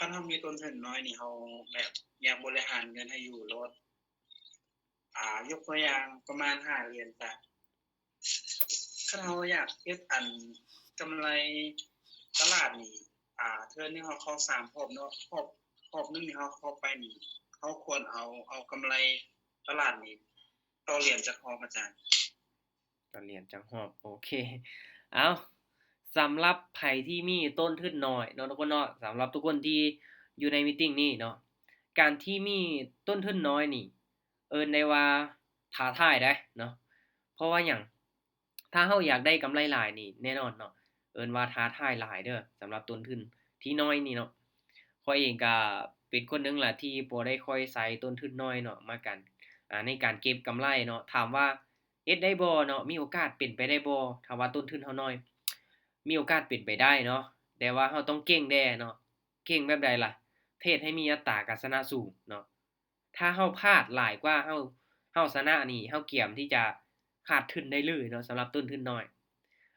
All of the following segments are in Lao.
ຄັນເຮົາມີຕົ້ນທຶນນ້ອຍນີ້ ເຮົາແບບຢາກບໍລິຫານເງິນໃຫ້ຢູ່ລອດ ອ່າ ຍົກຕົວຢ່າງປະມານຫ້າຫຼຽນ ກະ ຄັນເຮົາຢາກເກັບອັນກຳໄລຕະຫຼາດນີ້ ອ່າ ເທື່ອໜຶ່ງເຮົາເຂົ້າສາມຮອບເນາະ ຮອບ ຮອບໜຶ່ງນີ້ເຮົາເຂົ້າໄປນີ້ ເຮົາຄວນເອົາ ເອົາກຳໄລຕະຫຼາດນີ້ຕໍ່ຫຼຽນຈັກຮອບ ອາຈານ? ຕໍ່ຫຼຽນຈັກຮອບ ໂອເຄ ເອົາ ສຳລັບໃຜທີ່ມີຕົ້ນທຶນນ້ອຍເນາະທຸກຄົນເນາະ ສຳລັບທຸກຄົນທີ່ຢູ່ໃນມີດຕິ້ງນີ້ເນາະ ການທີ່ມີຕົ້ນທຶນນ້ອຍນີ້ ເອີ້ນໄດ້ວ່າທ້າທາຍເດ້ເນາະ ເພາະວ່າຫຍັງ? ຖ້າເຮົາຢາກໄດ້ກຳໄລຫຼາຍນີ້ ແນ່ນອນເນາະ ເອີ້ນວ່າທ້າທາຍຫຼາຍເດີ ສຳລັບຕົ້ນທຶນທີ່ນ້ອຍນີ້ເນາະ. ຂ້ອຍເອງກະເປັນຄົນໜຶ່ງລະທີ່ບໍ່ໄດ້ຄ່ອຍໃຊ້ຕົ້ນທຶນນ້ອຍເນາະ ມາການ ອ່າ ໃນການເກັບກຳໄລເນາະ. ຖາມວ່າເຮັດໄດ້ບໍ່ເນາະ? ມີໂອກາດເປັນໄປໄດ້ບໍ່? ຖ້າວ່າຕົ້ນທຶນເຮົານ້ອຍ ມີໂອກາດເປັນໄປໄດ້ເນາະ ແຕ່ວ່າເຮົາຕ້ອງເກັ່ງແດ່ເນາະ. ເກັ່ງແບບໃດລະ? ເທຣດໃຫ້ມີອັດຕາການຊະນະສູງເນາະ. ຖ້າເຮົາພາດຫຼາຍກວ່າເຮົາ ເຮົາຊະນະນີ້ ເຮົາກຽມທີ່ຈະຂາດທຶນໄດ້ເລີຍເນາະ ສຳລັບຕົ້ນທຶນນ້ອຍ.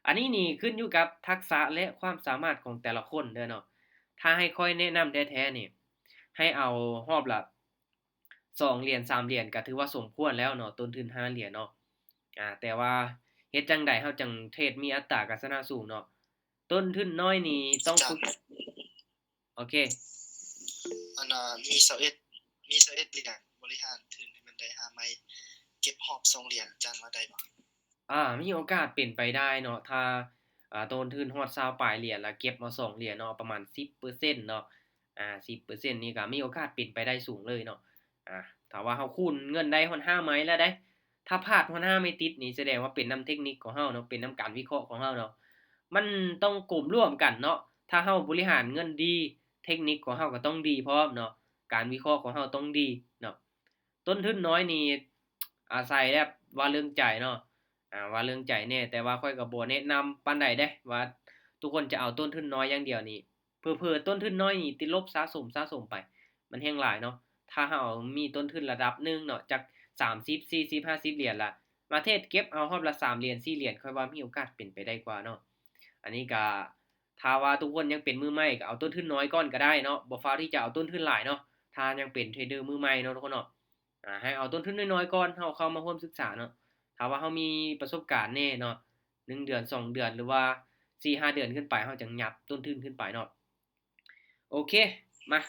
ອັນນີ້ນີ້ຂຶ້ນຢູ່ກັບທັກສະ ແລະ ຄວາມສາມາດຂອງແຕ່ລະຄົນເດີເນາະ. ຖ້າໃຫ້ຂ້ອຍແນະນຳແທ້ໆນີ້ ໃຫ້ເອົາຮອບລະສອງຫຼຽນ ສາມຫຼຽນ ກະຖືວ່າສົມຄວນແລ້ວເນາະ ຕົ້ນທຶນຫ້າຫຼຽນເນາະ. ອາ ແຕ່ວ່າເຮັດຈັ່ງໃດເຮົາຈັ່ງເທຣດມີອັດຕາການຊະນະສູງເນາະ? ຕົ້ນທຶນນ້ອຍນີ້ຕ້ອງຝຶກ ໂອເຄ ອັນນ່າ ມີຊາວເອັດ ມີຊາວເອັດຫຼຽນ ບໍລິຫານທຶນໃຫ້ມັນໄດ້ຫ້າໄມ້ ເກັບຮອບສອງຫຼຽນ ອາຈານວ່າໄດ້ບໍ່? ອາ ມີໂອກາດເປັນໄປໄດ້ເນາະ ຖ້າ ອາ ຕົ້ນທຶນຮອດຊາວປາຍຫຼຽນ ລະເກັບມາສອງຫຼຽນເນາະ ປະມານສິບເປີເຊັນເນາະ ອາ ສິບເປີເຊັນນີ້ກະມີໂອກາດເປັນໄປໄດ້ສູງເລີຍເນາະ. ອາ ຖ້າວ່າເຮົາຄູນເງິນໄດ້ຮອດຫ້າໄມ້ລະເດ້ ຖ້າພາດຮອດຫ້າໄມ້ຕິດນີ້ ສະແດງວ່າເປັນນຳເທັກນິກຂອງເຮົາເນາະ ເປັນນຳການວິເຄາະຂອງເຮົາເນາະ ມັນຕ້ອງກົມລວມກັນເນາະ. ຖ້າເຮົາບໍລິຫານເງິນດີ ເທັກນິກຂອງເຮົາກະຕ້ອງດີພ້ອມເນາະ ການວິເຄາະຂອງເຮົາຕ້ອງດີເນາະ. ຕົ້ນທຶນນ້ອຍນີ້ອາໄສແບບວ່າເລື່ອງໃຈເນາະ ອາ ວ່າເລື່ອງໃຈແດ່ ແຕ່ວ່າຂ້ອຍກະບໍ່ແນະນຳປານໃດເດ້ ວ່າທຸກຄົນຈະເອົາຕົ້ນທຶນນ້ອຍຢ່າງດຽວນີ້ ເຜີໆຕົ້ນທຶນນ້ອຍນີ້ຕິດລົບສະສົມ ສະສົມໄປ ມັນແຮ່ງຫຼາຍເນາະ. ຖ້າເຮົາມີຕົ້ນທຶນລະດັບໜຶ່ງເນາະ ຈັກສາມສິບ ສີ່ສິບ ຫ້າສິບຫຼຽນລະ ມາເທຣດເກັບເອົາຮອບລະສາມຫຼຽນ ສີ່ຫຼຽນ ຂ້ອຍວ່າມີໂອກາດເປັນໄປໄດ້ກວ່າເນາະ. ອັນນີ້ກະ ຖ້າວ່າທຸກຄົນຍັງເປັນມືໃໝ່ ກະເອົາຕົ້ນທຶນນ້ອຍກ່ອນກະໄດ້ເນາະ ບໍ່ຟ້າວທີ່ຈະເອົາຕົ້ນທຶນຫຼາຍເນາະ ຖ້າຍັງເປັນເທຣດເດີມືໃໝ່ເນາະທຸກຄົນເນາະ. ອາ ໃຫ້ເອົາຕົ້ນທຶນນ້ອຍໆກ່ອນ ເຮົາເຂົ້າມາຮ່ວມສຶກສາເນາະ. ຖ້າວ່າເຮົາມີປະສົບການແດ່ເນາະ ໜຶ່ງເດືອນ ສອງເດືອນ ຫຼືວ່າສີ່ຫ້າເດືອນຂຶ້ນໄປ ເຮົາຈັ່ງຫຍັບຕົ້ນທຶນຂຶ້ນໄປເນາະ. ໂອເຄ ມາ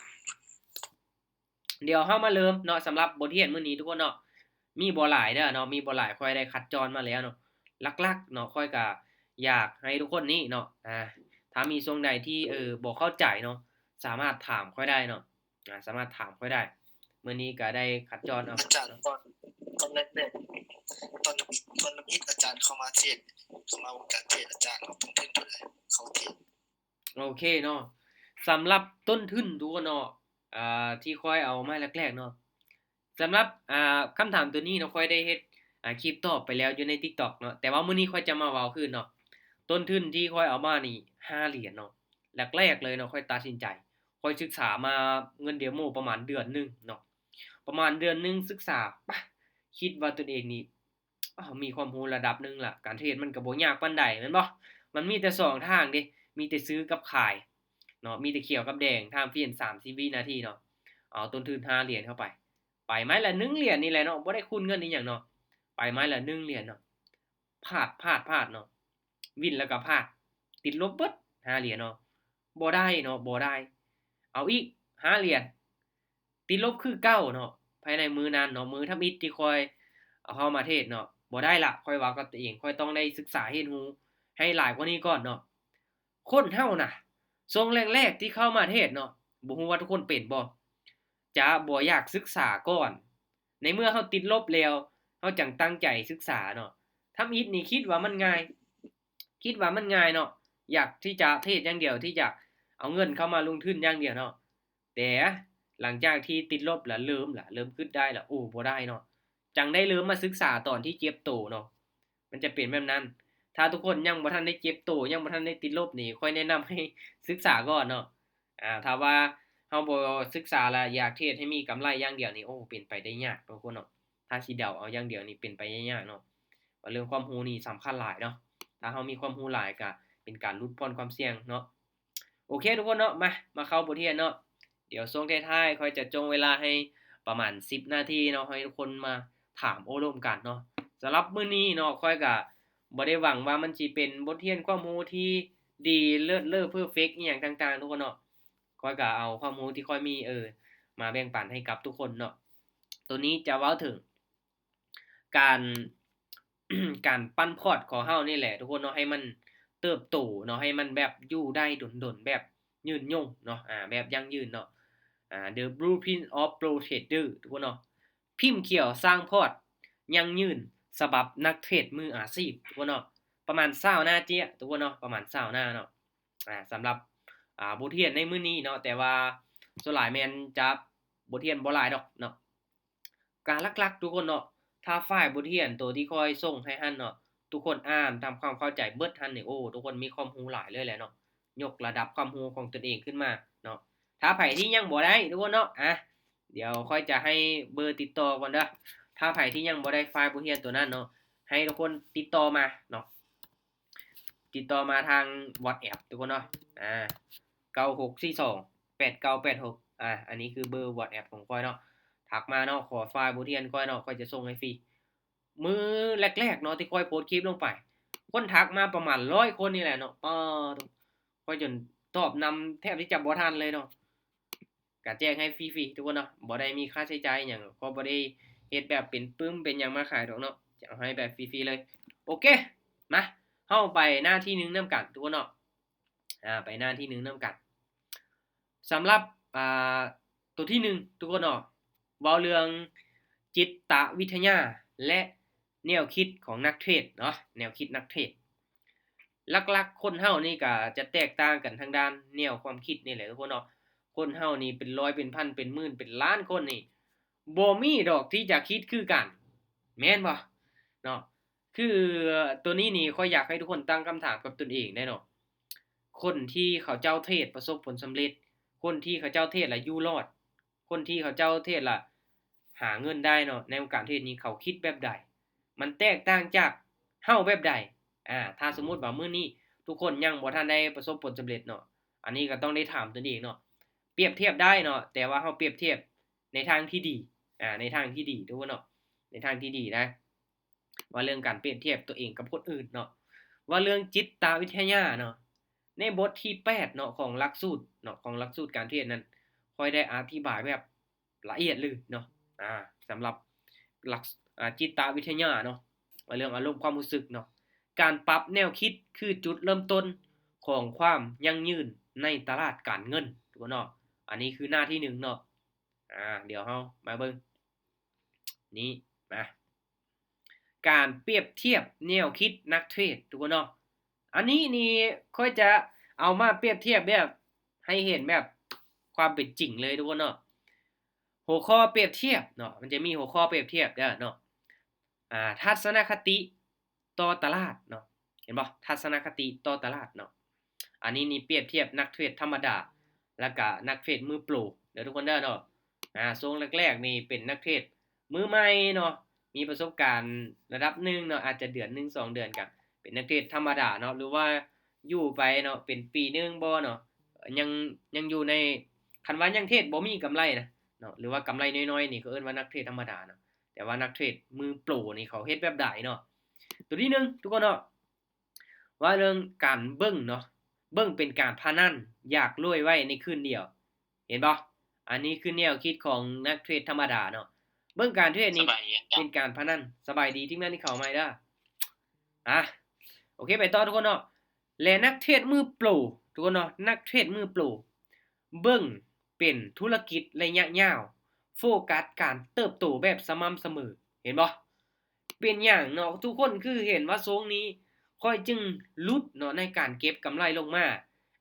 ດຽວເຮົາມາເລີ່ມເນາະ ສຳລັບບົດຮຽນມື້ນີ້ທຸກຄົນເນາະ ມີບໍ່ຫຼາຍເດີເນາະ ມີບໍ່ຫຼາຍ ຂ້ອຍໄດ້ຄັດຈອນມາແລ້ວເນາະ. ຫຼັກໆເນາະ ຂ້ອຍກະຢາກໃຫ້ທຸກຄົນນີ້ເນາະ ອາ ຖ້າມີຊ່ວງໃດທີ່ ເອີ ບໍ່ເຂົ້າໃຈເນາະ ສາມາດຖາມຂ້ອຍໄດ້ເນາະ ອາ ສາມາດຖາມຂ້ອຍໄດ້. ມື້ນີ້ກະໄດ້ຄັດຈອນເອົາ ອາຈານ ຕອນ ຕອນແລກໆ ຕອນ ຕອນທຳອິດອາຈານເຂົ້າມາເທຣດ ເຂົ້າມາວົງການເທຣດ ອາຈານເອົາຕົ້ນທຶນເທົ່າໃດເຂົ້າເທຣດ? ໂອເຄເນາະ ສຳລັບຕົ້ນທຶນທຸກຄົນເນາະ ອ່າ ທີ່ຂ້ອຍເອົາມາແລກໆເນາະ ສຳລັບ ອ່າ ຄຳຖາມໂຕນີ້ເນາະ ຂ້ອຍໄດ້ເຮັດ ອ່າ ຄລິບຕອບໄປແລ້ວຢູ່ໃນຕິກຕັອກເນາະ ແຕ່ວ່າມື້ນີ້ຂ້ອຍຈະມາເວົ້າຄືນເນາະ. ຕົ້ນທຶນທີ່ຂ້ອຍເອົາມານີ້ຫ້າຫຼຽນເນາະ ແລກໆເລີຍເນາະ ຂ້ອຍຕັດສິນໃຈ ຂ້ອຍສຶກສາມາເງິນເດໂມປະມານເດືອນໜຶ່ງເນາະ ປະມານເດືອນໜຶ່ງ ສຶກສາ ປະ ຄິດວ່າຕົນເອງນີ້ ອ້າວ ມີຄວາມຮູ້ລະດັບໜຶ່ງລະ ການເທຣດມັນກະບໍ່ຍາກປານໃດແມ່ນບໍ່? ມັນມີແຕ່ສອງທາງເດ້ ມີແຕ່ຊື້ກັບຂາຍເນາະ ມີແຕ່ຂຽວກັບແດງ ທາມຟຣີນສາມສິບວິນາທີເນາະ. ເອົາຕົ້ນທຶນຫ້າຫຼຽນເຂົ້າໄປ ໄປໄມ້ລະໜຶ່ງຫຼຽນນີ້ແຫຼະເນາະ ບໍ່ໄດ້ຄູນເງິນອີ່ຫຍັງເນາະ ໄປໄມ້ລະໜຶ່ງຫຼຽນເນາະ ພາດ ພາດ ພາດເນາະ ວິນລະກະພາດ ຕິດລົບເບິດຫ້າຫຼຽນເນາະ ບໍ່ໄດ້ເນາະ ບໍ່ໄດ້. ເອົາອີກຫ້າຫຼຽນ ຕິດລົບຄືເກົ່າເນາະ ພາຍໃນມື້ນັ້ນເນາະ ມື້ທຳອິດທີ່ຂ້ອຍເອົາເຂົ້າມາເທຣດເນາະ ບໍ່ໄດ້ລະ ຂ້ອຍເວົ້າກັບຕົວເອງ ຂ້ອຍຕ້ອງໄດ້ສຶກສາຮຽນຮູ້ໃຫ້ຫຼາຍກວ່ານີ້ກ່ອນເນາະ. ຄົນເຮົານະ ຊ່ວງແລກໆທີ່ເຂົ້າມາເທຣດເນາະ ບໍ່ຮູ້ວ່າທຸກຄົນເປັນບໍ່ ຈະບໍ່ຢາກສຶກສາກ່ອນ ໃນເມື່ອເຮົາຕິດລົບແລ້ວ ເຮົາຈັ່ງຕັ້ງໃຈສຶກສາເນາະ. ທຳອິດນີ້ຄິດວ່າມັນງ່າຍ ຄິດວ່າມັນງ່າຍເນາະ ຢາກທີ່ຈະເທຣດຢ່າງດຽວ ທີ່ຈະເອົາເງິນເຂົ້າມາລົງທຶນຢ່າງດຽວເນາະ ແຕ່ຫຼັງຈາກທີ່ຕິດລົບລະເລີ່ມລະ ເລີ່ມຄຶດໄດ້ລະ ໂອ້ ບໍ່ໄດ້ເນາະ ຈັ່ງໄດ້ເລີ່ມມາສຶກສາຕອນທີ່ເຈັບໂຕເນາະ ມັນຈະເປັນແບບນັ້ນ. ຖ້າທຸກຄົນຍັງບໍ່ທັນໄດ້ເຈັບໂຕ ຍັງບໍ່ທັນໄດ້ຕິດລົບນີ້ ຂ້ອຍແນະນຳໃຫ້ສຶກສາກ່ອນເນາະ. ອາ ຖ້າວ່າເຮົາບໍ່ສຶກສາລະຢາກເທຣດໃຫ້ມີກຳໄລຢ່າງດຽວນີ້ ໂອ້ ເປັນໄປໄດ້ຍາກເນາະທຸກຄົນເນາະ. ຖ້າຊິເດົາເອົາຢ່າງດຽວນີ້ເປັນໄປໄດ້ຍາກເນາະ ວ່າເລື່ອງຄວາມຮູ້ນີ້ສຳຄັນຫຼາຍເນາະ. ຖ້າເຮົາມີຄວາມຮູ້ຫຼາຍກະເປັນການຫຼຸດຜ່ອນຄວາມສ່ຽງເນາະ. ໂອເຄທຸກຄົນເນາະ ມາ ມາເຂົ້າບົດຮຽນເນາະ. ດຽວຊ່ວງທ້າຍໆ ຂ້ອຍຈະຈົ່ງເວລາໃຫ້ປະມານສິບນາທີເນາະ ໃຫ້ທຸກຄົນມາຖາມໂອ້ລົມກັນເນາະ. ສຳລັບມື້ນີ້ເນາະ ຂ້ອຍກະບໍ່ໄດ້ຫວັງວ່າມັນຊິເປັນບົດຮຽນຄວາມຮູ້ທີ່ດີເລີດເລີເພີເຟັກອີ່ຫຍັງຕ່າງໆ ທຸກຄົນເນາະ. ຂ້ອຍກະເອົາຄວາມຮູ້ທີ່ຂ້ອຍມີ ເອີ ມາແບ່ງປັນໃຫ້ກັບທຸກຄົນເນາະ. ໂຕນີ້ຈະເວົ້າເຖິງ ການ ການປັ້ນພອດຂອງເຮົານີ້ແຫຼະທຸກຄົນເນາະ ໃຫ້ມັນເຕີບໂຕເນາະ ໃຫ້ມັນແບບຢູ່ໄດ້ດົນໆ ແບບຍືນຍົງເນາະ ອາ ແບບຢັ້ງຢືນເນາະ ອາ The Blueprint of Pro Trader ທຸກຄົນເນາະ. ພິມຂຽວສ້າງພອດຢັ້ງຢືນສະບັບນັກເທຣດມືອາຊີບ ທຸກຄົນເນາະ ປະມານຊາວໜ້າເຈ້ຍ ທຸກຄົນເນາະ ປະມານຊາວໜ້າເນາະ. ອາ ສຳລັບ ອາ ບົດຮຽນໃນມື້ນີ້ເນາະ ແຕ່ວ່າສ່ວນຫຼາຍແມ່ນຈະບົດຮຽນບໍ່ຫຼາຍດອກເນາະ. ກະຫຼັກໆ ທຸກຄົນເນາະ ຖ້າຟາຍບົດຮຽນໂຕທີ່ຂ້ອຍສົ່ງໃຫ້ຫັ້ນເນາະ ທຸກຄົນອ່ານທຳຄວາມເຂົ້າໃຈເບິດຫັ້ນນີ້ ໂອ້ ທຸກຄົນມີຄວາມຮູ້ຫຼາຍເລີຍແຫຼະເນາະ ຍົກລະດັບຄວາມຮູ້ຂອງຕົນເອງຂຶ້ນມາເນາະ. ຖ້າໃຜທີ່ຍັງບໍ່ໄດ້ ທຸກຄົນເນາະ ອາ ດຽວຂ້ອຍຈະໃຫ້ເບີຕິດຕໍ່ກ່ອນເດີ. ຖ້າໃຜທີ່ຍັງບໍ່ໄດ້ຟາຍບົດຮຽນໂຕນັ້ນເນາະ ໃຫ້ທຸກຄົນຕິດຕໍ່ມາເນາະ ຕິດຕໍ່ມາທາງ WhatsApp ທຸກຄົນເນາະ ອາ ເກົ້າຫົກສີ່ສອງແປດເກົ້າແປດຫົກ ອາ ອັນນີ້ຄືເບີ WhatsApp ຂອງຂ້ອຍເນາະ. ທັກມາເນາະ ຂໍຟາຍບົດຮຽນຂ້ອຍເນາະ ຂ້ອຍຈະສົ່ງໃຫ້ຟຣີ. ມື້ແລກໆ ເນາະ ທີ່ຂ້ອຍໂພສຄລິບລົງໄປ ຄົນທັກມາປະມານຮ້ອຍຄົນນີ້ແຫຼະເນາະ ປາໂທ້ ຂ້ອຍຈົນຕອບນຳແທບທີ່ຈະບໍ່ທັນເລີຍເນາະ. ກະແຈກໃຫ້ຟຣີໆ ທຸກຄົນເນາະ ບໍ່ໄດ້ມີຄ່າໃຊ້ຈ່າຍຫຍັງ ກໍບໍ່ໄດ້ເຮັດແບບເປັນປຶ້ມເປັນຫຍັງມາຂາຍດອກເນາະ ຈະເອົາໃຫ້ແບບຟຣີໆເລີຍ. ໂອເຄ ມາ ເຮົາໄປໜ້າທີໜຶ່ງນຳກັນ ທຸກຄົນເນາະ ອາ ໄປໜ້າທີໜຶ່ງນຳກັນ. ສຳລັບ ອາ ໂຕທີໜຶ່ງ ທຸກຄົນເນາະ ເວົ້າເລື່ອງຈິດຕະວິທະຍາ ແລະ ແນວຄິດຂອງນັກເທຣດເນາະ ແນວຄິດນັກເທຣດ. ຫຼັກໆ ຄົນເຮົານີ້ກະຈະແຕກຕ່າງກັນທາງດ້ານແນວຄວາມຄິດນີ້ແຫຼະ ທຸກຄົນເນາະ. ຄົນເຮົານີ້ເປັນຮ້ອຍເປັນພັນເປັນໝື່ນເປັນລ້ານຄົນນີ້ ບໍ່ມີດອກທີ່ຈະຄິດຄືກັນ ແມ່ນບໍ່ເນາະ? ຄືໂຕນີ້ນີ້ ຂ້ອຍຢາກໃຫ້ທຸກຄົນຕັ້ງຄຳຖາມກັບຕົນເອງໄດ້ເນາະ ຄົນທີ່ເຂົາເຈົ້າເທຣດປະສົບຜົນສຳເລັດ ຄົນທີ່ເຂົາເຈົ້າເທຣດແລ້ວຢູ່ລອດ ຄົນທີ່ເຂົາເຈົ້າເທຣດລະຫາເງິນໄດ້ເນາະ ໃນວງການເທຣດນີ້ເຂົາຄິດແບບໃດ? ມັນແຕກຕ່າງຈາກເຮົາແບບໃດ? ອາ ຖ້າສົມມຸດວ່າມື້ນີ້ທຸກຄົນຍັງບໍ່ທັນໄດ້ປະສົບຜົນສຳເລັດເນາະ ອັນນີ້ກໍຕ້ອງໄດ້ຖາມຕົນເອງເນາະ. ປຽບທຽບໄດ້ເນາະ ແຕ່ວ່າເຮົາປຽບທຽບໃນທາງທີ່ດີ ອາ ໃນທາງທີ່ດີທຸກຄົນເນາະ ໃນທາງທີ່ດີນະ. ວ່າເລື່ອງການປຽບທຽບຕົວເອງກັບຄົນອື່ນເນາະ ວ່າເລື່ອງຈິດຕະວິທະຍາເນາະ ໃນບົດທີແປດເນາະ ຂອງຫຼັກສູດເນາະ ຂອງຫຼັກສູດການເທຣດນັ້ນ ຂ້ອຍໄດ້ອະທິບາຍແບບລະອຽດເລີຍເນາະ ອາ ສຳລັບຫຼັກ ອາ ຈິດຕະວິທະຍາເນາະ ວ່າເລື່ອງອາລົມຄວາມຮູ້ສຶກເນາະ. ການປັບແນວຄິດຄືຈຸດເລີ່ມຕົ້ນຂອງຄວາມຢັ້ງຢືນໃນຕະຫຼາດການເງິນ ທຸກຄົນເນາະ. ອັນນີ້ຄືໜ້າທີໜຶ່ງເນາະ ອາ ດຽວເຮົາມາເບິ່ງນີ້ ມາ ການປຽບທຽບແນວຄິດນັກເທຣດ ທຸກຄົນເນາະ. ອັນນີ້ນີ້ຂ້ອຍຈະເອົາມາປຽບທຽບແບບໃຫ້ເຫັນແບບຄວາມເປັນຈິງເລີຍ ທຸກຄົນເນາະ. ຫົວຂໍ້ປຽບທຽບເນາະ ມັນຈະມີຫົວຂໍ້ປຽບທຽບເດີເນາະ ອາ ທັດສະນະຄະຕິຕໍ່ຕະຫຼາດເນາະ ເຫັນບໍ່? ທັດສະນະຄະຕິຕໍ່ຕະຫຼາດເນາະ. ອັນນີ້ນີ້ປຽບທຽບນັກເທຣດທຳມະດາ ແລ້ວກະນັກເທຣດມືໂປຣເດີ ທຸກຄົນເດີເນາະ. ອາ ຊ່ວງແລກໆນີ້ເປັນນັກເທຣດມືໃໝ່ເນາະ ມີປະສົບການລະດັບໜຶ່ງເນາະ ອາດຈະເດືອນໜຶ່ງສອງເດືອນກະເປັນນັກເທຣດທຳມະດາເນາະ ຫຼືວ່າຢູ່ໄປເນາະ ເປັນປີໜຶ່ງບໍ່ເນາະ ຍັງ ຍັງຢູ່ໃນ ຄັນວ່າຍັງເທຣດບໍ່ມີກຳໄລນະເນາະ ຫຼືວ່າກຳໄລນ້ອຍໆນີ້ ເຂົາເອີ້ນວ່ານັກເທຣດທຳມະດາເນາະ. ແຕ່ວ່ານັກເທຣດມືໂປຣນີ້ເຂົາເຮັດແບບໃດເນາະ? ໂຕທີໜຶ່ງ ທຸກຄົນເນາະ ວ່າເລື່ອງການເບິ່ງເນາະ ເບິ່ງເປັນການພະນັນ ຢາກລວຍໄວໃນຄືນດຽວ ເຫັນບໍ່? ອັນນີ້ຄືແນວຄິດຂອງນັກເທຣດທຳມະດາເນາະ ເບິ່ງການເທຣດນີ້ເປັນການພະນັນ. ສະບາຍດີທີມງານທີ່ເຂົ້າໃໝ່ເດີ ອາ ໂອເຄ ໄປຕໍ່ ທຸກຄົນເນາະ. ແລະ ນັກເທຣດມືໂປຣ ທຸກຄົນເນາະ ນັກເທຣດມືໂປຣ ເບິ່ງເປັນທຸລະກິດໄລຍະຍາວ ໂຟກັສການເຕີບໂຕແບບສະໝ່ຳສະເໝີ ເຫັນບໍ່? ເປັນຫຍັງເນາະ ທຸກຄົນຄືເຫັນວ່າຊົງນີ້ ຂ້ອຍຈຶ່ງຫຼຸດເນາະ ໃນການເກັບກຳໄລລົງມາ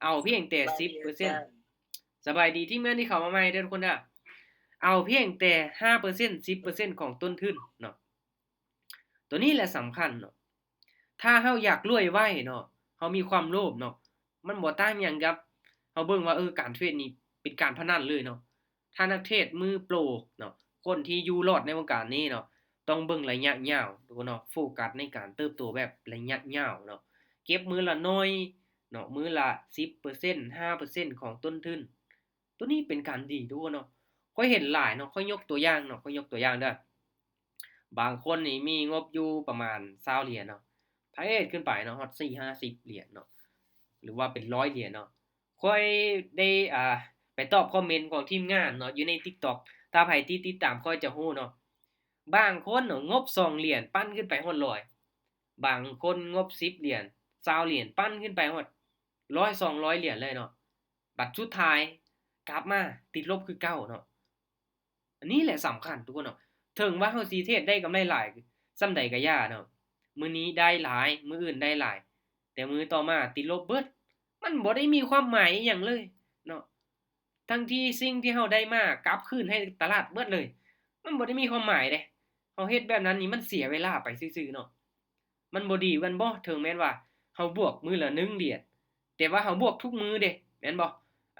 ເອົາພຽງແຕ່ສິບເປີເຊັນ. ສະບາຍດີທີມງານທີ່ເຂົ້າມາໃໝ່ເດີ ທຸກຄົນເດີ ເອົາພຽງແຕ່ຫ້າເປີເຊັນ ສິບເປີເຊັນຂອງຕົ້ນທຶນເນາະ. ໂຕນີ້ແຫຼະສຳຄັນເນາະ ຖ້າເຮົາຢາກລວຍໄວເນາະ ເຮົາມີຄວາມໂລບເນາະ ມັນບໍ່ຕ່າງຫຍັງກັບເຮົາເບິ່ງວ່າ ເອີ ການເທຣດນີ້ເປັນການພະນັນເລີຍເນາະ. ຖ້ານັກເທຣດມືໂປຣເນາະ ຄົນທີ່ຢູ່ລອດໃນວົງການນີ້ເນາະ ຕ້ອງເບິ່ງໄລຍະຍາວ ທຸກຄົນເນາະ ໂຟກັສໃນການເຕີບໂຕແບບໄລຍະຍາວເນາະ ເກັບມື້ລະໜ້ອຍເນາະ ມື້ລະສິບເປີເຊັນ ຫ້າເປີເຊັນຂອງຕົ້ນທຶນ ໂຕນີ້ເປັນການດີທຸກຄົນເນາະ. ຂ້ອຍເຫັນຫຼາຍເນາະ, ຂ້ອຍຍົກຕົວຢ່າງເນາະ, ຂ້ອຍຍົກຕົວຢ່າງເດີ້. ບາງຄົນນີ້ມີງົບຢູ່ປະມານຊາວຫຼຽນເນາະ, ພະເອດຂຶ້ນໄປເນາະ ຮອດສີ່ຫ້າສິບຫຼຽນເນາະ ຫຼືວ່າເປັນຮ້ອຍຫຼຽນເນາະ. ຂ້ອຍໄດ້ ອ່າ ໄປຕອບຄອມເມັນຂອງທີມງານເນາະ ຢູ່ໃນຕິກຕັອກ, ຖ້າໃຜທີ່ຕິດຕາມຂ້ອຍຈະຮູ້ເນາະ. ບາງຄົນເນາະ ງົບສອງຫຼຽນ ປັ່ນຂຶ້ນໄປຮອດຮ້ອຍ, ບາງຄົນງົບສິບຫຼຽນ ຊາວຫຼຽນ ປັ່ນຂຶ້ນໄປຮອດຮ້ອຍ ສອງຮ້ອຍຫຼຽນເລີຍເນາະ. ບັດສຸດທ້າຍກັບມາຕິດລົບຄືເກົ່າເນາະ. ອັນນີ້ແຫຼະສຳຄັນທຸກຄົນເນາະ. ເຖິງວ່າເຮົາຊິເທຣດໄດ້ກຳໄລຫຼາຍສ່ຳໃດກໍຢ່າເນາະ, ມື້ນີ້ໄດ້ຫຼາຍ ມື້ອື່ນໄດ້ຫຼາຍ ແຕ່ມື້ຕໍ່ມາຕິດລົບເບິດ, ມັນບໍ່ໄດ້ມີຄວາມໝາຍອີ່ຫຍັງເລີຍເນາະ. ທັງທີ່ສິ່ງທີ່ເຮົາໄດ້ມາກັບຄືນໃຫ້ຕະຫຼາດເບິດເລີຍ, ມັນບໍ່ໄດ້ມີຄວາມໝາຍເດ້. ເຮົາເຮັດແບບນັ້ນນີ້ມັນເສຍເວລາໄປຊື່ໆເນາະ. ມັນບໍ່ດີແມ່ນບໍ່? ເຖິງແມ່ນວ່າເຮົາບວກມື້ລະໜຶ່ງຫຼຽນ ແຕ່ວ່າເຮົາບວກທຸກມື້ເດ້ ແມ່ນບໍ່?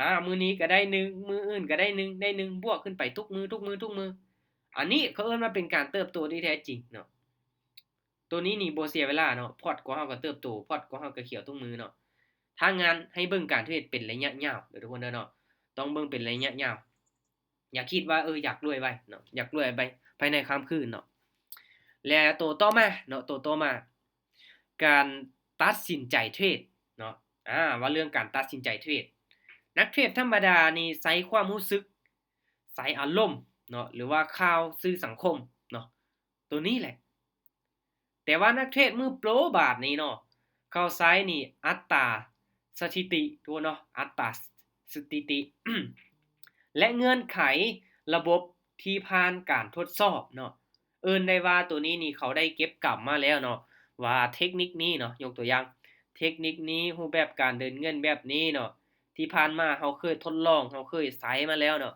ອາ ມື້ນີ້ກໍໄດ້ໜຶ່ງ ມື້ອື່ນກໍໄດ້ໜຶ່ງ ໄດ້ໜຶ່ງ ບວກຂຶ້ນໄປທຸກມື້ ທຸກມື້ ທຸກມື້. ອັນນີ້ເຂົາເອີ້ນວ່າເປັນການເຕີບໂຕທີ່ແທ້ຈິງເນາະ. ໂຕນີ້ນີ້ບໍ່ເສຍເວລາເນາະ, ພອດຂອງເຮົາກໍເຕີບໂຕ, ພອດຂອງເຮົາກໍຂຽວທຸກມື້ເນາະ. ຖ້າງານໃຫ້ເບິ່ງການເທຣດເປັນໄລຍະຍາວເດີ້ທຸກຄົນເດີ້ເນາະ, ຕ້ອງເບິ່ງເປັນໄລຍະຍາວ. ຢ່າຄິດວ່າ ເອີ ຢາກລວຍໄວເນາະ, ຢາກລວຍໄປພາຍໃນຄ່ຳຄືນເນາະ. ແລະ ໂຕຕໍ່ມາເນາະ, ໂຕຕໍ່ມາ ການຕັດສິນໃຈເທຣດເນາະ. ອາ ວ່າເລື່ອງການຕັດສິນໃຈເທຣດ, ນັກເທຣດທຳມະດານີ້ໃຊ້ຄວາມຮູ້ສຶກ, ໃຊ້ອາລົມເນາະ ຫຼືວ່າຂ່າວສື່ສັງຄົມເນາະ, ໂຕນີ້ແຫຼະ. ແຕ່ວ່ານັກເທຣດມືໂປຣບາດນີ້ເນາະ ເຂົາໃຊ້ນີ້ອັດຕາສະຖິຕິ ໂທດເນາະ ອັດຕາສະຖິຕິ ແລະ ເງື່ອນໄຂລະບົບທີ່ຜ່ານການທົດສອບເນາະ. ເອີ້ນໄດ້ວ່າໂຕນີ້ນີ້ເຂົາໄດ້ເກັບກຳມາແລ້ວເນາະ ວ່າເທັກນິກນີ້ເນາະ, ຍົກຕົວຢ່າງ ເທັກນິກນີ້ ຮູບແບບການເດີນເງິນແບບນີ້ເນາະ, ທີ່ຜ່ານມາເຮົາເຄີຍທົດລອງ ເຮົາເຄີຍໃຊ້ມາແລ້ວເນາະ,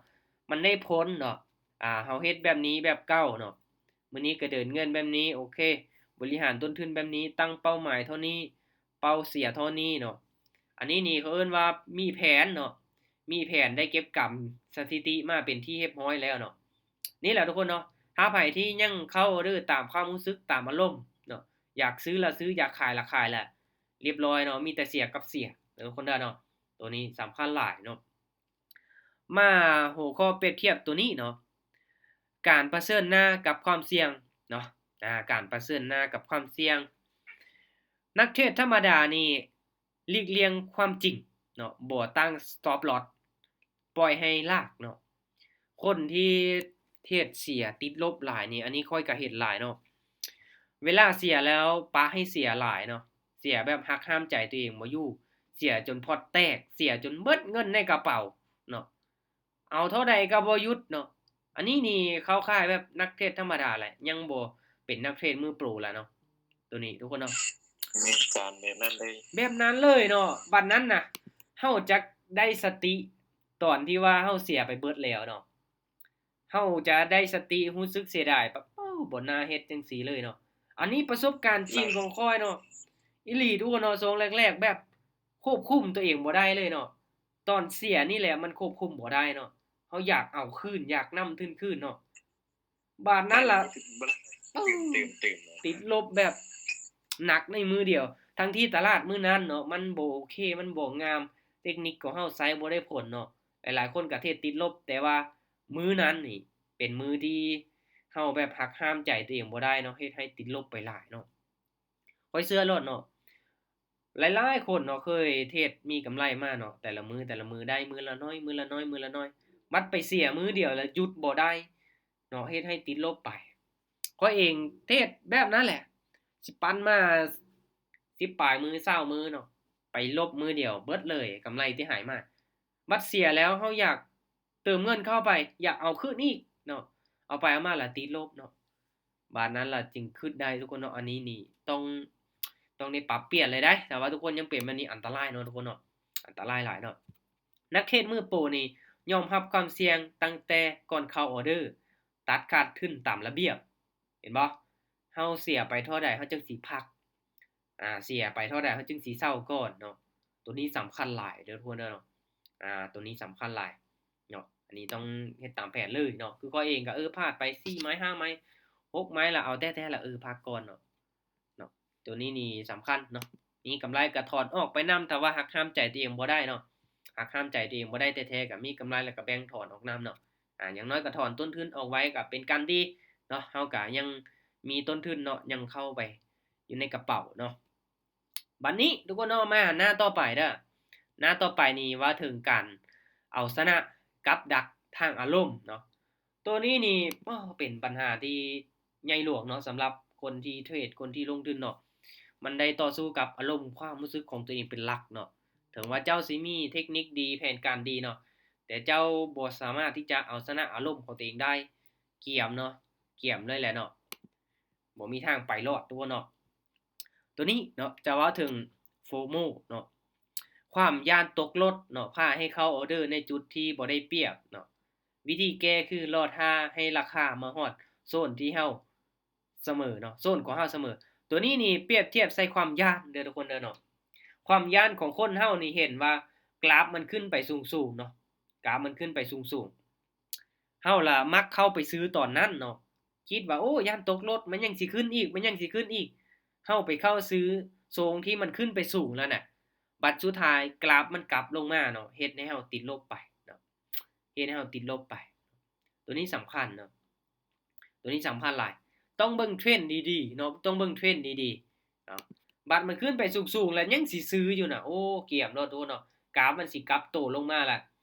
ມັນໄດ້ຜົນເນາະ. ອາ ເຮົາເຮັດແບບນີ້ແບບເກົ່າເນາະ, ມື້ນີ້ກໍເດີນເງິນແບບນີ້ ໂອເຄ ບໍລິຫານຕົ້ນທຶນແບບນີ້ ຕັ້ງເປົ້າໝາຍເທົ່ານີ້ ເປົ້າເສຍເທົ່ານີ້ເນາະ. ອັນນີ້ນີ້ເຂົາເອີ້ນວ່າມີແຜນເນາະ, ມີແຜນ ໄດ້ເກັບກຳສະຖິຕິມາເປັນທີ່ຮຽບຮ້ອຍແລ້ວເນາະ. ນີ້ແຫຼະທຸກຄົນເນາະ, ຖ້າໃຜທີ່ຍັງເຂົ້າອອເດີຕາມຄວາມຮູ້ສຶກ ຕາມອາລົມເນາະ, ຢາກຊື້ລະຊື້ ຢາກຂາຍລະຂາຍ ລະຮຽບຮ້ອຍເນາະ, ມີແຕ່ເສຍກັບເສຍເດີທຸກຄົນເດີເນາະ. ໂຕນີ້ສຳຄັນຫຼາຍເນາະ. ມາຫົວຂໍ້ປຽບທຽບໂຕນີ້ເນາະ, ການປະເຊີນໜ້າກັບຄວາມສ່ຽງເນາະ, ອາ ການປະເຊີນໜ້າກັບຄວາມສ່ຽງ. ນັກເທຣດທຳມະດານີ້ຫຼີກລ່ຽງຄວາມຈິງເນາະ, ບໍ່ຕັ້ງ stop loss ປ່ອຍໃຫ້ລາກເນາະ. ຄົນທີ່ເທຣດເສຍຕິດລົບຫຼາຍນີ້ ອັນນີ້ຂ້ອຍກໍເຫັນຫຼາຍເນາະ, ເວລາເສຍແລ້ວປະໃຫ້ເສຍຫຼາຍເນາະ, ເສຍແບບຫັກຫ້າມໃຈຕົວເອງບໍ່ຢູ່, ເສຍຈົນພອດແຕກ, ເສຍຈົນເບິດເງິນໃນກະເປົາເນາະ, ເອົາເທົ່າໃດກໍບໍ່ຢຸດເນາະ. ອັນນີ້ນີ້ເຂົ້າຂ່າຍແບບນັກເທຣດທຳມະດາແຫຼະ, ຍັງບໍ່ເປັນນັກເທຣດມືໂປຣລະເນາະ ໂຕນີ້ທຸກຄົນເນາະ. ແມ່ນການແບບນັ້ນເລີຍ ແບບນັ້ນເລີຍເນາະ. ບັດນັ້ນນະ ເຮົາຈະໄດ້ສະຕິຕອນທີ່ວ່າເຮົາເສຍໄປເບິດແລ້ວເນາະ, ເຮົາຈະໄດ້ສະຕິ ຮູ້ສຶກເສຍດາຍ ແບບ ໂອ້ ບໍ່ໜ້າເຮັດຈັ່ງຊີ້ເລີຍເນາະ. ອັນນີ້ປະສົບການຈິງຂອງຂ້ອຍເນາະ, ອີ່ຫຼີທຸກຄົນເນາະ. ຊ່ວງແລກໆ ແບບຄວບຄຸມຕົວເອງບໍ່ໄດ້ເລີຍເນາະ, ຕອນເສຍນີ້ແຫຼະມັນຄວບຄຸມບໍ່ໄດ້ເນາະ, ເຮົາຢາກເອົາຄືນ ຢາກນຳທຶນຄືນເນາະ. ບາດນັ້ນລະ ຕື່ມໆ ຕື່ມໆ ເອີ ຕິດລົບແບບໜັກໃນມື້ດຽວ, ທັງທີ່ຕະຫຼາດມື້ນັ້ນເນາະ ມັນບໍ່ໂອເຄ ມັນບໍ່ງາມ, ເຕັກນິກຂອງເຮົາໃຊ້ບໍ່ໄດ້ຜົນເນາະ. ຫຼາຍໆຄົນກໍເທຣດຕິດລົບ, ແຕ່ວ່າມື້ນັ້ນນີ້ເປັນມື້ທີ່ເຮົາແບບຫັກຫ້າມໃຈຕົວເອງບໍ່ໄດ້ເນາະ, ເຮັດໃຫ້ຕິດລົບໄປຫຼາຍເນາະ. ຂ້ອຍເຊື່ອໂລດເນາະ, ຫຼາຍໆຄົນເນາະ ເຄີຍເທຣດມີກຳໄລມາເນາະ, ແຕ່ລະມື້ ແຕ່ລະມື້ ໄດ້ມື້ລະໜ້ອຍ ມື້ລະໜ້ອຍ ມື້ລະໜ້ອຍ, ບັດໄປເສຍມື້ດຽວລະຢຸດບໍ່ໄດ້ເນາະ, ເຮັດໃຫ້ຕິດລົບໄປ. ຂ້ອຍເອງເທຣດແບບນັ້ນແຫຼະ, ຊິປັ່ນມາສິບປາຍມື້ ຊາວມື້ເນາະ, ໄປລົບມື້ດຽວເບິດເລີຍ ກຳໄລທີ່ຫາຍມາ. ບັດເສຍແລ້ວເຮົາຢາກເຕີມເງິນເຂົ້າໄປ, ຢາກເອົາຄືນອີກເນາະ, ເອົາໄປເອົາມາລະຕິດລົບເນາະ. ບາດນັ້ນລະຈຶ່ງຄິດໄດ້ທຸກຄົນເນາະ. ອັນນີ້ນີ້ຕ້ອງ ຕ້ອງໄດ້ປັບປ່ຽນເລີຍໄດ໋. ຖ້າວ່າທຸກຄົນຍັງເປັນແບບນີ້ ອັນຕະລາຍເນາະທຸກຄົນເນາະ, ອັນຕະລາຍຫຼາຍເນາະ. ນັກເທຣດມືໂປຣນີ້ຍອມຮັບຄວາມສ່ຽງຕັ້ງແຕ່ກ່ອນເຂົ້າອອເດີ, ຕັດຂາດທຶນຕາມລະບຽບ. ເຫັນບໍ່? ເຮົາເສຍໄປເທົ່າໃດເຮົາຈຶ່ງຊິພັກ, ອາ ເສຍໄປເທົ່າໃດເຮົາຈຶ່ງຊິເຊົາກ່ອນເນາະ. ໂຕນີ້ສຳຄັນຫຼາຍເດີທຸກຄົນເດີເນາະ, ອາ ໂຕນີ້ສຳຄັນຫຼາຍເນາະ. ອັນນີ້ຕ້ອງເຮັດຕາມແຜນເລີຍເນາະ. ຄືຂ້ອຍເອງກໍ ເອີ ພາດໄປສີ່ໄມ້ ຫ້າໄມ້ ຫົກໄມ້ລະ ເອົາແທ້ໆລະ ເອີ ພັກກ່ອນເນາະ. ເນາະ ໂຕນີ້ນີ້ສຳຄັນເນາະ, ມີກຳໄລກໍຖອນອອກໄປນຳ ຖ້າວ່າຫັກຫ້າມໃຈຕົວເອງບໍ່ໄດ້ເນາະ. ຫັກຫ້າມໃຈຕົວເອງບໍ່ໄດ້ແທ້ໆ ກໍມີກຳໄລແລ້ວກໍແບ່ງຖອນອອກນຳເນາະ. ອາ ຢ່າງໜ້ອຍກໍຖອນຕົ້ນທຶນອອກໄວ້ກໍເປັນການດີເນາະ, ເຮົາກໍຍັງມີຕົ້ນທຶນເນາະ ຍັງເຂົ້າໄປຢູ່ໃນກະເປົາເນາະ. ບັດນີ້ທຸກຄົນເນາະ ມາໜ້າຕໍ່ໄປເດີ້. ໜ້າຕໍ່ໄປນີ້ເວົ້າເຖິງການເອົາຊະນະກັບດັກທາງອາລົມເນາະ. ໂຕນີ້ນີ້ ໂອ້ ເປັນບັນຫາທີ່ໃຫຍ່ຫຼວງເນາະ ສຳລັບຄົນທີ່ເທຣດ ຄົນທີ່ລົງທຶນເນາະ. ມັນໄດ້ຕໍ່ສູ້ກັບອາລົມຄວາມຮູ້ສຶກຂອງຕົວເອງເປັນຫຼັກເນາະ. ເຖິງວ່າເຈົ້າຊິມີເທັກນິກດີ ແຜນການດີເນາະ ແຕ່ເຈົ້າບໍ່ສາມາດທີ່ຈະເອົາຊະນະອາລົມຂອງຕົວເອງໄດ້. ກຽມເນາະ ກຽມເລີຍແຫຼະເນາະ. ບໍ່ມີທາງໄປລອດ ທຸກຄົນເນາະ. ໂຕນີ້ເນາະ ຈະເວົ້າເຖິງໂຟໂມເນາະ ຄວາມຢ້ານຕົກລົດເນາະ ພາໃຫ້ເຂົ້າອອເດີໃນຈຸດທີ່ບໍ່ໄດ້ປຽບເນາະ. ວິທີແກ້ຄືລໍຖ້າໃຫ້ລາຄາມາຮອດໂຊນທີ່ເຮົາສະເໝີເນາະ ໂຊນຂອງເຮົາສະເໝີ. ໂຕນີ້ນີ້ປຽບທຽບໃສ່ຄວາມຢ້ານເດີ້ ທຸກຄົນເດີ້ເນາະ. ຄວາມຢ້ານຂອງຄົນເຮົານີ້ເຫັນວ່າກຣາຟມັນຂຶ້ນໄປສູງໆເນາະ ກຣາຟມັນຂຶ້ນໄປສູງໆ ເຮົາລະມັກເຂົ້າໄປຊື້ຕອນນັ້ນເນາະ ຄິດວ່າ ໂອ້ ຢ້ານຕົກລົດ ມັນຍັງຊິຂຶ້ນອີກ ມັນຍັງຊິຂຶ້ນອີກ. ເຮົາໄປເຂົ້າຊື້ຊ່ວງທີ່ມັນຂຶ້ນໄປສູງແລ້ວນະ ບັດສຸດທ້າຍກຣາຟມັນກັບລົງມາເນາະ ເຮັດໃຫ້ເຮົາຕິດລົບໄປເນາະ ເຮັດໃຫ້ເຮົາຕິດລົບໄປ. ໂຕນີ້ສຳຄັນເນາະ ໂຕນີ້ສຳຄັນຫຼາຍ. ຕ້ອງເບິ່ງເທຣນດີໆເນາະ ຕ້ອງເບິ່ງເທຣນດີໆເນາະ. ບັດມັນຂຶ້ນໄປສູງໆແລ້ວຍັງຊິຊື້ຢູ່ນະ ໂອ້ ກຽມໂລດ ໂອ້ເນາະ. ກາບມັນຊິກັບໂຕລົງມາລະ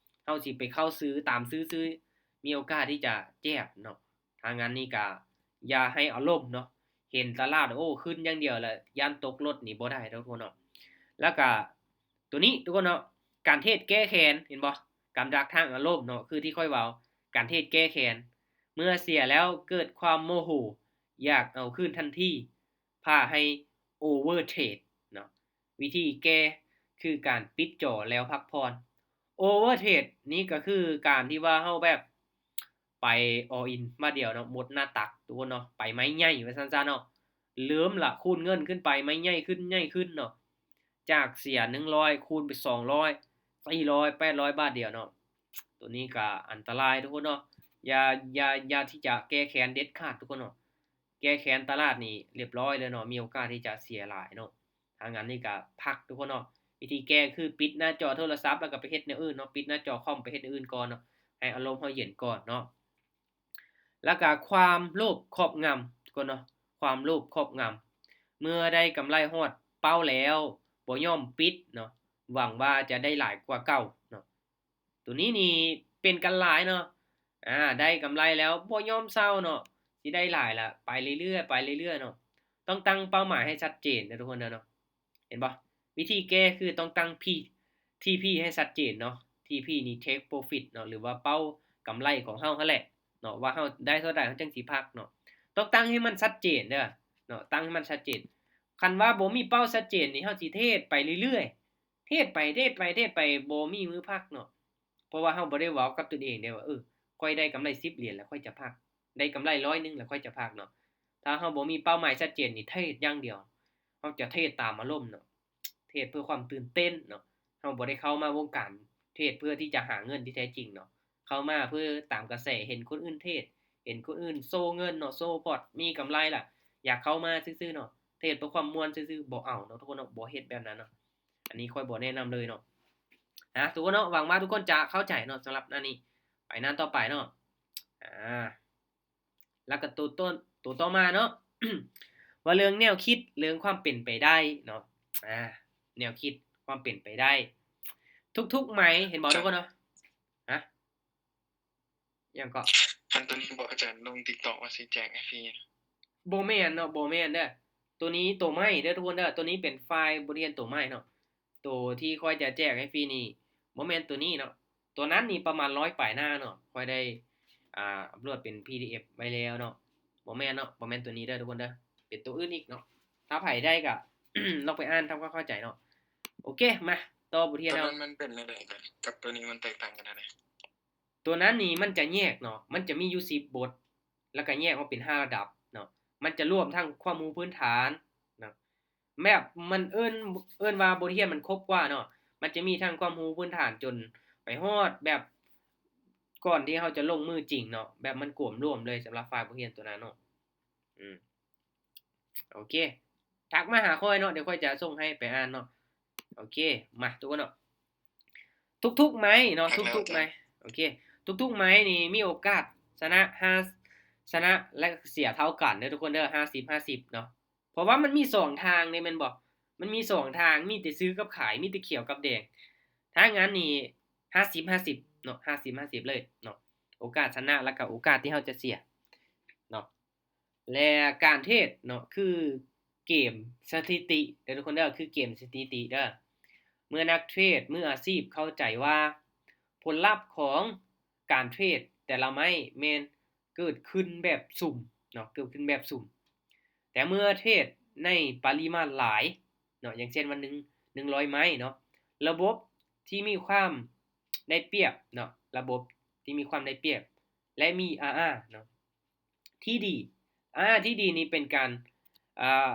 ເຮົາຊິໄປເຂົ້າຊື້ຕາມຊື້ໆ ມີໂອກາດທີ່ຈະແຈບເນາະ. ທາງນັ້ນນີ້ກະຢ່າໃຫ້ອາລົມເນາະ ເຫັນຕະຫຼາດ ໂອ້ ຂຶ້ນຢ່າງດຽວລະ ຢ້ານຕົກລົດນີ້ບໍ່ໄດ້ເດີ້ ທຸກຄົນເນາະ. ແລ້ວກະ ໂຕນີ້ທຸກຄົນເນາະ ການເທດແກ້ແຄ້ນ ເຫັນບໍ່? ການດັກທາງອາລົມເນາະ ຄືທີ່ຂ້ອຍເວົ້າ ການເທດແກ້ແຄ້ນ ເມື່ອເສຍແລ້ວເກີດຄວາມໂມໂຫ ຢາກເອົາຄືນທັນທີ ພາໃຫ້ໂອເວີເທຣດເນາະ. ວິທີແກ້ຄືການປິດຈໍແລ້ວພັກຜ່ອນ. ໂອເວີເທຣດນີ້ກໍຄືການທີ່ວ່າເຮົາແບບ ໄປ all in ບາດດຽວເນາະ ໝົດໜ້າຕັກ ທຸກຄົນເນາະ ໄປໄມ້ໃຫຍ່ວ່າຊັ້ນຊະເນາະ. ເລີ່ມລະ ຄູນເງິນຂຶ້ນໄປ ໄມ້ໃຫຍ່ຂຶ້ນ ໃຫຍ່ຂຶ້ນເນາະ ຈາກເສຍໜຶ່ງຮ້ອຍ ຄູນໄປສອງຮ້ອຍ ສີ່ຮ້ອຍ ແປດຮ້ອຍ ບາດດຽວເນາະ. ໂຕນີ້ກະອັນຕະລາຍ ທຸກຄົນເນາະ ຢ່າ ຢ່າ ຢ່າທີ່ຈະແກ້ແຄ້ນເດັດຂາດ ທຸກຄົນເນາະ. ແກ້ແຄ້ນຕະຫຼາດນີ້ລຽບຮ້ອຍເລີຍເນາະ ມີໂອກາດທີ່ຈະເສຍຫຼາຍເນາະ. ທາງນັ້ນນີ້ກະພັກ ທຸກຄົນເນາະ. ວິທີແກ້ຄືປິດໜ້າຈໍໂທລະສັບ ແລ້ວກໍໄປເຮັດແນວອື່ນເນາະ ປິດໜ້າຈໍຄອມໄປເຮັດແນວອື່ນກ່ອນເນາະ ໃຫ້ອາລົມເຮົາເຢັນກ່ອນເນາະ. ແລ້ວກະຄວາມໂລບຄອບງຳກ່ອນເນາະ ຄວາມໂລບຄອບງຳ ເມື່ອໄດ້ກຳໄລຮອດເປົ້າແລ້ວ ບໍ່ຍອມປິດເນາະ ຫວັງວ່າຈະໄດ້ຫຼາຍກວ່າເກົ່າເນາະ. ໂຕນີ້ນີ້ເປັນກັນຫຼາຍເນາະ ອາ ໄດ້ກຳໄລແລ້ວບໍ່ຍອມເຊົາເນາະ ຊິໄດ້ຫຼາຍລະ ໄປເລື້ອຍໆ ໄປເລື້ອຍໆເນາະ. ຕ້ອງຕັ້ງເປົ້າໝາຍໃຫ້ຊັດເຈນເດີ ທຸກຄົນເດີເນາະ. ເຫັນບໍ່? ວິທີແກ້ຄືຕ້ອງຕັ້ງ P ທີ P ໃຫ້ຊັດເຈນເນາະ ທີ P ນີ້ take profit ເນາະ ຫຼືວ່າເປົ້າກຳໄລຂອງເຮົາຫັ້ນແຫຼະເນາະ ວ່າເຮົາໄດ້ເທົ່າໃດເຮົາຈັ່ງຊິພັກເນາະ. ຕ້ອງຕັ້ງໃຫ້ມັນຊັດເຈນເດີເນາະ ຕັ້ງໃຫ້ມັນຊັດເຈນ. ຄັນວ່າບໍ່ມີເປົ້າຊັດເຈນນີ້ ເຮົາຊິເທດໄປເລື້ອຍໆ ເທດໄປ ເທດໄປ ເທດໄປ ບໍ່ມີມື້ພັກເນາະ. ເພາະວ່າເຮົາບໍ່ໄດ້ເວົ້າກັບຕົນເອງເດ້ວ່າ ເອີ ຂ້ອຍໄດ້ກຳໄລສິບຫຼຽນແລ້ວຂ້ອຍຈະພັກ ໄດ້ກຳໄລຮ້ອຍໜຶ່ງແລ້ວຂ້ອຍຈະພັກເນາະ. ຖ້າເຮົາບໍ່ມີເປົ້າໝາຍຊັດເຈນນີ້ ເທດຢ່າງດຽວ ເຮົາຈະເທດຕາມອາລົມເນາະ ເທດເພື່ອຄວາມຕື່ນເຕັ້ນເນາະ. ເຮົາບໍ່ໄດ້ເຂົ້າມາວົງການເທດເພື່ອທີ່ຈະຫາເງິນທີ່ແທ້ຈິງເນາະ ເຂົ້າມາເພື່ອຕາມກະແສ ເຫັນຄົນອື່ນເທດ ເຫັນຄົນອື່ນໂຊເງິນເນາະ ໂຊພອດ ມີກຳໄລລະ ຢາກເຂົ້າມາຊື່ໆເນາະ ເທດເພື່ອຄວາມມ່ວນຊື່ໆ ບໍ່ເອົາເນາະ ທຸກຄົນເນາະ ບໍ່ເຮັດແບບນັ້ນເນາະ. ອັນນີ້ຂ້ອຍບໍ່ແນະນຳເລີຍເນາະ ນະ ທຸກຄົນເນາະ. ຫວັງວ່າທຸກຄົນຈະເຂົ້າໃຈເນາະ ສຳລັບໜ້ານີ້. ໄປໜ້າຕໍ່ໄປເນາະ ອາ ແລ້ວກໍໂຕ ໂຕ ໂຕຕໍ່ມາເນາະ ວ່າເລື່ອງແນວຄິດ ເລື່ອງຄວາມເປັນໄປໄດ້ເນາະ ອາ ແນວຄິດ ຄວາມເປັນໄປໄດ້ ທຸກໆໄມ້ ເຫັນບໍ່ ທຸກຄົນເນາະ? ຮະ? ຫຍັງເກາະ? ອັນໂຕນີ້ບໍ່ ອາຈານລົງ TikTok ວ່າຊິແຈກໃຫ້ຟຣີນະ? ບໍ່ແມ່ນເນາະ ບໍ່ແມ່ນເດີ້ ໂຕນີ້ໂຕໃໝ່ເດີ້ ທຸກຄົນເດີ້. ໂຕນີ້ເປັນໄຟລ໌ບົດຮຽນໂຕໃໝ່ເນາະ ໂຕທີ່ຂ້ອຍຈະແຈກໃຫ້ຟຣີນີ້ ບໍ່ແມ່ນໂຕນີ້ເນາະ. ໂຕນັ້ນນີ້ປະມານຮ້ອຍປາຍໜ້າເນາະ ຂ້ອຍໄດ້ ອ່າ ອັບໂຫຼດເປັນ PDF ໄວ້ແລ້ວເນາະ. ບໍ່ແມ່ນເນາະ ບໍ່ແມ່ນໂຕນີ້ເດີ້ ທຸກຄົນເດີ້ ເປັນໂຕອື່ນອີກເນາະ. ຖ້າໃຜໄດ້ກໍ ລອງໄປອ່ານທຳຄວາມເຂົ້າໃຈເນາະ. ໂອເຄ ມາຕໍ່ບົດຮຽນເຮົາ. ໂຕນັ້ນມັນເປັນແນວໃດກັນ ກັບໂຕນີ້ ມັນແຕກຕ່າງກັນແນວໃດ? ຕົວນັ້ນນີ້ມັນຈະແຍກເນາະ ມັນຈະມີຢູ່ສິບບົດ ແລ້ວກະແຍກອອກເປັນຫ້າລະດັບເນາະ. ມັນຈະລວມທັງຄວາມຮູ້ພື້ນຖານເນາະ ແບບມັນເອີ້ນ ເອີ້ນວ່າບົດຮຽນມັນຄົບກວ່າເນາະ. ມັນຈະມີທັງຄວາມຮູ້ພື້ນຖານຈົນໄປຮອດແບບກ່ອນທີ່ເຮົາຈະລົງມືຈິງເນາະ ແບບມັນກວມລວມເລີຍສຳລັບຝ່າຍບົດຮຽນຕົວນັ້ນເນາະ. ອືມ ໂອເຄ ທັກມາຫາຂ້ອຍເນາະ ດຽວຂ້ອຍຈະສົ່ງໃຫ້ໄປອ່ານເນາະ. ໂອເຄ ມາ ທຸກຄົນເນາະ. ທຸກໆໄມ້ເນາະ ທຸກໆໄມ້ ໂອເຄ ທຸກໆໄມ້ນີ້ມີໂອກາດຊະນະຫ້າ ຊະນະ ແລະ ເສຍເທົ່າກັນເດີທຸກຄົນເດີ ຫ້າສິບ ຫ້າສິບເນາະ ເພາະວ່າມັນມີສອງທາງເດ້ແມ່ນບໍ່? ມັນມີສອງທາງ ມີແຕ່ຊື້ກັບຂາຍ ມີແຕ່ຂຽວກັບແດງ ຖ້າງນັ້ນນີ້ຫ້າສິບ ຫ້າສິບເນາະ ຫ້າສິບ ຫ້າສິບເລີຍເນາະ ໂອກາດຊະນະ ແລ້ວກໍໂອກາດທີ່ເຮົາຈະເສຍເນາະ. ແລະ ການເທຣດເນາະ ຄືເກມສະຖິຕິເດີທຸກຄົນເດີ ຄືເກມສະຖິຕິເດີ ເມື່ອນັກເທຣດມືອາຊີບເຂົ້າໃຈວ່າຜົນລັບຂອງການເທຣດແຕ່ລະໄມ້ແມ່ນເກີດຂຶ້ນແບບສຸ່ມເນາະ ເກີດຂຶ້ນແບບສຸ່ມ ແຕ່ເມື່ອເທຣດໃນປະລິມານຫຼາຍເນາະ ຢ່າງເຊັ່ນວ່າໜຶ່ງ ໜຶ່ງຮ້ອຍໄມ້ເນາະ ລະບົບທີ່ມີຄວາມໄດ້ປຽບເນາະ ລະບົບທີ່ມີຄວາມໄດ້ປຽບ ແລະ ມີອາອາເນາະ ທີ່ດີ ອາ ທີ່ດີນີ້ເປັນການ ອ່າ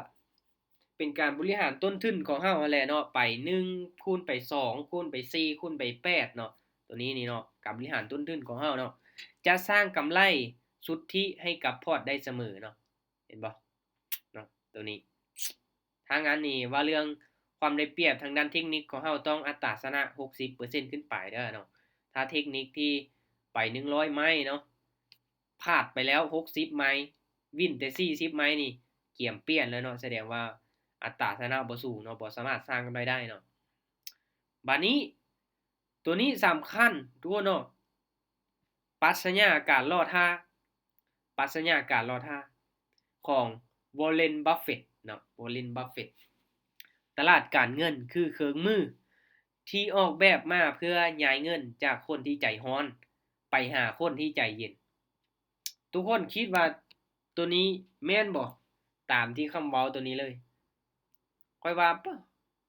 ເປັນການບໍລິຫານຕົ້ນທຶນຂອງເຮົາຫັ້ນແຫຼະເນາະ ໄປໜຶ່ງ ຄູນໄປສອງ ຄູນໄປສີ່ ຄູນໄປແປດເນາະ ໂຕນີ້ນີ້ເນາະ ການບໍລິຫານຕົ້ນທຶນຂອງເຮົາເນາະ ຈະສ້າງກຳໄລສຸດທິໃຫ້ກັບພອດໄດ້ສະເໝີເນາະ ເຫັນບໍ່ເນາະ ໂຕນີ້ ທາງອັນນີ້ເວົ້າເລື່ອງຄວາມໄດ້ປຽບທາງດ້ານເທັກນິກຂອງເຮົາ ຕ້ອງອັດຕາຊະນະຫົກສິບເປີເຊັນຂຶ້ນໄປເດີເນາະ ຖ້າເທັກນິກທີ່ໄປໜຶ່ງຮ້ອຍໄມ້ເນາະ ພາດໄປແລ້ວຫົກສິບໄມ້ ວິນແຕ່ສີ່ສິບໄມ້ນີ້ ກຽມປ່ຽນແລ້ວເນາະ ສະແດງວ່າອັດຕາຊະນະບໍ່ສູງເນາະ ບໍ່ສາມາດສ້າງກຳໄລໄດ້ເນາະ ບາດນີ້ ໂຕນີ້ສຳຄັນທຸກຄົນເນາະ ປັດຊະຍາການລໍຖ້າ ປັດຊະຍາການລໍຖ້າ ຂອງ Warren Buffett ເນາະ Warren Buffett ຕະຫຼາດການເງິນຄືເຄື່ອງມືທີ່ອອກແບບມາເພື່ອຍ້າຍເງິນຈາກຄົນທີ່ໃຈຮ້ອນໄປຫາຄົນທີ່ໃຈເຢັນ ທຸກຄົນຄິດວ່າໂຕນີ້ແມ່ນບໍ່? ຕາມທີ່ຄຳເວົ້າໂຕນີ້ເລີຍ ຂ້ອຍວ່າ ປະ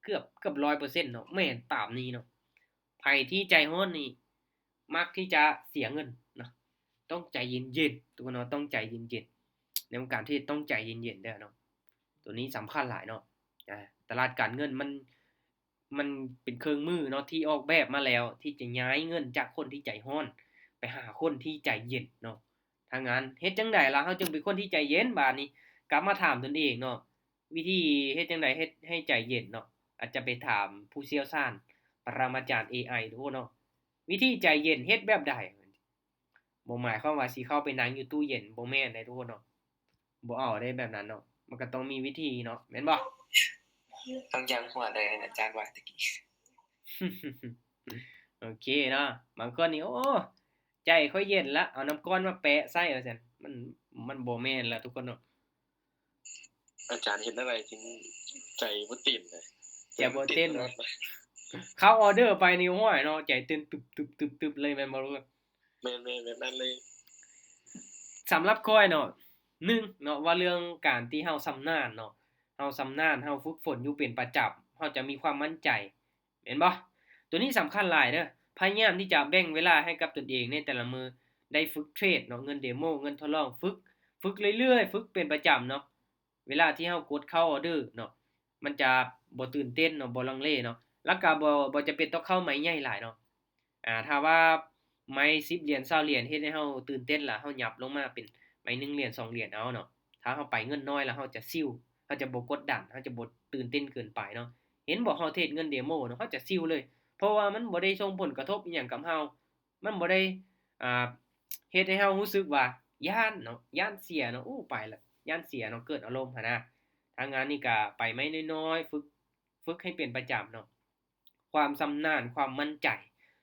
ເກືອບ ເກືອບຮ້ອຍເປີເຊັນເນາະ ແມ່ນຕາມນີ້ເນາະ ໃຜທີ່ໃຈຮ້ອນນີ້ມັກທີ່ຈະເສຍເງິນເນາະ ຕ້ອງໃຈເຢັນໆ ທຸກຄົນເນາະ ຕ້ອງໃຈເຢັນໆ ໃນວງການເທຣດຕ້ອງໃຈເຢັນໆເດີເນາະ ໂຕນີ້ສຳຄັນຫຼາຍເນາະ ອາ ຕະຫຼາດການເງິນມັນ ມັນເປັນເຄື່ອງມືເນາະ ທີ່ອອກແບບມາແລ້ວ ທີ່ຈະຍ້າຍເງິນຈາກຄົນທີ່ໃຈຮ້ອນໄປຫາຄົນທີ່ໃຈເຢັນເນາະ ທາງນັ້ນເຮັດຈັ່ງໃດລະເຮົາຈຶ່ງເປັນຄົນທີ່ໃຈເຢັນ? ບາດນີ້ກັບມາຖາມຕົນເອງເນາະ ວິທີເຮັດຈັ່ງໃດເຮັດໃຫ້ໃຈເຢັນເນາະ ອາດຈະໄປຖາມຜູ້ຊ່ຽວຊານ ປະລະມາຈານ ເອໄອ ທຸກຄົນເນາະ ວິທີໃຈເຢັນເຮັດແບບໃດ? ບໍ່ໝາຍຄວາມວ່າຊິເຂົ້າໄປນັ່ງຢູ່ຕູ້ເຢັນ ບໍ່ແມ່ນເດ້ທຸກຄົນເນາະ ບໍ່ເອົາເດ້ແບບນັ້ນເນາະ ມັນກໍຕ້ອງມີວິທີເນາະ ແມ່ນບໍ່? ຕ້ອງຢ່າງຫົວເລີຍ ອາຈານວ່າຕະກີ້ ໂອເຄເນາະ ບາງຄົນນີ້ ໂອ້ ໃຈຂ້ອຍເຢັນລະ ເອົານ້ຳກ້ອນມາແປະໃສ່ວ່າຊັ້ນ ມັນ ມັນບໍ່ແມ່ນລະທຸກຄົນເນາະ ອາຈານເຮັດແນວໃດຈຶ່ງໃຈບໍ່ເຕັ້ນນະ? ໃຈບໍ່ເຕັ້ນ ເຂົ້າອໍເດີໄປນີ້ ໂອ້ຍເນາະ ໃຈເຕັ້ນຕຶບໆໆໆເລີຍ ແມ່ນບໍ່? ແມ່ນໆ ແບບນັ້ນເລີຍ ສຳລັບຂ້ອຍເນາະ ໜຶ່ງເນາະ ວ່າເລື່ອງການທີ່ເຮົາຊຳນານເນາະ ເຮົາຊຳນານ ເຮົາຝຶກຝົນຢູ່ເປັນປະຈຳ ເຮົາຈະມີຄວາມໝັ້ນໃຈ ແມ່ນບໍ່? ໂຕນີ້ສຳຄັນຫຼາຍເດີ ພະຍາຍາມທີ່ຈະແບ່ງເວລາໃຫ້ກັບຕົນເອງໃນແຕ່ລະມື້ ໄດ້ຝຶກເທຣດເນາະ ເງິນເດໂມ ເງິນທົດລອງ ຝຶກ ຝຶກເລື້ອຍໆ ຝຶກເປັນປະຈຳເນາະ ເວລາທີ່ເຮົາກົດເຂົ້າອໍເດີເນາະ ມັນຈະບໍ່ຕື່ນເຕັ້ນເນາະ ບໍ່ລັງເລເນາະ ແລ້ວກະບໍ່ ບໍ່ຈຳເປັນຕ້ອງເຂົ້າໄມ້ໃຫຍ່ຫຼາຍເນາະ ອາ ຖ້າວ່າໄມ້ສິບຫຼຽນ ຊາວຫຼຽນ ເຮັດໃຫ້ເຮົາຕື່ນເຕັ້ນລະ ເຮົາຫຍັບລົງມາເປັນໄມ້ໜຶ່ງຫຼຽນ ສອງຫຼຽນເອົາເນາະ ຖ້າເຮົາໄປເງິນນ້ອຍລະ ເຮົາຈະຊິວ ເຮົາຈະບໍ່ກົດດັນ ເຮົາຈະບໍ່ຕື່ນເຕັ້ນເກີນໄປເນາະ ເຫັນບໍ່ ເຮົາເທຣດເງິນເດໂມເນາະ ເຮົາຈະຊິວເລີຍ ເພາະວ່າມັນບໍ່ໄດ້ສົ່ງຜົນກະທົບອີ່ຫຍັງກັບເຮົາ ມັນບໍ່ໄດ້ ອ່າ ເຮັດໃຫ້ເຮົາຮູ້ສຶກວ່າຢ້ານເນາະ ຢ້ານເສຍເນາະ ໂອ້ ໄປລະ ຢ້ານເສຍເນາະ ເກີດອາລົມຫັ້ນນະ ທາງງານນີ້ກະໄປໄມ້ນ້ອຍໆ ຝຶກ ຝຶກໃຫ້ເປັນປະຈຳເນາະ ຄວາມຊຳນານ ຄວາມໝັ້ນໃຈ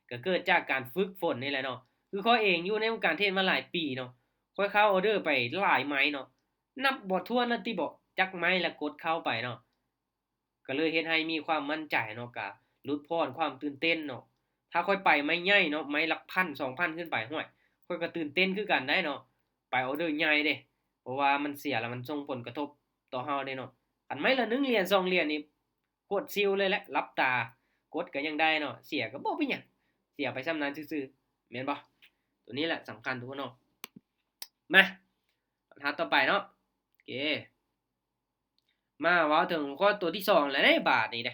ກະເກີດຈາກການຝຶກຝົນນີ້ແຫຼະເນາະ ຄືຂ້ອຍເອງຢູ່ໃນວົງການເທຣດມາຫຼາຍປີເນາະ ຂ້ອຍເຂົ້າອໍເດີໄປຫຼາຍໄມ້ເນາະ ນັບບໍ່ຖ້ວນລະຕິເບາະ ຈັກໄມ້ລະກົດເຂົ້າໄປເນາະ ກະເລີຍເຮັດໃຫ້ມີຄວາມໝັ້ນໃຈເນາະ ກະຫຼຸດຜ່ອນຄວາມຕື່ນເຕັ້ນເນາະ ຖ້າຂ້ອຍໄປໄມ້ໃຫຍ່ເນາະ ໄມ້ຫຼັກພັນ ສອງພັນຂຶ້ນໄປ ຫ້ວຍ ຂ້ອຍກະຕື່ນເຕັ້ນຄືກັນໄດ໋ເນາະ ໄປອໍເດີໃຫຍ່ເດ້ ເພາະວ່າມັນເສຍລະມັນສົ່ງຜົນກະທົບຕໍ່ເຮົາເດ້ເນາະ ຄັນໄມ້ລະໜຶ່ງຫຼຽນ ສອງຫຼຽນນີ້ ໂຄດຊິວເລີຍແຫຼະ ຫຼັບຕາກົດກະຍັງໄດ້ເນາະ ເສຍກະບໍ່ເປັນຫຍັງ ເສຍໄປຊ່ຳນັ້ນຊື່ໆ ແມ່ນບໍ່? ໂຕນີ້ແຫຼະສຳຄັນທຸກຄົນເນາະ ມາ ບັນຫາຕໍ່ໄປເນາະ ໂອເຄ ມາເວົ້າເຖິງຫົວຂໍ້ໂຕທີສອງແລ້ວເດ້ ບາດນີ້ເດ້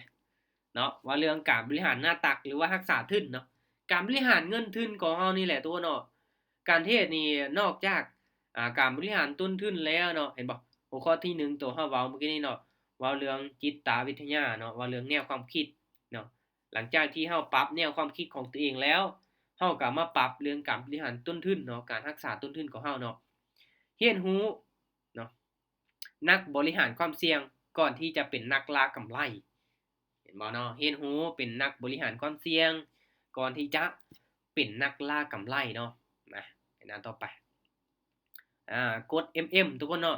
ເນາະ ວ່າເລື່ອງການບໍລິຫານໜ້າຕັກ ຫຼືວ່າຮັກສາທຶນເນາະ ການບໍລິຫານເງິນທຶນຂອງເຮົານີ້ແຫຼະທຸກຄົນເນາະ ການເທຣດນີ້ນອກຈາກ ອ່າ ການບໍລິຫານຕົ້ນທຶນແລ້ວເນາະ ເຫັນບໍ່ ຫົວຂໍ້ທີໜຶ່ງໂຕເຮົາເວົ້າມື້ກີ້ນີ້ເນາະ ເວົ້າເລື່ອງຈິດຕະວິທະຍາເນາະ ເວົ້າເລື່ອງແນວຄວາມຄິດເນາະ ຫຼັງຈາກທີ່ເຮົາປັບແນວຄວາມຄິດຂອງຕົວເອງແລ້ວ ເຮົາກໍມາປັບເລື່ອງການບໍລິຫານຕົ້ນທຶນເນາະ, ການຮັກສາຕົ້ນທຶນຂອງເຮົາເນາະ. ຮຽນຮູ້ເນາະ, ນັກບໍລິຫານຄວາມສ່ຽງກ່ອນທີ່ຈະເປັນນັກລ່າກຳໄລ. ເຫັນບໍ່ເນາະ? ຮຽນຮູ້ເປັນນັກບໍລິຫານຄວາມສ່ຽງກ່ອນທີ່ຈະເປັນນັກລ່າກຳໄລເນາະ. ມາ ໃນໜ້າຕໍ່ໄປ. ອ່າ ກົດ ເອັມເອັມ ທຸກຄົນເນາະ,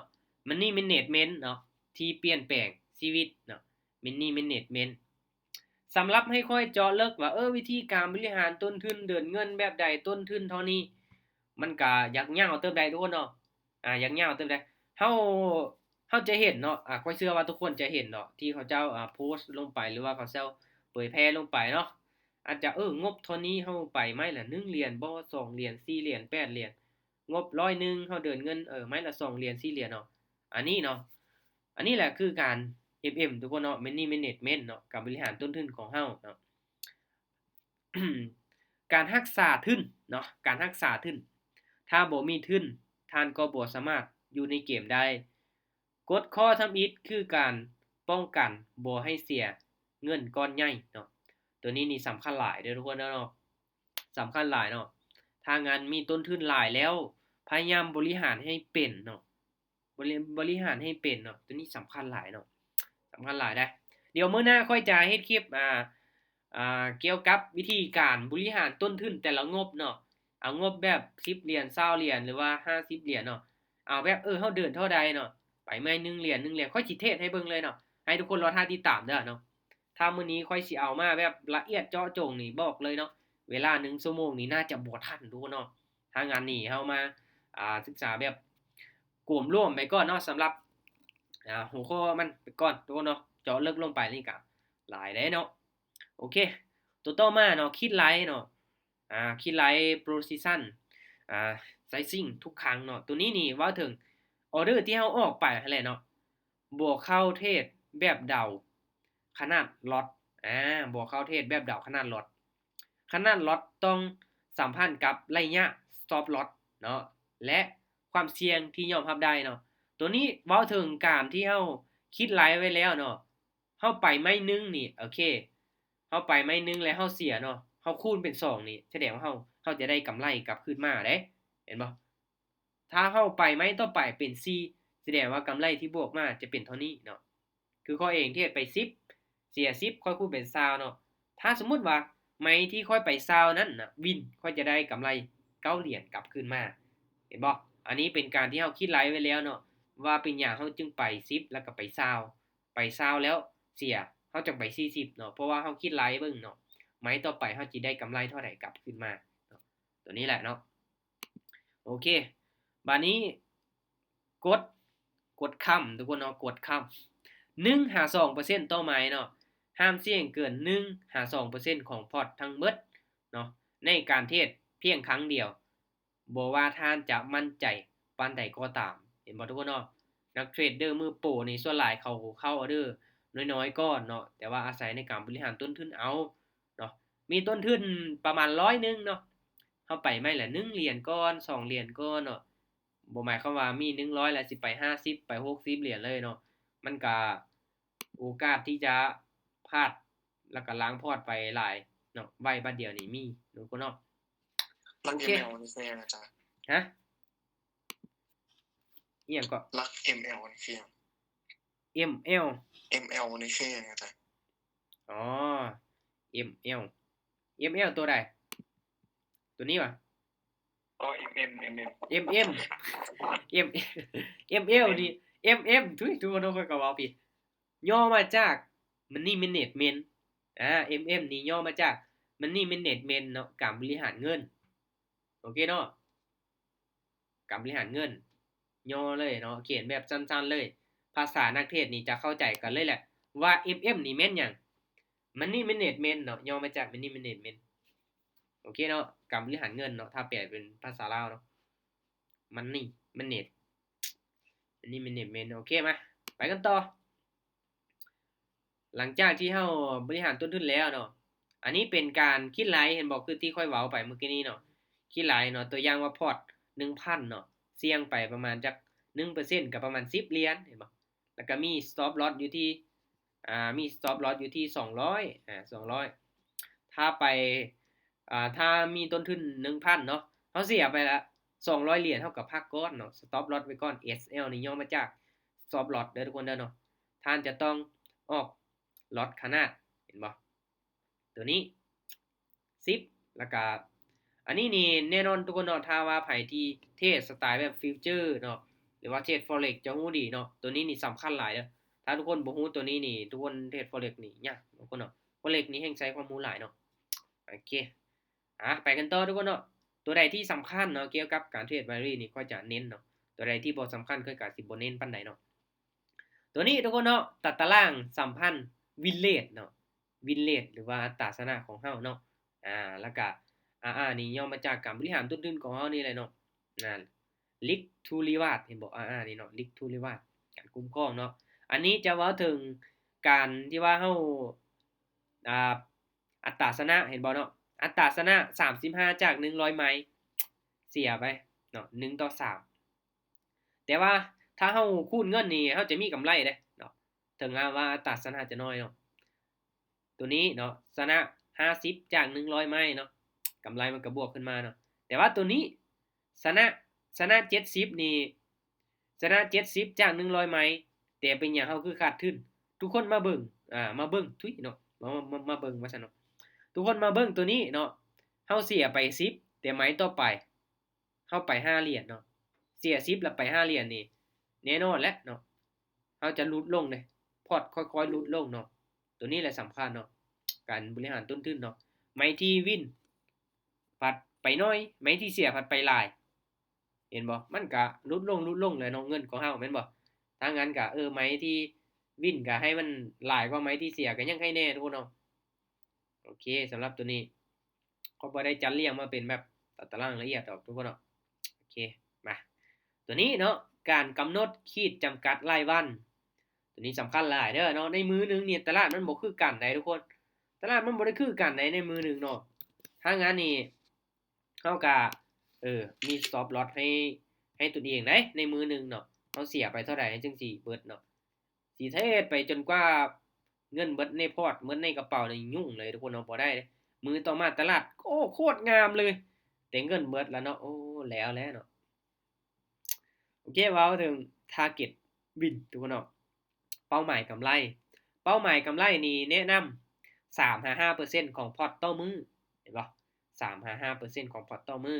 Money Management ເນາະ ທີ່ປ່ຽນແປງຊີວິດເນາະ, Money Management. ສຳລັບໃຫ້ຂ້ອຍເຈາະເລິກວ່າ ເອີ ວິທີການບໍລິຫານຕົ້ນທຶນເດີນເງິນແບບໃດ, ຕົ້ນທຶນເທົ່ານີ້, ມັນກະຢາກຍາວເຕີບໃດ ທຸກຄົນເນາະ. ອ່າ ຢາກຍາວເຕີບໃດ. ເຮົາ ເຮົາຈະເຫັນເນາະ, ອ່າ ຂ້ອຍເຊື່ອວ່າທຸກຄົນຈະເຫັນເນາະ ທີ່ເຂົາເຈົ້າ ອ່າ ໂພສລົງໄປ ຫຼືວ່າເຂົາເຈົ້າເຜີຍແຜ່ລົງໄປເນາະ. ອາດຈະ ເອີ ງົບເທົ່ານີ້ເຮົາໄປໄມ້ລະໜຶ່ງຫຼຽນບໍ, ສອງຫຼຽນ, ສີ່ຫຼຽນ, ແປດຫຼຽນ, ງົບຮ້ອຍໜຶ່ງ ເຮົາເດີນເງິນ ເອີ ໄມ້ລະສອງຫຼຽນ, ສີ່ຫຼຽນເນາະ. ອັນນີ້ເນາະ, ອັນນີ້ແຫຼະຄືການ ເອັມເອັມ ທຸກຄົນເນາະ, Money Management ເນາະ, ການບໍລິຫານຕົ້ນທຶນຂອງເຮົາເນາະ. ການຮັກສາທຶນເນາະ, ການຮັກສາທຶນ. ຖ້າບໍ່ມີທຶນ, ທ່ານກໍບໍ່ສາມາດຢູ່ໃນເກມໄດ້. ກົດຂໍ້ທຳອິດຄືການປ້ອງກັນບໍ່ໃຫ້ເສຍເງິນກ້ອນໃຫຍ່ເນາະ. ໂຕນີ້ນີ້ສຳຄັນຫຼາຍເດີທຸກຄົນເດີເນາະ, ສຳຄັນຫຼາຍເນາະ. ຖ້າງານມີຕົ້ນທຶນຫຼາຍແລ້ວ ພະຍາຍາມບໍລິຫານໃຫ້ເປັນເນາະ, ບໍລິ ບໍລິຫານໃຫ້ເປັນເນາະ. ໂຕນີ້ສຳຄັນຫຼາຍເນາະ, ສຳຄັນຫຼາຍເດ້. ດຽວມື້ໜ້າຂ້ອຍຈະເຮັດຄລິບ ອ່າ ອ່າ ກ່ຽວກັບວິທີການບໍລິຫານຕົ້ນທຶນແຕ່ລະງົບເນາະ. ເອົາງົບແບບສິບຫຼຽນ, ຊາວຫຼຽນ ຫຼືວ່າຫ້າສິບຫຼຽນເນາະ. ເອົາແບບ ເອີ ເຮົາເດີນເທົ່າໃດເນາະ, ໄປໄມ້ໜຶ່ງຫຼຽນ, ໜຶ່ງຫຼຽນ. ຂ້ອຍຊິເທດໃຫ້ເບິ່ງເລີຍເນາະ, ໃຫ້ທຸກຄົນລໍຖ້າຕິດຕາມເດີເນາະ. ຖ້າມື້ນີ້ຂ້ອຍຊິເອົາມາແບບລະອຽດເຈາະຈົງນີ້ ບອກເລີຍເນາະ, ເວລາໜຶ່ງຊົ່ວໂມງນີ້ໜ້າຈະບໍ່ທັນທຸກຄົນເນາະ. ຖ້າງານນີ້ເຮົາມາ ອ່າ ສຶກສາແບບກວມລວມໄປກ່ອນເນາະ, ສຳລັບ ອ່າ ຫົວຂໍ້ມັນໄປກ່ອນທຸກຄົນເນາະ. ເຈາະເລິກລົງໄປນີ້ກະຫຼາຍເດ້ເນາະ. ໂອເຄ ໂຕຕໍ່ມາເນາະ, ຄິດໄລ່ເນາະ, ອ່າ ຄິດໄລ່ precision ອ່າ sizing ທຸກຄັ້ງເນາະ. ໂຕນີ້ນີ້ເວົ້າເຖິງ order ທີ່ເຮົາອອກໄປຫັ້ນແຫຼະເນາະ, ບໍ່ເຂົ້າເທດແບບເດົາຂະໜາດລັອດ, ອ່າ ບໍ່ເຂົ້າເທດແບບເດົາຂະໜາດລັອດ. ຂະໜາດລັອດຕ້ອງສຳພັນກັບໄລຍະ stop loss ເນາະ ແລະ ຄວາມສ່ຽງທີ່ຍອມຮັບໄດ້ເນາະ. ໂຕນີ້ເວົ້າເຖິງການທີ່ເຮົາຄິດໄລ່ໄວ້ແລ້ວເນາະ, ເຮົາໄປໄມ້ໜຶ່ງນີ້ ໂອເຄ ເຮົາໄປໄມ້ໜຶ່ງແລ້ວເຮົາເສຍເນາະ, ເຮົາຄູນເປັນສອງນີ້ ສະແດງວ່າເຮົາ ເຮົາຈະໄດ້ກຳໄລກັບຄືນມາເດ້, ເຫັນບໍ່? ຖ້າເຮົາໄປໄມ້ຕໍ່ໄປເປັນສີ່ ສະແດງວ່າກຳໄລທີ່ບວກມາຈະເປັນເທົ່ານີ້ເນາະ. ຄືຂ້ອຍເອງເທດໄປສິບ ເສຍສິບ ຂ້ອຍຄູນເປັນຊາວເນາະ. ຖ້າສົມມຸດວ່າໄມ້ທີ່ຂ້ອຍໄປຊາວນັ້ນນະວິນ ຂ້ອຍຈະໄດ້ກຳໄລເກົ້າຫຼຽນກັບຄືນມາ, ເຫັນບໍ່? ອັນນີ້ເປັນການທີ່ເຮົາຄິດໄລ່ໄວ້ແລ້ວເນາະ ວ່າເປັນຫຍັງເຮົາຈຶ່ງໄປສິບ ແລ້ວກໍໄປຊາວ ໄປຊາວແລ້ວເສຍ ເຮົາຈັ່ງໄປສີ່ສິບເນາະ, ເພາະວ່າເຮົາຄິດໄລ່ເບິ່ງເນາະ ໄມ້ຕໍ່ໄປເຮົາຊິໄດ້ກຳໄລເທົ່າໃດກັບຄືນມາເນາະ. ໂຕນີ້ແຫຼະເນາະ. ໂອເຄ ບາດນີ້ກົດ ກົດຄ້ຳທຸກຄົນເນາະ, ກົດຄ້ຳ ໜຶ່ງຫາສອງເປີເຊັນຕໍ່ໄມ້ເນາະ. ຫ້າມສ່ຽງເກີນໜຶ່ງຫາສອງເປີເຊັນຂອງພອດທັງໝົດເນາະ ໃນການເທດພຽງຄັ້ງດຽວ. ບໍ່ວ່າທ່ານຈະໝັ້ນໃຈປານໃດກໍຕາມ, ເຫັນບໍ່ທຸກຄົນເນາະ? ນັກເທຣດເດີມືໂປນີ້ສ່ວນຫຼາຍເຂົາເຂົ້າອໍເດີນ້ອຍໆກ່ອນເນາະ, ແຕ່ວ່າອາໄສໃນການບໍລິຫານຕົ້ນທຶນເອົາເນາະ, ມີຕົ້ນທຶນປະມານຮ້ອຍໜຶ່ງເນາະ, ເຮົາໄປໄມ້ລະໜຶ່ງຫຼຽນກ່ອນ ສອງຫຼຽນກ່ອນເນາະ, ບໍ່ໝາຍຄວາມວ່າມີໜຶ່ງຮ້ອຍແລ້ວຊິໄປຫ້າສິບ ໄປຫົກສິບຫຼຽນເລີຍເນາະ, ມັນກະໂອກາດທີ່ຈະພາດ ແລ້ວກະລ້າງພອດໄປຫຼາຍເນາະ, ໄວ້ບາດດຽວນີ້ມີເນາະ ທຸກຄົນເນາະ. ຫຼັກ ໂອເຄ ເອັມແອວ ນີ້ຄືຫຍັງອາຈານ? ຮະ? ອີ່ຫຍັງເກາະ? ຫຼັກ ເອັມແອວ ນີ້ຄືຫຍັງ? ເອັມແອວ ເອັມແອວ ນີ້ຄືຫຍັງອາຈານ? ອໍ ເອັມແອວ ເອັມແອວ ຕົວໃດ? ຕົວນີ້ຫວາ? ອໍ ເອັມເອັມ ເອັມເອັມ ເອັມເອັມ ເອັມແອວ ນີ້ ເອັມເອັມ ທຸຍ ທຸກຄົນເນາະ, ຂ້ອຍກໍເວົ້າຜິດ. ຫຍໍ້ມາຈາກ Money Management ອາ ເອັມເອັມ ນີ້ຫຍໍ້ມາຈາກ Money Management ເນາະ, ການບໍລິຫານເງິນ. ໂອເຄເນາະ, ການບໍລິຫານເງິນ ຫຍໍ້ເລີຍເນາະ, ຂຽນແບບສັ້ນໆເລີຍ. ພາສານັກເທຣດນີ້ຈະເຂົ້າໃຈກັນເລີຍແຫຼະ ວ່າ ເອັມເອັມ ນີ້ແມ່ນຫຍັງ. Money Management ເນາະ, ຫຍໍ້ມາຈາກ Money Management. ໂອເຄເນາະ, ການບໍລິຫານເງິນເນາະ, ຖ້າແປເປັນພາສາລາວເນາະ Money Manage Money Management. ໂອເຄ ມາ ໄປກັນຕໍ່. ຫຼັງຈາກທີ່ເຮົາບໍລິຫານຕົ້ນທຶນແລ້ວເນາະ, ອັນນີ້ເປັນການຄິດໄລ່ ເຫັນບໍ່? ຄືທີ່ຂ້ອຍເວົ້າໄປເມື່ອກີ້ນີ້ເນາະ, ຄິດໄລ່ເນາະ, ຕົວຢ່າງວ່າພອດໜຶ່ງພັນເນາະ, ສ່ຽງໄປປະມານຈັກໜຶ່ງເປີເຊັນ ກໍປະມານສິບຫຼຽນ ເຫັນບໍ່? ແລ້ວກໍມີ stop loss ຢູ່ທີ່ ອ່າ ມີ stop loss ຢູ່ທີ່ສອງຮ້ອຍ ອ່າ ສອງຮ້ອຍ. ຖ້າໄປ ອ່າ ຖ້າມີຕົ້ນທຶນໜຶ່ງພັນເນາະ ເຮົາເສຍໄປລະສອງຮ້ອຍຫຼຽນ ເຮົາກໍພັກກ່ອນເນາະ stop loss ໄວ້ກ່ອນ. ເອສແອລ ນີ້ຍ່ອມາຈາກ stop loss ເດີທຸກຄົນເດີເນາະ. ທ່ານຈະຕ້ອງອອກ loss ຂະໜາດ ເຫັນບໍ່? ຕົວນີ້ ສິບ ແລ້ວກະ ອັນນີ້ນີ້ແນ່ນອນທຸກຄົນເນາະ ຖ້າວ່າໃຜທີ່ເທຣດສະໄຕແບບ future ເນາະ ຫຼືວ່າເທຣດ forex ຈະຮູ້ດີເນາະ. ຕົວນີ້ນີ້ສຳຄັນຫຼາຍເດີ ຖ້າທຸກຄົນບໍ່ຮູ້ຕົວນີ້ນີ້ ທຸກຄົນເທຣດ forex ນີ້ຍາກທຸກຄົນເນາະ. forex ນີ້ແຮ່ງໃຊ້ຄວາມຮູ້ຫຼາຍເນາະ. ໂອເຄ ອ່າ ໄປກັນຕໍ່ທຸກຄົນເນາະ. ຕົວໃດທີ່ສຳຄັນເນາະ ກ່ຽວກັບການເທຣດ binary ນີ້ ຂ້ອຍຈະເນັ້ນເນາະ, ຕົວໃດທີ່ບໍ່ສຳຄັນ ຂ້ອຍກະຊິບໍ່ເນັ້ນປານໃດເນາະ. ຕົວນີ້ທຸກຄົນເນາະ ຕາຕະລາງສຳພັນ win rate ເນາະ win rate ຫຼືວ່າອັດຕາຊະນະຂອງເຮົາເນາະ. ອ່າ ແລ້ວກະ ອາອາ ນີ້ຍ່ອມມາຈາກການບໍລິຫານຕົ້ນທຶນຂອງເຮົານີ້ແຫຼະເນາະ. ອ່າ risk to reward ເຫັນບໍ່? ອາອາ ນີ້ເນາະ risk to reward ການຄຸ້ມຄອງເນາະ. ອັນນີ້ຈະເວົ້າເຖິງການທີ່ວ່າເຮົາ ອ່າ ອັດຕາຊະນະ ເຫັນບໍ່ເນາະ? ອັດຕາຊະນະສາມສິບຫ້າຈາກໜຶ່ງຮ້ອຍໄມ ເສຍໄປເນາະ ໜຶ່ງຕໍ່ສາມ. ແຕ່ວ່າຖ້າເຮົາຄູນເງິນນີ້ ເຮົາຈະມີກຳໄລເດ້ເນາະ ເຖິງວ່າອັດຕາຊະນະຈະນ້ອຍເນາະ. ຕົວນີ້ເນາະ ຊະນະຫ້າສິບຈາກໜຶ່ງຮ້ອຍໄມເນາະ ກຳໄລມັນກະບວກຂຶ້ນມາເນາະ. ແຕ່ວ່າຕົວນີ້ ຊະນະ ຊະນະເຈັດສິບນີ້ ຊະນະເຈັດສິບຈາກໜຶ່ງຮ້ອຍໄມ ແຕ່ເປັນຫຍັງເຮົາຄືຂາດທຶນ? ທຸກຄົນມາເບິ່ງ ອ່າ ມາເບິ່ງ ທຸຍເນາະ ມາ ມາ ມາເບິ່ງວ່າຊັ້ນເນາະ. ທຸກຄົນມາເບິ່ງຕົວນີ້ເນາະ ເຮົາເສຍໄປສິບ ແຕ່ໄມຕໍ່ໄປ ເຮົາໄປຫ້າຫຼຽນເນາະ ເສຍສິບແລ້ວໄປຫ້າຫຼຽນນີ້ ແນ່ນອນແຫຼະເນາະ ເຮົາຈະຫຼຸດລົງເດ້ ພອດຄ່ອຍໆຫຼຸດລົງເນາະ. ຕົວນີ້ແຫຼະສຳຄັນເນາະ ການບໍລິຫານຕົ້ນທຶນເນາະ. ໄມທີ່ວິນພັດໄປໜ້ອຍ ໄມທີ່ເສຍພັດໄປຫຼາຍ ເຫັນບໍ່? ມັນກະຫຼຸດລົງ ຫຼຸດລົງແຫຼະເນາະ ເງິນຂອງເຮົາແມ່ນບໍ່? ຖ້າງນັ້ນກະ ເອີ ໄມທີ່ວິນກະໃຫ້ມັນຫຼາຍກວ່າໄມທີ່ເສຍ ກະຍັງໃຫ້ແນ່ທຸກຄົນເນາະ. ໂອເຄ ສຳລັບຕົວນີ້ ຂ້ອຍບໍ່ໄດ້ຈັດລຽງມາເປັນແບບຕາຕະລາງລະອຽດດອກທຸກຄົນເນາະ. ໂອເຄ ມາ ຕົວນີ້ເນາະ ການກຳນົດຂີດຈຳກັດລາຍວັນ ຕົວນີ້ສຳຄັນຫຼາຍເດີເນາະ. ໃນມື້ໜຶ່ງນີ້ຕະຫຼາດມັນບໍ່ຄືກັນໃດ໋ທຸກຄົນ ຕະຫຼາດມັນບໍ່ໄດ້ຄືກັນໃດ໋ໃນມື້ໜຶ່ງເນາະ. ຖ້າງນັ້ນນີ້ ເຮົາກະ ເອີ ມີ stop loss ໃຫ້ ໃຫ້ຕົນເອງໄດ໋ ໃນມື້ໜຶ່ງເນາະ ເຮົາເສຍໄປເທົ່າໃດຈັ່ງຊິເບິດເນາະ. ຊິເທຣດໄປຈົນກວ່າເງິນເບິດໃນພອດ ເບິດໃນກະເປົານີ້ຫຍຸ້ງເລີຍທຸກຄົນເນາະ ບໍ່ໄດ້ເດ້. ມື້ຕໍ່ມາຕະຫຼາດ ໂອ້ ໂຄດງາມເລີຍ ແຕ່ເງິນເບິດລະເນາະ ໂອ້ ແລ້ວແຫຼະເນາະ. ໂອເຄ ເວົ້າເຖິງ target win ທຸກຄົນເນາະ ເປົ້າໝາຍກຳໄລ ເປົ້າໝາຍກຳໄລນີ້ແນະນຳ ສາມຫາຫ້າເປີເຊັນຂອງພອດຕໍ່ມື້ ເຫັນບໍ່? ສາມຫາຫ້າເປີເຊັນຂອງພອດຕໍ່ມື້.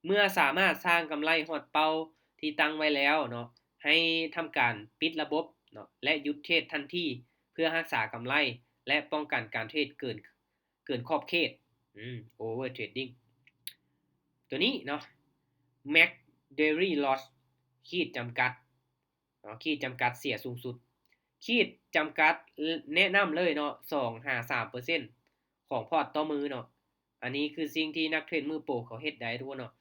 ເມື່ອສາມາດສ້າງກຳໄລຮອດເປົ້າທີ່ຕັ້ງໄວ້ແລ້ວເນາະ ໃຫ້ທຳການປິດລະບົບເນາະ ແລະ ຢຸດເທຣດທັນທີ ເພື່ອຮັກສາກຳໄລ ແລະ ປ້ອງກັນການເທຣດເກີນ ເກີນຂອບເຂດ ອືມ over trading. ຕົວນີ້ເນາະ max daily loss ຂີດຈຳກັດ ເນາະ ຂີດຈຳກັດເສຍສູງສຸດ ຂີດຈຳກັດ ແນະນຳເລີຍເນາະ ສອງຫາສາມເປີເຊັນຂອງພອດຕໍ່ມື້ເນາະ. ອັນນີ້ຄືສິ່ງທີ່ນັກເທຣດມືໂປເຂົາເຮັດໄດ້ທຸກຄົນເນາະ.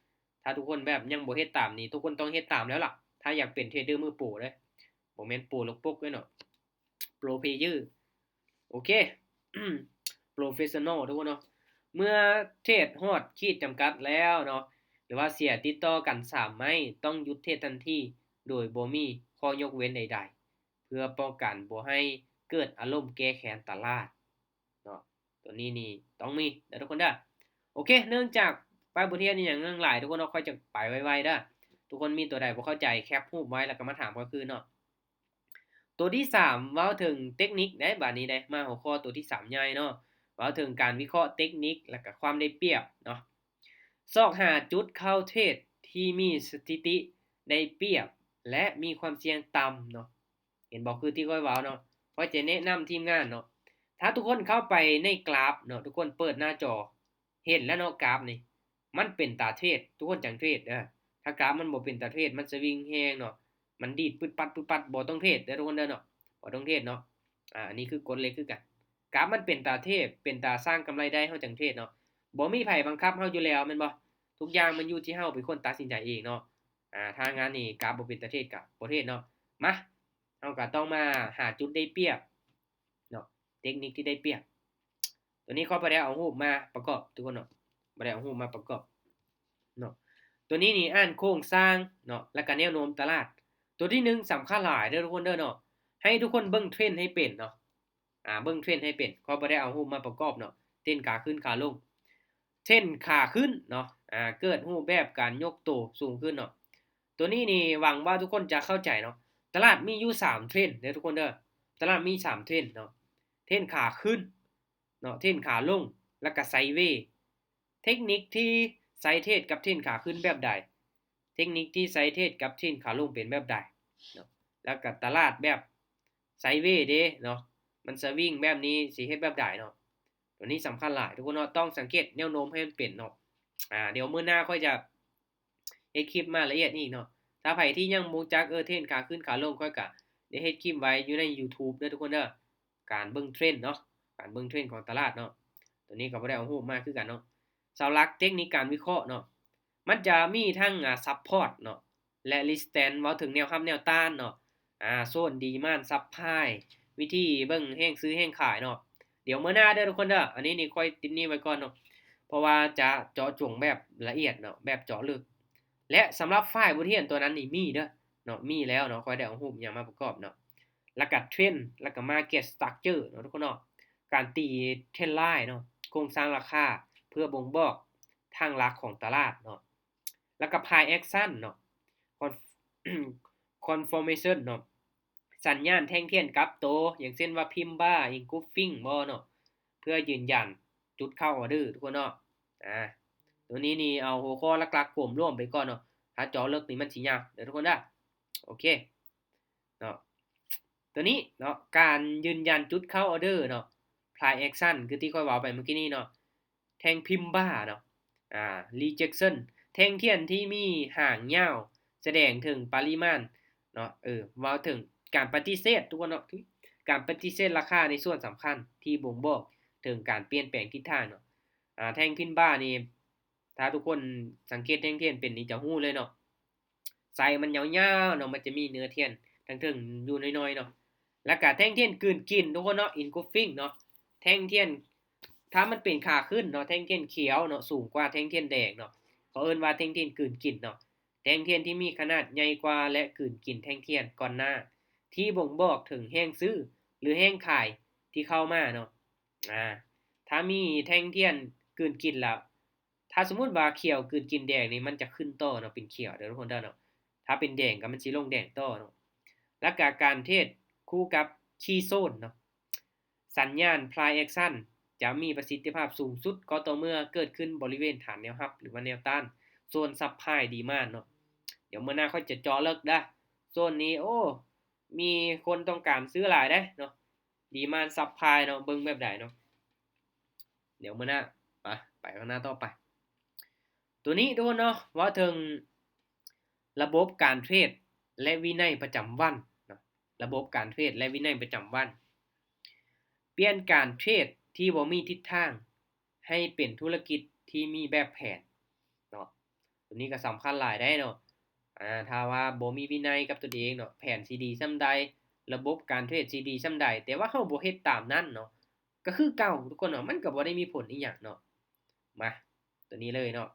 ຖ້າທຸກຄົນແບບຍັງບໍ່ເຮັດຕາມນີ້ ທຸກຄົນຕ້ອງເຮັດຕາມແລ້ວລະ ຖ້າຢາກເປັນເທຣດເດີມືໂປເດ້ ບໍ່ແມ່ນໂປລົກປົກເດ້ເນາະ pro player. ໂອເຄ professional ທຸກຄົນເນາະ. ເມື່ອເທຣດຮອດຂີດຈຳກັດແລ້ວເນາະ ຫຼືວ່າເສຍຕິດຕໍ່ກັນສາມໄມ້ ຕ້ອງຢຸດເທຣດທັນທີ ໂດຍບໍ່ມີຂໍ້ຍົກເວັ້ນໃດໆ ເພື່ອປ້ອງກັນບໍ່ໃຫ້ເກີດອາລົມແກ້ແຄ້ນຕະຫຼາດເນາະ. ຕົວນີ້ນີ້ຕ້ອງມີເດີທຸກຄົນເດີ. ໂອເຄ ເນື່ອງຈາກປ້າຍບົດຮຽນອີ່ຫຍັງຍັງຫຼາຍທຸກຄົນເນາະ ຂ້ອຍຈະໄປໄວໆເດີ. ທຸກຄົນມີຕົວໃດບໍ່ເຂົ້າໃຈ ແຄບຮູບໄວ້ ແລ້ວກໍມາຖາມຂ້ອຍຄືນເນາະ. ຕົວທີສາມ ເວົ້າເຖິງເຕັກນິກເດ້ ບາດນີ້ເດ້ ມາຫົວຂໍ້ຕົວທີສາມໃຫຍ່ເນາະ ເວົ້າເຖິງການວິເຄາະເຕັກນິກ ແລ້ວກໍຄວາມໄດ້ປຽບເນາະ. ຊອກຫາຈຸດເຂົ້າເທຣດທີ່ມີສະຖິຕິໄດ້ປຽບ ແລະ ມີຄວາມສ່ຽງຕ່ຳເນາະ. ເຫັນບໍ່? ຄືທີ່ຂ້ອຍເວົ້າເນາະ ຂ້ອຍຈະແນະນຳທີມງານເນາະ ຖ້າທຸກຄົນເຂົ້າໄປໃນກຣາຟເນາະ ທຸກຄົນເປີດໜ້າຈໍ ເຫັນແລ້ວເນາະ ກຣາຟນີ້ ມັນເປັນຕາເທຣດ ທຸກຄົນຈັ່ງເທຣດເດີ. ຖ້າກຣາຟມັນບໍ່ເປັນຕາເທຣດ ມັນສະວິງແຮງເນາະ ມັນດີດປຶດປັດປຶດປັດ ບໍ່ຕ້ອງເທຣດເດີທຸກຄົນເດີເນາະ ບໍ່ຕ້ອງເທຣດເນາະ. ອາ ອັນນີ້ຄືກົນເລກຄືກັນ ກຣາຟມັນເປັນຕາເທຣດ ເປັນຕາສ້າງກຳໄລໄດ້ ເຮົາຈັ່ງເທຣດເນາະ ບໍ່ມີໃຜບັງຄັບເຮົາຢູ່ແລ້ວແມ່ນບໍ່? ທຸກຢ່າງມັນຢູ່ທີ່ເຮົາເປັນຄົນຕັດສິນໃຈເອງເນາະ. ອາ ຖ້າງານນີ້ກຣາຟບໍ່ເປັນຕາເທຣດກະບໍ່ເທຣດເນາະ. ມາ ເຮົາກະຕ້ອງມາຫາຈຸດໄດ້ປຽບເນາະ ເຕັກນິກທີ່ໄດ້ປຽບ. ຕົວນີ້ຂ້ອຍບໍ່ໄດ້ເອົາຮູບມາປະກອບທຸກຄົນເນາະ ບໍ່ໄດ້ເອົາຮູບມາປະກອບເນາະ. ຕົວນີ້ນີ້ອ່ານໂຄງສ້າງເນາະ ແລ້ວກະແນວໂນ້ມຕະຫຼາດ. ຕົວທີໜຶ່ງສຳຄັນຫຼາຍເດີທຸກຄົນເດີເນາະ ໃຫ້ທຸກຄົນເບິ່ງເທຣນໃຫ້ເປັນເນາະ. ອ່າ ເບິ່ງເທຣນໃຫ້ເປັນ. ຂ້ອຍບໍ່ໄດ້ເອົາຮູບມາປະກອບເນາະ. ເທຣນຂາຂຶ້ນຂາລົງ. ເທຣນຂາຂຶ້ນເນາະ ອ່າ ເກີດຮູບແບບການຍົກໂຕສູງຂຶ້ນເນາະ. ຕົວນີ້ນີ້ຫວັງວ່າທຸກຄົນຈະເຂົ້າໃຈເນາະ. ຕະຫຼາດມີຢູ່ສາມເທຣນເດີທຸກຄົນເດີ. ຕະຫຼາດມີສາມເທຣນເນາະ. ເທຣນຂາຂຶ້ນເນາະ, ເທຣນຂາລົງ ແລ້ວກະໄຊເວ. ເທັກນິກທີ່ໃຊ້ເທຣດກັບເທຣນຂາຂຶ້ນແບບໃດ? ເທັກນິກທີ່ໃຊ້ເທຣດກັບເທຣນຂາລົງເປັນແບບໃດເນາະ? ແລ້ວກະຕະຫຼາດແບບໄຊເວເດເນາະ, ມັນສະວິງແບບນີ້ຊິເຮັດແບບໃດເນາະ? ຕົວນີ້ສຳຄັນຫຼາຍທຸກຄົນເນາະ, ຕ້ອງສັງເກດແນວໂນ້ມໃຫ້ມັນເປັນເນາະ. ອ່າ ດຽວມື້ໜ້າຂ້ອຍຈະເຮັດຄລິບມາລະອຽດອີກເນາະ. ຖ້າໃຜທີ່ຍັງບໍ່ຮູ້ຈັກ ເອີ ເທຣນຂາຂຶ້ນຂາລົງ ຂ້ອຍກະໄດ້ເຮັດຄລິບໄວ້ຢູ່ໃນ YouTube ເດີທຸກຄົນເດີ. ການເບິ່ງເທຣນເນາະ, ການເບິ່ງເທຣນຂອງຕະຫຼາດເນາະ. ຕົວນີ້ກໍບໍ່ໄດ້ເອົາຮູບມາຄືກັນເນາະ. ເສົາຫຼັກເຕັກນິກການວິເຄາະເນາະ, ມັນຈະມີທັງ ອ່າ ຊັບພອດເນາະ ແລະ resistance ເວົ້າເຖິງແນວຮັບແນວຕ້ານເນາະ, ອ່າ ໂຊນດີມານຊັບພາຍ, ວິທີເບິ່ງແຮງຊື້ແຮງຂາຍເນາະ. ດຽວມື້ໜ້າເດີທຸກຄົນເດີ, ອັນນີ້ນີ້ຂ້ອຍຕິດໜີ້ໄວ້ກ່ອນເນາະ, ເພາະວ່າຈະເຈາະຈົງແບບລະອຽດເນາະ, ແບບເຈາະເລິກ. ແລະ ສຳລັບໄຟລ໌ບົດຮຽນຕົວນັ້ນນີ້ມີເດີເນາະ, ມີແລ້ວເນາະ, ຂ້ອຍໄດ້ເອົາຮູບຫຍັງມາປະກອບເນາະ. ແລ້ວກະເທຣນ ແລ້ວກະ market structure ເນາະທຸກຄົນເນາະ, ການຕີເທຣນລາຍເນາະ, ໂຄງສ້າງລາຄາເພື່ອບົ່ງບອກທາງຫຼັກຂອງຕະຫຼາດເນາະ. ແລ້ວກະ price action ເນາະ, con- confirmation ເນາະ, ສັນຍານແທ່ງທຽນກັບໂຕ ຢ່າງເຊັ່ນວ່າ pin bar engulfing ບໍ່ເນາະ, ເພື່ອຢືນຢັນຈຸດເຂົ້າອອເດີທຸກຄົນເນາະ. ອ່າ ຕົວນີ້ນີ້ເອົາຫົວຂໍ້ຫຼັກໆກວມລວມໄປກ່ອນເນາະ, ຖ້າເຈາະເລິກນີ້ມັນຊິຍາວເດີທຸກຄົນເດີ. ໂອເຄເນາະ, ຕົວນີ້ເນາະ ການຢືນຢັນຈຸດເຂົ້າອອເດີເນາະ, price action ຄືທີ່ຂ້ອຍເວົ້າໄປເມື່ອກີ້ນີ້ເນາະ, ແທ່ງ pin bar ເນາະ, ອ່າ rejection ແທ່ງທຽນທີ່ມີຫາງຍາວສະແດງເຖິງປະລິມານເນາະ, ເອີ ເວົ້າເຖິງການປະຕິເສດທຸກຄົນເນາະ, ການປະຕິເສດລາຄາໃນສ່ວນສຳຄັນທີ່ບົ່ງບອກເຖິງການປ່ຽນແປງທິດທາງເນາະ. ອ່າ ແທ່ງ pin bar ນີ້ ຖ້າທຸກຄົນສັງເກດແທ່ງທຽນເປັນນີ້ຈະຮູ້ເລີຍເນາະ, ໄຊມັນຍາວໆເນາະ, ມັນຈະມີເນື້ອທຽນທາງເທິງຢູ່ໜ້ອຍໆເນາະ. ແລ້ວກະແທ່ງທຽນກືນກິນທຸກຄົນເນາະ, engulfing ເນາະ, ແທ່ງທຽນ ຖ້າມັນເປັນຂາຂຶ້ນເນາະ, ແທ່ງທຽນຂຽວເນາະ ສູງກວ່າແທ່ງທຽນແດງເນາະ, ເຂົາເອີ້ນວ່າແທ່ງທຽນກືນກິນເນາະ. ແທ່ງທຽນທີ່ມີຂະໜາດໃຫຍ່ກວ່າ ແລະ ກືນກິນແທ່ງທຽນກ່ອນໜ້າ ທີ່ບົ່ງບອກເຖິງແຮງຊື້ ຫຼື ແຮງຂາຍທີ່ເຂົ້າມາເນາະ. ອາ ຖ້າມີແທ່ງທຽນກືນກິນແລ້ວ ຖ້າສົມມຸດວ່າຂຽວກືນກິນແດງນີ້ ມັນຈະຂຶ້ນຕໍ່ເນາະ, ເປັນຂຽວເດີທຸກຄົນເດີເນາະ, ຖ້າເປັນແດງກໍມັນຊິລົງແດງຕໍ່ເນາະ. ແລ້ວກະການເທຣດຄູ່ກັບຄີໂຊນເນາະ, ສັນຍານ price action ຈະມີປະສິດທິພາບສູງສຸດກໍຕໍ່ເມື່ອເກີດຂຶ້ນບໍລິເວນຖານແນວຮັບ ຫຼືວ່າແນວຕ້ານ ໂຊນ supply demand ເນາະ. ດຽວມື້ໜ້າຂ້ອຍຈະເຈາະເລິກເດີ, ໂຊນນີ້ ໂອ້ ມີຄົນຕ້ອງການຊື້ຫຼາຍເດ້ເນາະ, demand supply ເນາະ, ເບິ່ງແບບໃດເນາະ. ດຽວມື້ໜ້າ ໄປ ໄປຂ້າງໜ້າຕໍ່ໄປ. ຕົວນີ້ທຸກຄົນເນາະ ເວົ້າເຖິງລະບົບການເທຣດ ແລະ ວິໄນປະຈຳວັນເນາະ, ລະບົບການເທຣດ ແລະ ວິໄນປະຈຳວັນ. ປ່ຽນການເທຣດທີ່ບໍ່ມີທິດທາງໃຫ້ເປັນທຸລະກິດທີ່ມີແບບແຜນເນາະ. ຕົວນີ້ກໍສຳຄັນຫຼາຍໄດ໋ເນາະ. ອາ ຖ້າວ່າບໍ່ມີວິໄນກັບຕົນເອງເນາະ, ແຜນຊິດີສ່ຳໃດ, ລະບົບການເທຣດຊິດີສ່ຳໃດ, ແຕ່ວ່າເຮົາບໍ່ເຮັດຕາມນັ້ນເນາະ, ກໍຄືເກົ່າທຸກຄົນເນາະ, ມັນກໍບໍ່ໄດ້ມີຜົນອີ່ຫຍັງເນາະ. ມາ ຕົວນີ້ເລີຍເນາະ.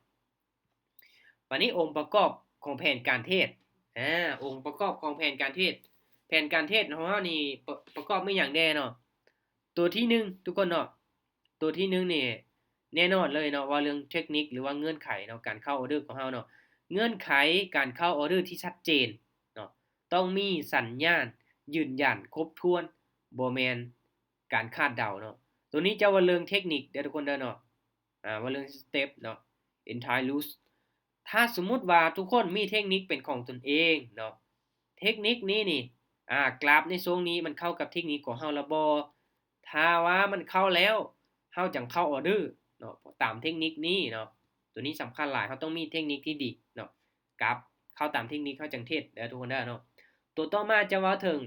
ບາດນີ້ອົງປະກອບຂອງແຜນການເທຣດ, ອາ ອົງປະກອບຂອງແຜນການເທຣດ, ແຜນການເທຣດຂອງເຮົານີ້ປະ ປະກອບມີຫຍັງແດ່ເນາະ? ຕົວທີໜຶ່ງທຸກຄົນເນາະ, ຕົວທີໜຶ່ງນີ້ແນ່ນອນເລີຍເນາະ ວ່າເລື່ອງເທັກນິກ ຫຼືວ່າເງື່ອນໄຂເນາະ ການເຂົ້າອອເດີຂອງເຮົາເນາະ. ເງື່ອນໄຂການເຂົ້າອອເດີທີ່ຊັດເຈນເນາະ, ຕ້ອງມີສັນຍານຢືນຢັນຄົບຖ້ວນ, ບໍ່ແມ່ນການຄາດເດົາເນາະ. ຕົວນີ້ຈະວ່າເລື່ອງເທັກນິກເດີທຸກຄົນເດີເນາະ, ອ່າ ວ່າເລື່ອງສະເຕັບເນາະ, entire loose. ຖ້າສົມມຸດວ່າທຸກຄົນມີເທັກນິກເປັນຂອງຕົນເອງເນາະ, ເທັກນິກນີ້ນີ້ ອ່າ ກຣາຟໃນຊ່ວງນີ້ມັນເຂົ້າກັບເທັກນິກຂອງເຮົາແລ້ວບໍ່? ຖ້າວ່າມັນເຂົ້າແລ້ວ ເຮົາຈັ່ງເຂົ້າອອເດີເນາະ ຕາມເທັກນິກນີ້ເນາະ. ຕົວນີ້ສຳຄັນຫຼາຍ, ເຮົາຕ້ອງມີເທັກນິກທີ່ດີເນາະ, ກຣາຟເຂົ້າຕາມເທັກນິກ ເຮົາຈັ່ງເທຣດເດີທຸກຄົນເດີເນາະ. ຕົວຕໍ່ມາຈະເວົ້າເຖິງ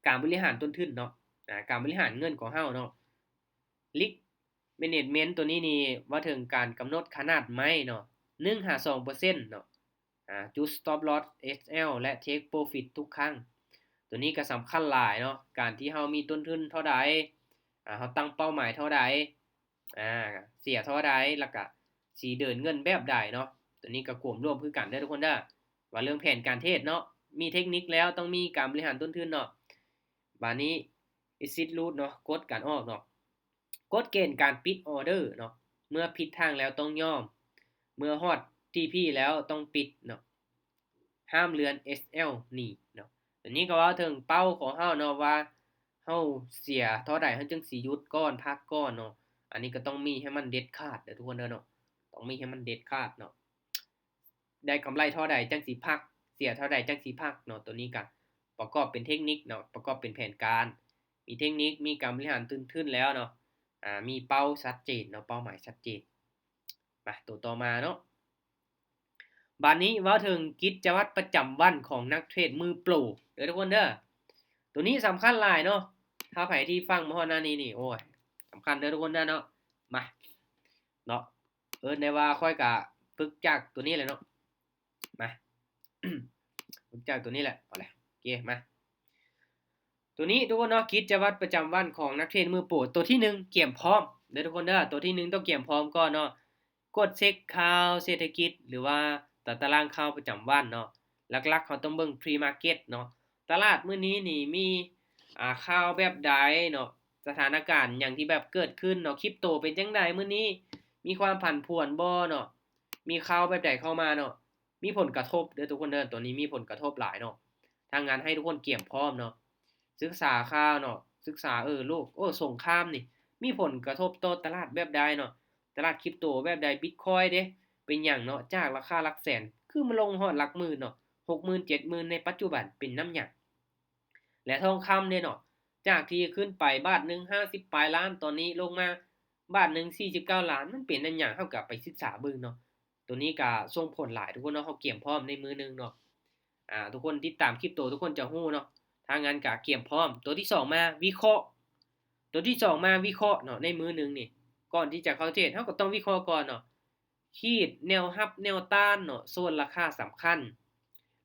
ການບໍລິຫານຕົ້ນທຶນເນາະ, ອ່າ ການບໍລິຫານເງິນຂອງເຮົາເນາະ. Risk management ຕົວນີ້ນີ້ເວົ້າເຖິງການກຳນົດຂະໜາດໄມ້ເນາະ ໜຶ່ງຫາສອງເປີເຊັນເນາະ, ອ່າ ຈຸດ stop loss ເອສແອລ ແລະ take profit ທຸກຄັ້ງ. ຕົວນີ້ກໍສຳຄັນຫຼາຍເນາະ, ການທີ່ເຮົາມີຕົ້ນທຶນເທົ່າໃດ, ອ່າ ເຮົາຕັ້ງເປົ້າໝາຍເທົ່າໃດ, ອ່າ ເສຍເທົ່າໃດ ແລ້ວກະຊິເດີນເງິນແບບໃດເນາະ. ຕົວນີ້ກໍກວມລວມຄືກັນເດີທຸກຄົນເດີ, ວ່າເລື່ອງແຜນການເທຣດເນາະ, ມີເທັກນິກແລ້ວ ຕ້ອງມີການບໍລິຫານຕົ້ນທຶນເນາະ. ບາດນີ້ exit route ເນາະ ກົດການອອກເນາະ ກົດເກນການປິດ order ເນາະ ເມື່ອຜິດທາງແລ້ວຕ້ອງຍອມ ເມື່ອຮອດ TP ແລ້ວຕ້ອງປິດເນາະ ຫ້າມເລື່ອນ SL ໜີເນາະ. ອັນນີ້ກໍເວົ້າເຖິງເປົ້າຂອງເຮົາເນາະ ວ່າເຮົາເສຍເທົ່າໃດ ເຮົາຈຶ່ງຊິຢຸດກ່ອນ ພັກກ່ອນເນາະ. ອັນນີ້ກໍຕ້ອງມີໃຫ້ມັນເດັດຂາດເດີທຸກຄົນເດີເນາະ ຕ້ອງມີໃຫ້ມັນເດັດຂາດເນາະ. ໄດ້ກຳໄລເທົ່າໃດຈັ່ງຊິພັກ ເສຍເທົ່າໃດຈັ່ງຊິພັກເນາະ. ໂຕນີ້ກໍປະກອບເປັນເທັກນິກເນາະ ປະກອບເປັນແຜນການ ມີເທັກນິກ ມີການບໍລິຫານທຶນ ທຶນແລ້ວເນາະ ອາ ມີເປົ້າຊັດເຈນເນາະ ເປົ້າໝາຍຊັດເຈນ. ມາ ໂຕຕໍ່ມາເນາະ ບາດນີ້ເວົ້າເຖິງກິດຈະວັດປະຈຳວັນຂອງນັກເທຣດມືໂປຣເດີທຸກຄົນເດີ. ໂຕນີ້ສຳຄັນຫຼາຍເນາະ ຖ້າໃຜທີ່ຟັງມາຮອດໜ້ານີ້ນີ້ ໂອ້ຍ ສຳຄັນເດີທຸກຄົນເດີເນາະ. ມາ ເນາະ ເອີ້ນໄດ້ວ່າຂ້ອຍກະຝຶກຈາກໂຕນີ້ແຫຼະເນາະ. ມາ ຝຶກຈາກໂຕນີ້ແຫຼະ ເອົາແຫຼະ ໂອເຄ ມາ ໂຕນີ້ທຸກຄົນເນາະ ກິດຈະວັດປະຈຳວັນຂອງນັກເທຣດມືໂປຣ. ໂຕທີໜຶ່ງ ກຽມພ້ອມເດີທຸກຄົນເດີ. ໂຕທີໜຶ່ງຕ້ອງກຽມພ້ອມກ່ອນເນາະ ກວດເຊັກຂ່າວເສດຖະກິດ ຫຼືວ່າຕາຕະລາງຂ່າວປະຈຳວັນເນາະ. ຫຼັກໆເຮົາຕ້ອງເບິ່ງ pre market ເນາະ ຕະຫຼາດມື້ນີ້ນີ້ມີ ອ່າ ຂ່າວແບບໃດເນາະ ສະຖານະການຫຍັງທີ່ແບບເກີດຂຶ້ນເນາະ ຄຣິບໂຕເປັນຈັ່ງໃດມື້ນີ້ ມີຄວາມຜັນຜວນບໍ່ເນາະ ມີຂ່າວແບບໃດເຂົ້າມາເນາະ ມີຜົນກະທົບເດີທຸກຄົນເດີ. ໂຕນີ້ມີຜົນກະທົບຫຼາຍເນາະ ທາງງານໃຫ້ທຸກຄົນກຽມພ້ອມເນາະ ສຶກສາຂ່າວເນາະ ສຶກສາ ເອີ ໂລກ ໂອ້ ສົງຄາມນີ້ມີຜົນກະທົບຕໍ່ຕະຫຼາດແບບໃດເນາະ ຕະຫຼາດຄຣິບໂຕແບບໃດ ບິດຄອຍເດ້ ເປັນຫຍັງເນາະ ຈາກລາຄາຫຼັກແສນຄືມາລົງຮອດຫຼັກໝື່ນເນາະ ຫົກໝື່ນ ເຈັດໝື່ນ ໃນປັດຈຸບັນເປັນນຳຫຍັງ ແລະ ທອງຄຳເດ້ເນາະ ຈາກທີ່ຂຶ້ນໄປບາດໜຶ່ງຫ້າສິບປາຍລ້ານ ຕອນນີ້ລົງມາບາດໜຶ່ງສີ່ສິບເກົ້າລ້ານ ມັນເປັນນຳຫຍັງ ເຮົາກໍໄປສຶກສາເບິ່ງເນາະ. ໂຕນີ້ກໍສົ່ງຜົນຫຼາຍທຸກຄົນເນາະ ເຮົາກຽມພ້ອມໃນມື້ໜຶ່ງເນາະ ອາ ທຸກຄົນຕິດຕາມຄຣິບໂຕ ທຸກຄົນຈະຮູ້ເນາະ ທາງງານກໍກຽມພ້ອມ. ໂຕທີສອງມາ ວິເຄາະ ໂຕທີສອງມາ ວິເຄາະເນາະ ໃນມື້ໜຶ່ງນີ້ ກ່ອນທີ່ຈະເຂົ້າເທຣດ ເຮົາກໍຕ້ອງວິເຄາະກ່ອນເນາະ ຂີດແນວຮັບແນວຕ້ານເນາະ ໂຊນລາຄາສຳຄັນ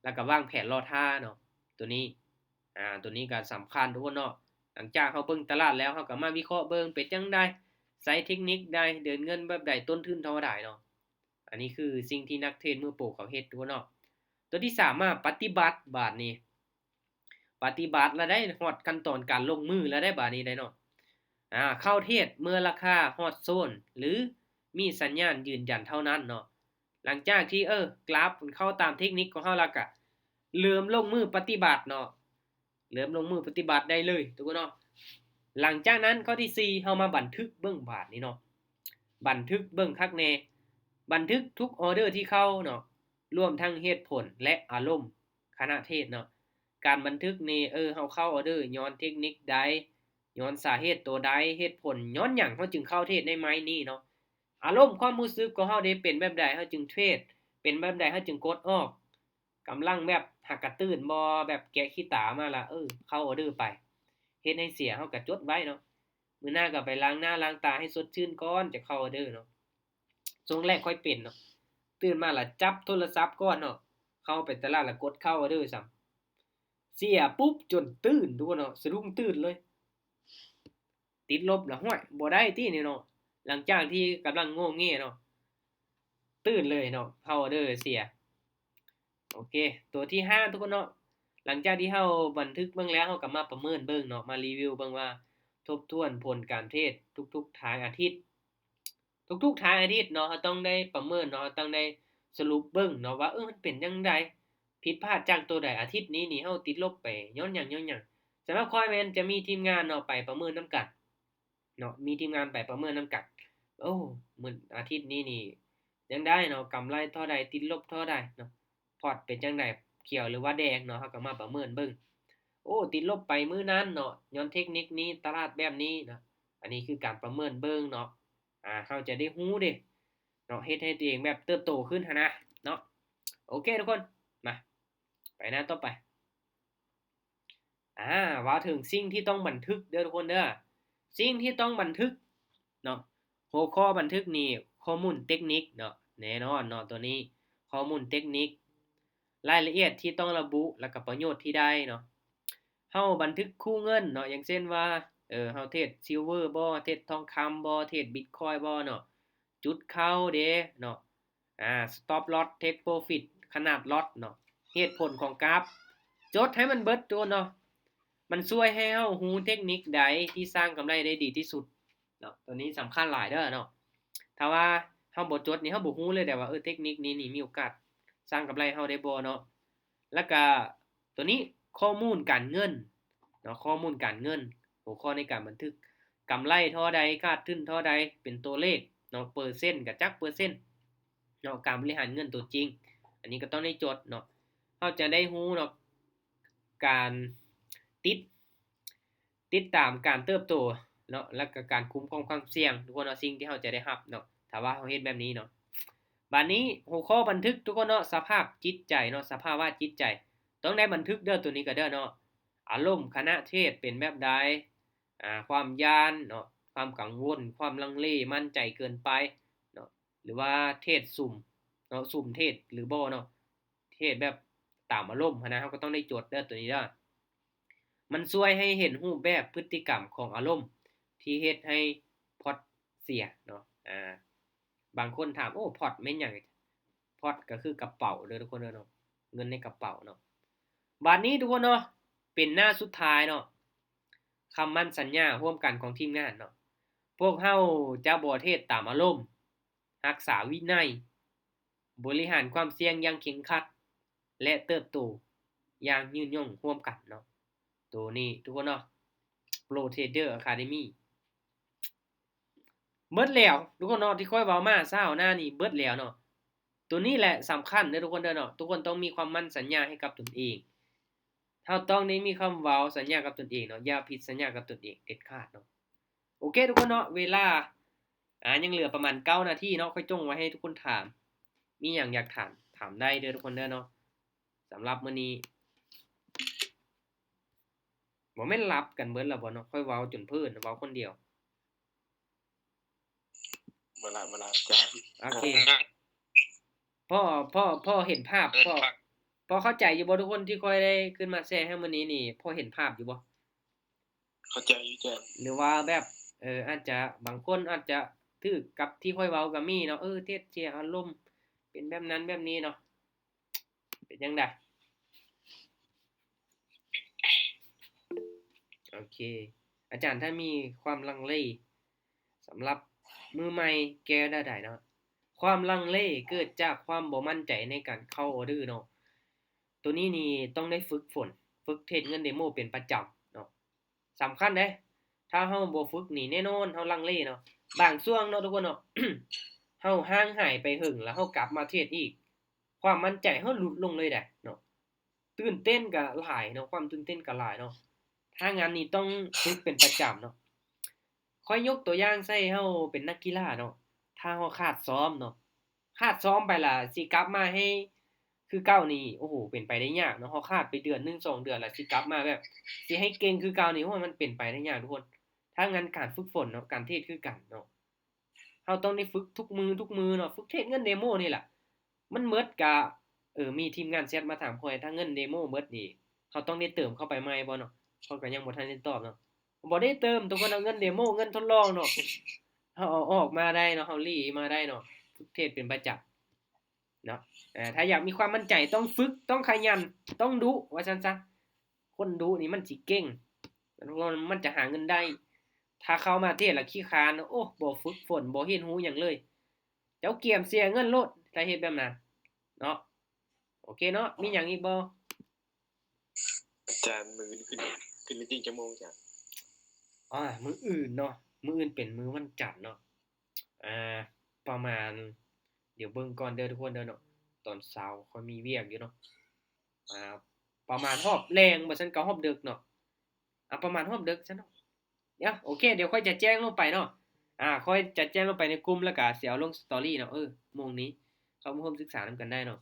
ແລ້ວກໍວາງແຜນລໍຖ້າເນາະ ໂຕນີ້ ອາ ໂຕນີ້ກໍສຳຄັນທຸກຄົນເນາະ. ຫຼັງຈາກເຮົາເບິ່ງຕະຫຼາດແລ້ວ ເຮົາກໍມາວິເຄາະເບິ່ງເປັນຈັ່ງໃດ ໃຊ້ເທັກນິກໃດ ເດີນເງິນແບບໃດ ຕົ້ນທຶນເທົ່າໃດເນາະ. ອັນນີ້ຄືສິ່ງທີ່ນັກເທຣດມືໂປຣເຂົາເຮັດທຸກຄົນເນາະ. ໂຕທີສາມມາປະຕິບັດ ບາດນີ້ ປະຕິບັດລະໄດ້ ຮອດຂັ້ນຕອນການລົງມືລະໄດ້ ບາດນີ້ໄດ້ເນາະ. ອາ ເຂົ້າເທຣດເມື່ອລາຄາຮອດໂຊນ ຫຼື ມີສັນຍານຢືນຢັນເທົ່ານັ້ນເນາະ. ຫຼັງຈາກທີ່ ເອີ ກຣາຟມັນເຂົ້າຕາມເທັກນິກຂອງເຮົາແລ້ວກະເລີ່ມລົງມືປະຕິບັດເນາະ ເລີ່ມລົງມືປະຕິບັດໄດ້ເລີຍທຸກຄົນເນາະ. ຫຼັງຈາກນັ້ນ ຂໍ້ທີສີ່ ເຮົາມາບັນທຶກເບິ່ງບາດນີ້ເນາະ ບັນທຶກເບິ່ງຄັກແນ່ ບັນທຶກທຸກອໍເດີທີ່ເຂົ້າເນາະ ລວມທັງເຫດຜົນ ແລະ ອາລົມຂະນະເທຣດເນາະ. ການບັນທຶກນີ້ ເອີ ເຮົາເຂົ້າອໍເດີຍ້ອນເທັກນິກໃດ ຍ້ອນສາເຫດໂຕໃດ ເຫດຜົນຍ້ອນຫຍັງເຮົາຈຶ່ງເຂົ້າເທຣດໃນໄມ້ນີ້ເນາະ. ອາລົມຄວາມຮູ້ສຶກຂອງເຮົາເດ ເປັນແບບໃດເຮົາຈຶ່ງເທຣດ ເປັນແບບໃດເຮົາຈຶ່ງກົດອອກ ກຳລັງແບບຫາກະຕື່ນບໍ່ ແບບແກະຂີ້ຕາມາລະ ເອີ ເຂົ້າອໍເດີໄປ ເຮັດໃຫ້ເສຍເຮົາກະຈົດໄວ້ເນາະ ມື້ໜ້າກໍໄປລ້າງໜ້າລ້າງຕາໃຫ້ສົດຊື່ນກ່ອນຈະເຂົ້າອໍເດີເນາະ. ຊ່ວງແລກຂ້ອຍເປັນເນາະ ຕື່ນມາລະຈັບໂທລະສັບກ່ອນເນາະ ເຂົ້າໄປຕະຫຼາດລະກົດເຂົ້າອໍເດີຊ້ຳ ເສຍປຸບຈົນຕື່ນທຸກຄົນເນາະ ສະດຸ້ງຕື່ນເລີຍ ຕິດລົບລະ ຫ້ວຍ ບໍ່ໄດ້ຕິນີ້ເນາະ. ຫຼັງຈາກທີ່ກຳລັງໂງ່ເງ່ເນາະ ຕື່ນເລີຍເນາະ ເຂົ້າອໍເດີເສຍ. ໂອເຄ ຕົວທີຫ້າທຸກຄົນເນາະ ຫຼັງຈາກທີ່ເຮົາບັນທຶກເບິ່ງແລ້ວ ເຮົາກໍມາປະເມີນເບິ່ງເນາະ ມາຣີວິວເບິ່ງວ່າ ທົບທວນຜົນການເທຣດທຸກໆທ້າຍອາທິດ ທຸກໆທ້າຍອາທິດເນາະ ເຮົາຕ້ອງໄດ້ປະເມີນເນາະ ເຮົາຕ້ອງໄດ້ສະຫຼຸບເບິ່ງເນາະວ່າ ເອີ ມັນເປັນຈັ່ງໃດ ຜິດພາດຈາກໂຕໃດ ອາທິດນີ້ນີ້ເຮົາຕິດລົບໄປຍ້ອນຫຍັງ ຍ້ອນຫຍັງ. ສຳລັບຂ້ອຍແມ່ນຈະມີທີມງານເນາະ ໄປປະເມີນນຳກັນເນາະ ມີທີມງານໄປປະເມີນນຳກັນ ໂອ້ ມື້ອາທິດນີ້ນີ້ ຍັງໄດ້ເນາະ ກຳໄລເທົ່າໃດ ຕິດລົບເທົ່າໃດເນາະ ພອດເປັນຈັ່ງໃດ ຂຽວ ຫຼືວ່າແດງເນາະ ເຮົາກໍມາປະເມີນເບິ່ງ ໂອ້ ຕິດລົບໄປມື້ນັ້ນເນາະ ຍ້ອນເທັກນິກນີ້ ຕະຫຼາດແບບນີ້ເນາະ. ອັນນີ້ຄືການປະເມີນເບິ່ງເນາະ ອາ ເຮົາຈະໄດ້ຮູ້ເດ້ເນາະ ເຮັດໃຫ້ຕົວເອງແບບເຕີບໂຕຂຶ້ນຫັ້ນນະເນາະ. ໂອເຄທຸກຄົນ ມາ ໄປໜ້າຕໍ່ໄປ. ອາ ເວົ້າເຖິງສິ່ງທີ່ຕ້ອງບັນທຶກເດີທຸກຄົນເດີ ສິ່ງທີ່ຕ້ອງບັນທຶກເນາະ ຫົວຂໍ້ບັນທຶກນີ້ ຂໍ້ມູນເຕັກນິກເນາະ ແນ່ນອນເນາະ ໂຕນີ້ຂໍ້ມູນເຕັກນິກ ລາຍລະອຽດທີ່ຕ້ອງລະບຸ ແລ້ວກໍປະໂຫຍດທີ່ໄດ້ເນາະ. ເຮົາບັນທຶກຄູ່ເງິນເນາະ ຢ່າງເຊັ່ນວ່າ ເອີ ເຮົາເທຣດຊິລເວີບໍ່ ເທຣດທອງຄຳບໍ່ ເທຣດບິດຄອຍບໍ່ເນາະ ຈຸດເຂົ້າເດ້ເນາະ ອາ ສະຕັອບລອສ ເທກໂປຣຟິດ ຂະໜາດລອດເນາະ ເຫດຜົນຂອງກາບ ຈົດໃຫ້ມັນເບິດໂຕເນາະ. ມັນຊ່ວຍໃຫ້ເຮົາຮູ້ເຕັກນິກໃດທີ່ສ້າງກຳໄລໄດ້ດີທີ່ສຸດເນາະ. ໂຕນີ້ສຳຄັນຫຼາຍເດີເນາະ. ຖ້າວ່າເຮົາບໍ່ຈົດນີ້ ເຮົາບໍ່ຮູ້ເລີຍເດ້ວ່າ ເອີ ເຕັກນິກນີ້ນີ້ມີໂອກາດສ້າງກຳໄລເຮົາໄດ້ບໍ່ເນາະ. ແລ້ວກະໂຕນີ້ຂໍ້ມູນການເງິນເນາະ, ຂໍ້ມູນການເງິນ, ຫົວຂໍ້ໃນການບັນທຶກກຳໄລເທົ່າໃດ, ຂາດທຶນເທົ່າໃດ ເປັນຕົວເລກເນາະ, ເປີເຊັນກະຈັກເປີເຊັນເນາະ, ການບໍລິຫານເງິນຕົວຈິງ. ອັນນີ້ກໍຕ້ອງໄດ້ຈົດເນາະ. ເຮົາຈະໄດ້ຮູ້ເນາະ ການຕິດ ຕິດຕາມການເຕີບໂຕເນາະ ແລ້ວກໍການຄຸ້ມຄອງຄວາມສ່ຽງ ທຸກຄົນເນາະ, ສິ່ງທີ່ເຮົາຈະໄດ້ຮັບເນາະ ຖ້າວ່າເຮົາເຮັດແບບນີ້ເນາະ. ບາດນີ້ຫົວຂໍ້ບັນທຶກ ທຸກຄົນເນາະ, ສະພາບຈິດໃຈເນາະ, ສະພາວະຈິດໃຈ ຕ້ອງໄດ້ບັນທຶກເດີ ໂຕນີ້ກໍເດີເນາະ. ອາລົມຂະນະເທດເປັນແບບໃດ? ອາ ຄວາມຢ້ານເນາະ, ຄວາມກັງວົນ, ຄວາມລັງເລ, ໝັ້ນໃຈເກີນໄປເນາະ ຫຼືວ່າເທດສຸ່ມເນາະ, ສຸ່ມເທດຫຼືບໍ່ເນາະ, ເທດແບບຕາມອາລົມຫັ້ນນະ, ເຮົາກໍຕ້ອງໄດ້ຈົດເດີ ໂຕນີ້ເດີ. ມັນຊ່ວຍໃຫ້ເຫັນຮູບແບບພຶດຕິກຳຂອງອາລົມທີ່ເຮັດໃຫ້ພອດເສຍເນາະ. ອາ ບາງຄົນຖາມ ໂອ້ ພອດແມ່ນຫຍັງ? ພອດກໍຄືກະເປົາເດີ ທຸກຄົນເດີເນາະ, ເງິນໃນກະເປົາເນາະ. ບາດນີ້ ທຸກຄົນເນາະ, ເປັນໜ້າສຸດທ້າຍເນາະ, ຄຳໝັ້ນສັນຍາຮ່ວມກັນຂອງທີມງານເນາະ. ພວກເຮົາຈະບໍ່ເທດຕາມອາລົມ, ຮັກສາວິໄນ, ບໍລິຫານຄວາມສ່ຽງຢ່າງເຄັ່ງຄັດ ແລະ ເຕີບໂຕຢ່າງຍືນຍົງຮ່ວມກັນເນາະ. ໂຕນີ້ ທຸກຄົນເນາະ, Pro Trader Academy ເບິດແລ້ວ ທຸກຄົນເນາະ, ທີ່ຂ້ອຍເວົ້າມາຊາວໜ້ານີ້ເບິດແລ້ວເນາະ. ໂຕນີ້ແຫຼະສຳຄັນເດີ ທຸກຄົນເດີເນາະ. ທຸກຄົນຕ້ອງມີຄວາມໝັ້ນສັນຍາໃຫ້ກັບຕົນເອງ. ເຮົາຕ້ອງໄດ້ມີຄຳເວົ້າສັນຍາກັບຕົນເອງເນາະ, ຢ່າຜິດສັນຍາກັບຕົນເອງເດັດຂາດເນາະ. ໂອເຄ ທຸກຄົນເນາະ, ເວລາ ອາ ຍັງເຫຼືອປະມານເກົ້ານາທີເນາະ, ຂ້ອຍຈົ່ງໄວ້ໃຫ້ທຸກຄົນຖາມ. ມີຫຍັງຢາກຖາມ ຖາມໄດ້ເດີ ທຸກຄົນເດີເນາະ. ສຳລັບມື້ນີ້ ບໍ່ແມ່ນຫຼັບກັນເບິດແລ້ວບໍ່ເນາະ? ຂ້ອຍເວົ້າຈົນເພີ້ນ ເວົ້າຄົນດຽວ. ບໍ່ຫຼັບ ບໍ່ຫຼັບ ອາຈານ. ໂອເຄ ພໍ ພໍ ພໍເຫັນພາບ ເອີ ພໍ ພໍເຂົ້າໃຈຢູ່ບໍ່ທຸກຄົນ ທີ່ຂ້ອຍໄດ້ຂຶ້ນມາແຊໃຫ້ມື້ນີ້ນີ້ ພໍເຫັນພາບຢູ່ບໍ່? ເຂົ້າໃຈຢູ່ ອາຈານ. ຫຼືວ່າແບບ ເອີ ອາດຈະ ບາງຄົນອາດຈະຖືກກັບທີ່ຂ້ອຍເວົ້າກໍມີເນາະ, ເອີ ເທດເສຍອາລົມ ເປັນແບບນັ້ນແບບນີ້ເນາະ. ເປັນຈັ່ງໃດ? ໂອເຄ ອາຈານ ຖ້າມີຄວາມລັງເລ ສຳລັບມືໃໝ່ແກ້ໄດ້ເນາະ. ຄວາມລັງເລເກີດຈາກຄວາມບໍ່ໝັ້ນໃຈໃນການເຂົ້າອອເດີເນາະ. ໂຕນີ້ນີ້ຕ້ອງໄດ້ຝຶກຝົນ, ຝຶກເທດເງິນເດໂມເປັນປະຈຳເນາະ. ສຳຄັນເດ້. ຖ້າເຮົາບໍ່ຝຶກນີ້ແນ່ນອນເຮົາລັງເລເນາະ. ບາງຊ່ວງເນາະທຸກຄົນເນາະ ເຮົາຫ່າງຫາຍໄປເຫິງ ແລ້ວເຮົາກັບມາເທດອີກ ຄວາມໝັ້ນໃຈເຮົາຫຼຸດລົງເລີຍເດ້ເນາະ. ຕື່ນເຕັ້ນກໍຫຼາຍເນາະ, ຄວາມຕື່ນເຕັ້ນກໍຫຼາຍເນາະ. ຖ້າງານນີ້ຕ້ອງຝຶກເປັນປະຈຳເນາະ. ຂ້ອຍຍົກຕົວຢ່າງໃສ່ເຮົາເປັນນັກກິລາເນາະ, ຖ້າເຮົາຂາດຊ້ອມເນາະ, ຂາດຊ້ອມໄປລະຊິກັບມາໃຫ້ຄືເກົ່ານີ້ ໂອ້ໂຫ ເປັນໄປໄດ້ຍາກເນາະ. ເຮົາຂາດໄປເດືອນໜຶ່ງສອງເດືອນລະຊິກັບມາແບບ ຊິໃຫ້ເກັ່ງຄືເກົ່ານີ້ ໂອ້ຍ ມັນເປັນໄປໄດ້ຍາກທຸກຄົນ. ຖ້າງານການຝຶກຝົນເນາະ, ການເທດຄືກັນເນາະ, ເຮົາຕ້ອງໄດ້ຝຶກທຸກມື້ ທຸກມື້ເນາະ, ຝຶກເທດເງິນເດໂມນີ້ລະ. ມັນໝົດກະ ເອີ ມີທີມງານແຊັດມາຖາມຂ້ອຍ ຖ້າເງິນເດໂມໝົດນີ້ ເຮົາຕ້ອງໄດ້ເຕີມເຂົ້າໄປໃໝ່ບໍ່ເນາະ? ຂ້ອຍກໍຍັງບໍ່ທັນໄດ້ຕອບເນາະ. ບໍ່ໄດ້ເຕີມ ທຸກຄົນເອົາເງິນເດໂມ ເງິນທົດລອງເນາະ ເຮົາເອົາອອກມາໄດ້ເນາະ, ເຮົາລີ້ມາໄດ້ເນາະ, ຝຶກເທດເປັນປະຈຳເນາະ. ເອີ ຖ້າຢາກມີຄວາມໝັ້ນໃຈ ຕ້ອງຝຶກ ຕ້ອງຂະຫຍັນ ຕ້ອງດຸ ວ່າຊັ້ນຊະ. ຄົນດຸນີ້ມັນຊິເກັ່ງ ມັນຈະຫາເງິນໄດ້. ຖ້າເຂົ້າມາເທດລະຂີ້ຄ້ານ ໂອ້ ບໍ່ຝຶກຝົນ ບໍ່ຮຽນຮູ້ຫຍັງເລີຍ ເຈົ້າກຽມເສຍເງິນໂລດ ຖ້າເຮັດແບບນັ້ນເນາະ. ໂອເຄເນາະ, ມີຫຍັງອີກບໍ່? ອາຈານ ມື້ອື່ນ ຂຶ້ນມີດຕິງຈັກໂມງອາຈານ? ອາ ມື້ອື່ນເນາະ, ມື້ອື່ນເປັນມື້ວັນຈັນເນາະ. ອາ ປະມານ ດຽວເບິ່ງກ່ອນເດີທຸກຄົນເດີເນາະ, ຕອນເຊົ້າຂ້ອຍມີວຽກຢູ່ເນາະ. ອາ ປະມານຮອບແລງ ບໍ່ຊັ້ນກໍຮອບເດິກເນາະ. ອາ ປະມານຮອບເດິກຊັ້ນເນາະ. ດຽວ ໂອເຄ ດຽວຂ້ອຍຈະແຈ້ງລົງໄປເນາະ. ອາ ຂ້ອຍຈະແຈ້ງລົງໄປໃນກຸ່ມ ແລ້ວກະຊິເອົາລົງສະຕໍຣີເນາະ. ເອີ ໂມງນີ້ເຂົ້າມາຮ່ວມສຶກສານຳກັນໄດ້ເນາະ.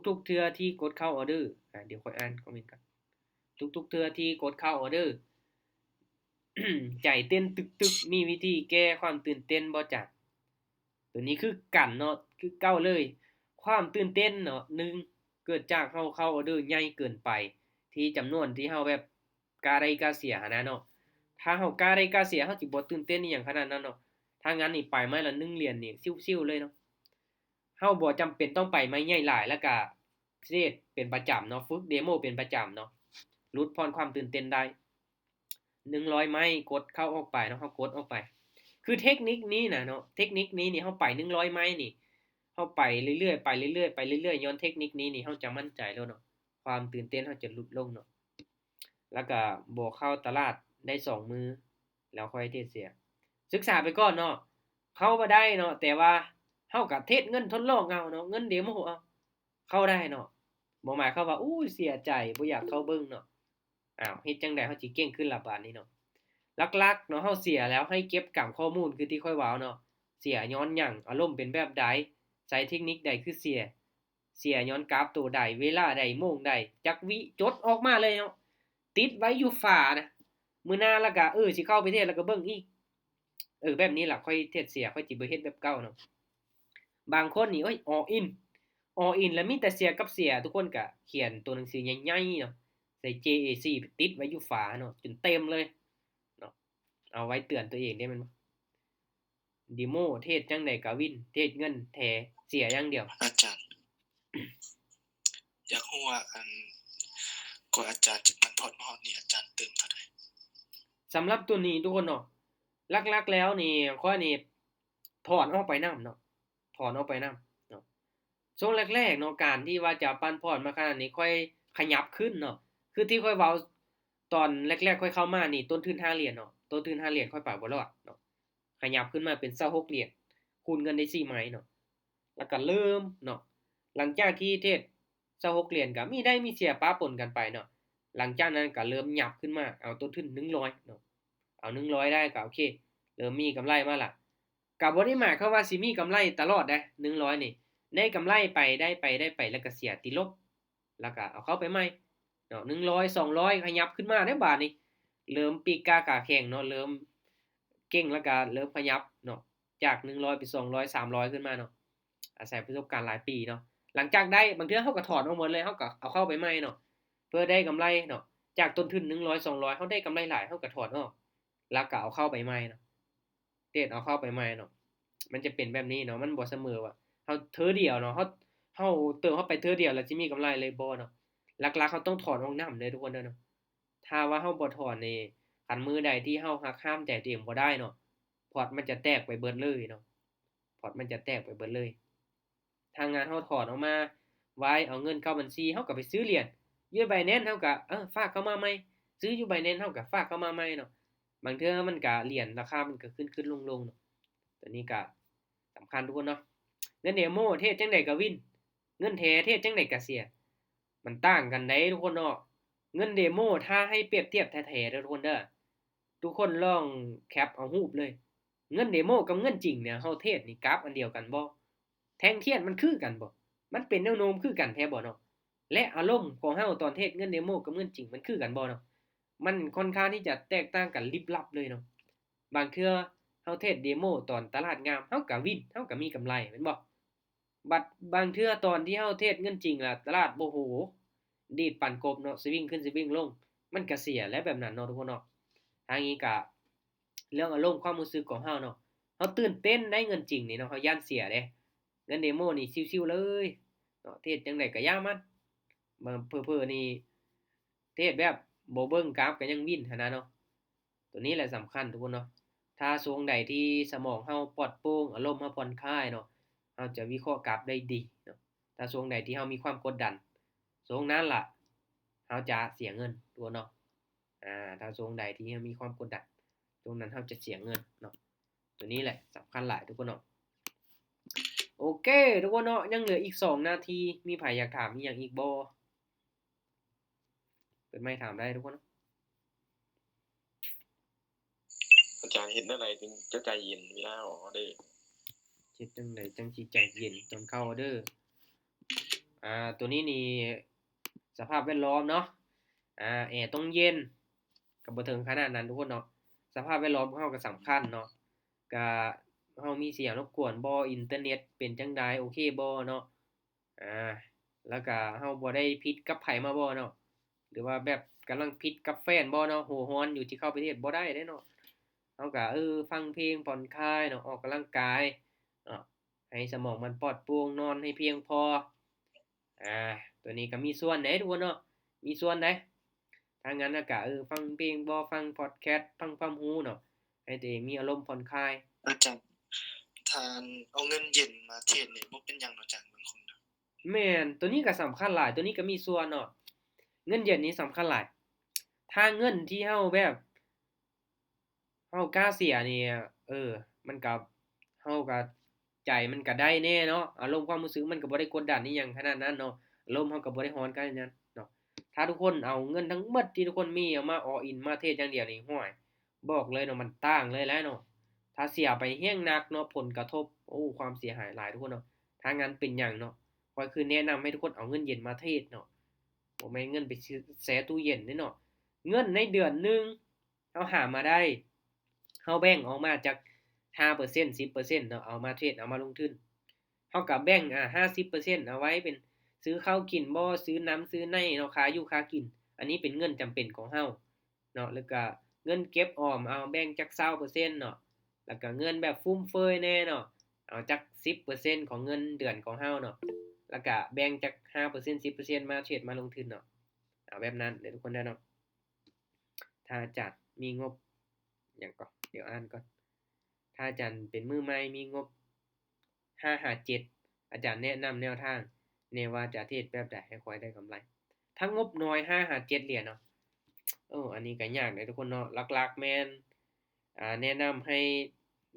ທຸກໆເທື່ອທີ່ກົດເຂົ້າອອເດີ ອາ ດຽວຂ້ອຍອ່ານຄອມເມັນກ່ອນ. ທຸກໆເທື່ອທີ່ກົດເຂົ້າອອເດີ ໃຈເຕັ້ນຕຶກໆ ມີວິທີແກ້ຄວາມຕື່ນເຕັ້ນບໍ່ຈັກ? ໂຕນີ້ຄືກັນເນາະ, ຄືເກົ່າເລີຍ. ຄວາມຕື່ນເຕັ້ນເນາະ, ໜຶ່ງ ເກີດຈາກເຮົາເຂົ້າອອເດີໃຫຍ່ເກີນໄປ ທີ່ຈຳນວນທີ່ເຮົາແບບ ກ້າໄດ້ກ້າເສຍຫັ້ນນະເນາະ. ຖ້າເຮົາກ້າໄດ້ກ້າເສຍ ເຮົາຊິບໍ່ຕື່ນເຕັ້ນອີ່ຫຍັງຂະໜາດນັ້ນເນາະ. ຖ້າງານນີ້ໄປໄມ້ລະໜຶ່ງຫຼຽນນີ້ ຊິວໆເລີຍເນາະ. ເຮົາບໍ່ຈຳເປັນຕ້ອງໄປໄມ້ໃຫຍ່ຫຼາຍ ແລ້ວກະເທດເປັນປະຈຳເນາະ, ຝຶກເດໂມເປັນປະຈຳເນາະ. ຫຼຸດຜ່ອນຄວາມຕື່ນເຕັ້ນໄດ້. ໜຶ່ງຮ້ອຍໄມ ກົດເຂົ້າອອກໄປເນາະ, ເຮົາກົດອອກໄປ. ຄືເທັກນິກນີ້ນະເນາະ, ເທັກນິກນີ້ນີ້ ເຮົາໄປໜຶ່ງຮ້ອຍໄມນີ້ ເຮົາໄປເລື້ອຍໆ ໄປເລື້ອຍໆ ໄປເລື້ອຍໆ, ຍ້ອນເທັກນິກນີ້ນີ້ ເຮົາຈະໝັ້ນໃຈໂລດເນາະ, ຄວາມຕື່ນເຕັ້ນເຮົາຈະຫຼຸດລົງເນາະ. ແລ້ວກໍບໍ່ເຂົ້າຕະຫຼາດໄດ້ສອງມື້ ແລ້ວຄ່ອຍເທຣດເສຍ. ສຶກສາໄປກ່ອນເນາະ, ເຂົ້າບໍ່ໄດ້ເນາະ, ແຕ່ວ່າເຮົາກໍເທຣດເງິນທົດລອງເອົາເນາະ, ເງິນເດໂມເອົາ. ເຂົ້າໄດ້ເນາະ, ບໍ່ໝາຍຄວາມວ່າ ໂອ້ຍ ເສຍໃຈ ບໍ່ຢາກເຂົ້າເບິ່ງເນາະ. ອ້າວ ເຮັດຈັ່ງໃດເຮົາຊິເກັ່ງຂຶ້ນລະບາດນີ້ເນາະ? ຫຼັກໆເນາະ ເຮົາເສຍແລ້ວໃຫ້ເກັບກຳຂໍ້ມູນ ຄືທີ່ຂ້ອຍເວົ້າເນາະ, ເສຍຍ້ອນຫຍັງ? ອາລົມເປັນແບບໃດ? ໃຊ້ເທັກນິກໃດຄືເສຍ? ເສຍຍ້ອນກາບໂຕໃດ? ເວລາໃດ? ໂມງໃດ? ຈັກວິ? ຈົດອອກມາເລີຍເນາະ, ຕິດໄວ້ຢູ່ຝານະ, ມື້ໜ້າລະກະ ເອີ ຊິເຂົ້າໄປເທຣດລະກະເບິ່ງອີກ. ເອີ ແບບນີ້ລະ ຂ້ອຍເທຣດເສຍ ຂ້ອຍຊິບໍ່ເຮັດແບບເກົ່າເນາະ. ບາງຄົນນີ້ ໂອ້ຍ all in all in ລະມີແຕ່ເສຍກັບເສຍ, ທຸກຄົນກະຂຽນໂຕໜັງສືໃຫຍ່ໆເນາະ ໃສ່ JAC ໄປຕິດໄວ້ຢູ່ຝາເນາະ ຈົນເຕັມເລີຍເນາະ. ເອົາໄວ້ເຕືອນຕົວເອງເດ້ ແມ່ນບໍ່? ເດໂມ ເທຣດຈັ່ງໃດກະວິນ, ເທຣດເງິນແທ້ ເສຍຢ່າງດຽວ. ອາຈານ ຢາກຮູ້ວ່າ ອັນ ກວ່າອາຈານຈະປັນພອດມາຮອດນີ້ ອາຈານຕື່ມເທົ່າໃດ? ສຳລັບໂຕນີ້ທຸກຄົນເນາະ, ຫຼັກໆແລ້ວນີ້ ຂ້ອຍນີ້ຖອນອອກໄປນຳເນາະ, ຖອນອອກໄປນຳເນາະ. ຊ່ວງແລກໆເນາະ ການທີ່ວ່າຈະປັນພອດມາຂະໜາດນີ້ ຂ້ອຍຂະຫຍັບຂຶ້ນເນາະ, ຄືທີ່ຂ້ອຍເວົ້າຕອນແລກໆ ຂ້ອຍເຂົ້າມານີ້ ຕົ້ນທຶນຫ້າຫຼຽນເນາະ, ຕົ້ນທຶນຫ້າຫຼຽນ ຂ້ອຍໄປບໍ່ລອດເນາະ. ຂະຫຍັບຂຶ້ນມາເປັນຊາວຫົກຫຼຽນ ຄູນເງິນໄດ້ສີ່ໄມເນາະ, ແລ້ວກໍເລີ່ມເນາະ. ຫຼັງຈາກທີ່ເທຣດຊາວຫົກຫຼຽນ ກໍມີໄດ້ມີເສຍປະປົນກັນໄປເນາະ, ຫຼັງຈາກນັ້ນກໍເລີ່ມຫຍັບຂຶ້ນມາ ເອົາຕົ້ນທຶນໜຶ່ງຮ້ອຍເນາະ, ເອົາໜຶ່ງຮ້ອຍໄດ້ກໍໂອເຄ ເລີ່ມມີກຳໄລມາລະ. ກໍບໍ່ໄດ້ໝາຍຄວາມວ່າຊິມີກຳໄລຕະຫຼອດເດ້ ໜຶ່ງຮ້ອຍນີ້, ໄດ້ກຳໄລໄປ ໄດ້ໄປ ໄດ້ໄປ ແລ້ວກໍເສຍຕິລົບ ແລ້ວກໍເອົາເຂົ້າໄປໃໝ່ເນາະ, ໜຶ່ງຮ້ອຍ ສອງຮ້ອຍ ຂະຫຍັບຂຶ້ນມາເດ້ບາດນີ້, ເລີ່ມປີກກ້າຂາແຂງເນາະ, ເລີ່ມເກັ່ງ ແລ້ວກໍເລີ່ມຂະຫຍັບເນາະ, ຈາກໜຶ່ງຮ້ອຍເປັນສອງຮ້ອຍ ສາມຮ້ອຍຂຶ້ນມາເນາະ, ອາໄສປະສົບການຫຼາຍປີເນາະ. ຫຼັງຈາກໄດ້ ບາງເທື່ອເຮົາກໍຖອນອອກໝົດເລີຍ, ເຮົາກໍເອົາເຂົ້າໄປໃໝ່ເນາະ, ເພື່ອໄດ້ກຳໄລເນາະ, ຈາກຕົ້ນທຶນໜຶ່ງຮ້ອຍ ສອງຮ້ອຍ ເຮົາໄດ້ກຳໄລຫຼາຍ ເຮົາກໍຖອນອອກ ແລ້ວກໍເອົາເຂົ້າໄປໃໝ່ເນາະ. ເທຣດເອົາເຂົ້າໄປໃໝ່ເນາະ, ມັນຈະເປັນແບບນີ້ເນາະ, ມັນບໍ່ສະເໝີວ່າເຮົາເທື່ອດຽວເນາະ, ເຮົາ ເຮົາເຕີມເຂົ້າໄປເທື່ອດຽວແລ້ວຊິມີກຳໄລເລີຍ ບໍ່ເນາະ. ຫຼັກໆ ເຮົາຕ້ອງຖອນອອກນຳເດີ້ທຸກຄົນເດີ້ເນາະ. ຖ້າວ່າເຮົາບໍ່ຖອນນີ້ ຄັນມື້ໃດທີ່ເຮົາຫັກຫ້າມໃຈຕົວເອງບໍ່ໄດ້ເນາະ, ພອດມັນຈະແຕກໄປເບິດເລີຍເນາະ, ພອດມັນຈະແຕກໄປເບິດເລີຍ. ຖ້າງານເຮົາຖອນອອກມາໄວ ເອົາເງິນເຂົ້າບັນຊີ ເຮົາກໍໄປຊື້ຫຼຽນຢູ່ Binance ເຮົາກໍ ເອີ ຝາກເຂົ້າມາໃໝ່, ຊື້ຢູ່ Binance ເຮົາກໍຝາກເຂົ້າມາໃໝ່ເນາະ. ບາງເທື່ອມັນກໍ ຫຼຽນລາຄາມັນກໍຂຶ້ນໆລົງໆເນາະ, ຕົວນີ້ກໍສຳຄັນທຸກຄົນເນາະ. ເງິນເດໂມເທຣດຈັ່ງໃດກໍວິນ, ເງິນແທ້ເທຣດຈັ່ງໃດກໍເສຍ, ມັນຕ່າງກັນເດ້ທຸກຄົນເນາະ. ເງິນເດໂມ ຖ້າໃຫ້ປຽບທຽບແທ້ໆເດີ້ທຸກຄົນເດີ້, ທຸກຄົນລອງແຄັບເອົາຮູບເລີຍ. ເງິນເດໂມກັບເງິນຈິງເນຍ ເຮົາເທຣດນີ້ກາບອັນດຽວກັນບໍ່? ແທ່ງທຽນມັນຄືກັນບໍ່? ມັນເປັນແນວໂນ້ມຄືກັນແທ້ບໍ່ເນາະ? ແລະ ອາລົມຂອງເຮົາຕອນເທຣດເງິນເດໂມກັບເງິນຈິງມັນຄືກັນບໍ່ເນາະ? ມັນຄ່ອນຂ້າງທີ່ຈະແຕກຕ່າງກັນລິບລັບເລີຍເນາະ. ບາງເທື່ອເຮົາເທຣດເດໂມຕອນຕະຫຼາດງາມ ເຮົາກະວິນ ເຮົາກະມີກຳໄລແມ່ນບໍ່? ບັດບາງເທື່ອຕອນທີ່ເຮົາເທຣດເງິນຈິງລະຕະຫຼາດ ໂອ້ໂຫ ດີດປັນກົບເນາະ, ສະວິງຂຶ້ນສະວິງລົງ ມັນກະເສຍແຫຼະແບບນັ້ນເນາະທຸກຄົນເນາະ. ທາງນີ້ກະເລື່ອງອາລົມຄວາມຮູ້ສຶກຂອງເຮົາເນາະ, ເຮົາຕື່ນເຕັ້ນໄດ໋ເງິນຈິງນີ້ເນາະ, ເຮົາຢ້ານເສຍເດ້. ເງິນເດໂມນີ້ຊິວໆເລີຍເນາະ, ເທຣດຈັ່ງໃດກະຢ່າມັນ, ເຜີໆນີ້ເທຣດແບບບໍ່ເບິ່ງກາບກະຍັງວິນຫັ້ນນະເນາະ. ຕົວນີ້ແຫຼະສຳຄັນທຸກຄົນເນາະ. ຖ້າຊ່ວງໃດທີ່ສະໝອງເຮົາປອດໂປ່ງ, ອາລົມເຮົາຜ່ອນຄາຍເນາະ, ເຮົາຈະວິເຄາະກາບໄດ້ດີເນາະ. ຖ້າຊ່ວງໃດທີ່ເຮົາມີຄວາມກົດດັນ, ຊ່ວງນັ້ນລະເຮົາຈະເສຍເງິນທຸກຄົນເນາະ. ອາ ຖ້າຊ່ວງໃດທີ່ເຮົາມີຄວາມກົດດັນ, ຊ່ວງນັ້ນເຮົາຈະເສຍເງິນເນາະ. ຕົວນີ້ແຫຼະສຳຄັນຫຼາຍທຸກຄົນເນາະ. ໂອເຄທຸກຄົນເນາະ, ຍັງເຫຼືອອີກສອງນາທີ, ມີໃຜຢາກຖາມອີ່ຫຍັງອີກບໍ່? ເປີດໄມຖາມໄດ້ທຸກຄົນ. ອາຈານ ເຮັດແນວໃດຈຶ່ງຈະໃຈເຢັນເວລາອອກອໍເດີ? ເຮັດຈັ່ງໃດຈັ່ງຊິໃຈເຢັນຕອນເຂົ້າອໍເດີ? ອ່າ ຕົວນີ້ນີ້ ສະພາບແວດລ້ອມເນາະ, ອ່າ ແອຕ້ອງເຢັນ, ກໍບໍ່ເຖິງຂະໜາດນັ້ນທຸກຄົນເນາະ. ສະພາບແວດລ້ອມຂອງເຮົາກໍສຳຄັນເນາະ, ກະເຮົາມີສຽງລົບກວນບໍ່, ອິນເຕີເນັດເປັນຈັ່ງໃດ, ໂອເຄບໍ່ເນາະ? ອາ ແລ້ວກະເຮົາບໍ່ໄດ້ຜິດກັບໃຜມາບໍ່ເນາະ, ຫຼືວ່າແບບກຳລັງຜິດກັບແຟນບໍ່ເນາະ, ຫົວຮ້ອນຢູ່ທີ່ເຂົ້າໄປເທດບໍ່ໄດ້ເດ້ເນາະ. ເຮົາກະ ເອີ ຟັງເພງຜ່ອນຄາຍເນາະ, ອອກກຳລັງກາຍເນາະ, ໃຫ້ສະໝອງມັນປອດໂປ່ງ, ນອນໃຫ້ພຽງພໍ. ອາ ຕົວນີ້ກະມີສ່ວນເດ້ທຸກຄົນເນາະ, ມີສ່ວນເດ້. ທ ທາງນັ້ນນະກະ ເອີ ຟັງເພງບໍ ຟັງພອດແຄສ ຟັງຄວາມຮູ້ເນາະ ໃຫ້ຕົວເອງມີອາລົມຜ່ອນຄາຍ. ອາຈານ ຖ້າເອົາເງິນເຢັນມາເທຣດນີ້ບໍ່ເປັນຫຍັງເນາະອາຈານ ບາງຄົນນະ. ແມ່ນ ໂຕນີ້ກໍສຳຄັນຫຼາຍ ໂຕນີ້ກໍມີສ່ວນເນາະ ເງິນເຢັນນີ້ສຳຄັນຫຼາຍ. ຖ້າເງິນທີ່ເຮົາແບບ ເຮົາກ້າເສຍນີ້ ເອີ ມັນກໍ ເຮົາກໍ ໃຈມັນກໍໄດ້ແດ່ເນາະ ອາລົມຄວາມຮູ້ສຶກມັນກໍບໍ່ໄດ້ກົດດັນອີ່ຫຍັງຂະໜາດນັ້ນເນາະ ອາລົມເຮົາກໍບໍ່ໄດ້ຮ້ອນຂະໜາດນັ້ນເນາະ. ຖ້າທຸກຄົນເອົາເງິນທັງໝົດທີ່ທຸກຄົນມີ ເອົາມາ all in ມາເທຣດຢ່າງດຽວນີ້ ຫ້ວຍ ບອກເລີຍເນາະ ມັນຕ່າງເລີຍແຫຼະເນາະ. ຖ້າເສຍໄປແຮງໜັກເນາະ ຜົນກະທົບ ໂອ້ ຄວາມເສຍຫາຍຫຼາຍທຸກຄົນເນາະ. ຖ້າງານເປັນຫຍັງເນາະ ຂ້ອຍຄືແນະນຳໃຫ້ທຸກຄົນເອົາເງິນເຢັນມາເທຣດເນາະ ບໍ່ແມ່ນເງິນໄປແຊ່ຕູ້ເຢັນເດ້ເນາະ. ເງິນໃນເດືອນໜຶ່ງ ເຮົາຫາມາໄດ້ ເຮົາແບ່ງອອກມາຈັກຫ້າເປີເຊັນ ສິບເປີເຊັນເນາະ ເອົາມາເທຣດ ເອົາມາລົງທຶນ. ເຮົາກໍແບ່ງ ອາ ຫ້າສິບເປີເຊັນເອົາໄວ້ເປັນຊື້ເຂົ້າກິນບໍ ຊື້ນ້ຳຊື້ໃນເນາະ ຄ່າຢູ່ຄ່າກິນ ອັນນີ້ເປັນເງິນຈຳເປັນຂອງເຮົາເນາະ. ແລ້ວກໍເງິນເກັບອອມ ເອົາແບ່ງຈັກຊາວເປີເຊັນເນາະ. ແລ້ວກໍເງິນແບບຟຸມເຟືອຍແດ່ເນາະ ເອົາຈັກສິບເປີເຊັນຂອງເງິນເດືອນຂອງເຮົາເນາະ. ແລ້ວກໍແບ່ງຈັກຫ້າເປີເຊັນ ສິບເປີເຊັນ ມາເທຣດ ມາລົງທຶນເນາະ. ເອົາແບບນັ້ນເດີທຸກຄົນເດີເນາະ. ຖ້າອາຈານມີງົບ ຫຍັງເກາະ ດຽວອ່ານກ່ອນ. ຖ້າອາຈານເປັນມືໃໝ່ ມີງົບຫ້າຫາເຈັດ ອາຈານແນະນຳແນວທາງແດ່ວ່າຈະເທຣດແບບໃດໃຫ້ຂ້ອຍໄດ້ກຳໄລ. ຖ້າງົບໜ້ອຍ ຫ້າຫາເຈັດຫຼຽນເນາະ. ໂອ້ ອັນນີ້ກໍຍາກເດ້ທຸກຄົນເນາະ. ຫຼັກໆແມ່ນ ອາ ແນະນຳໃຫ້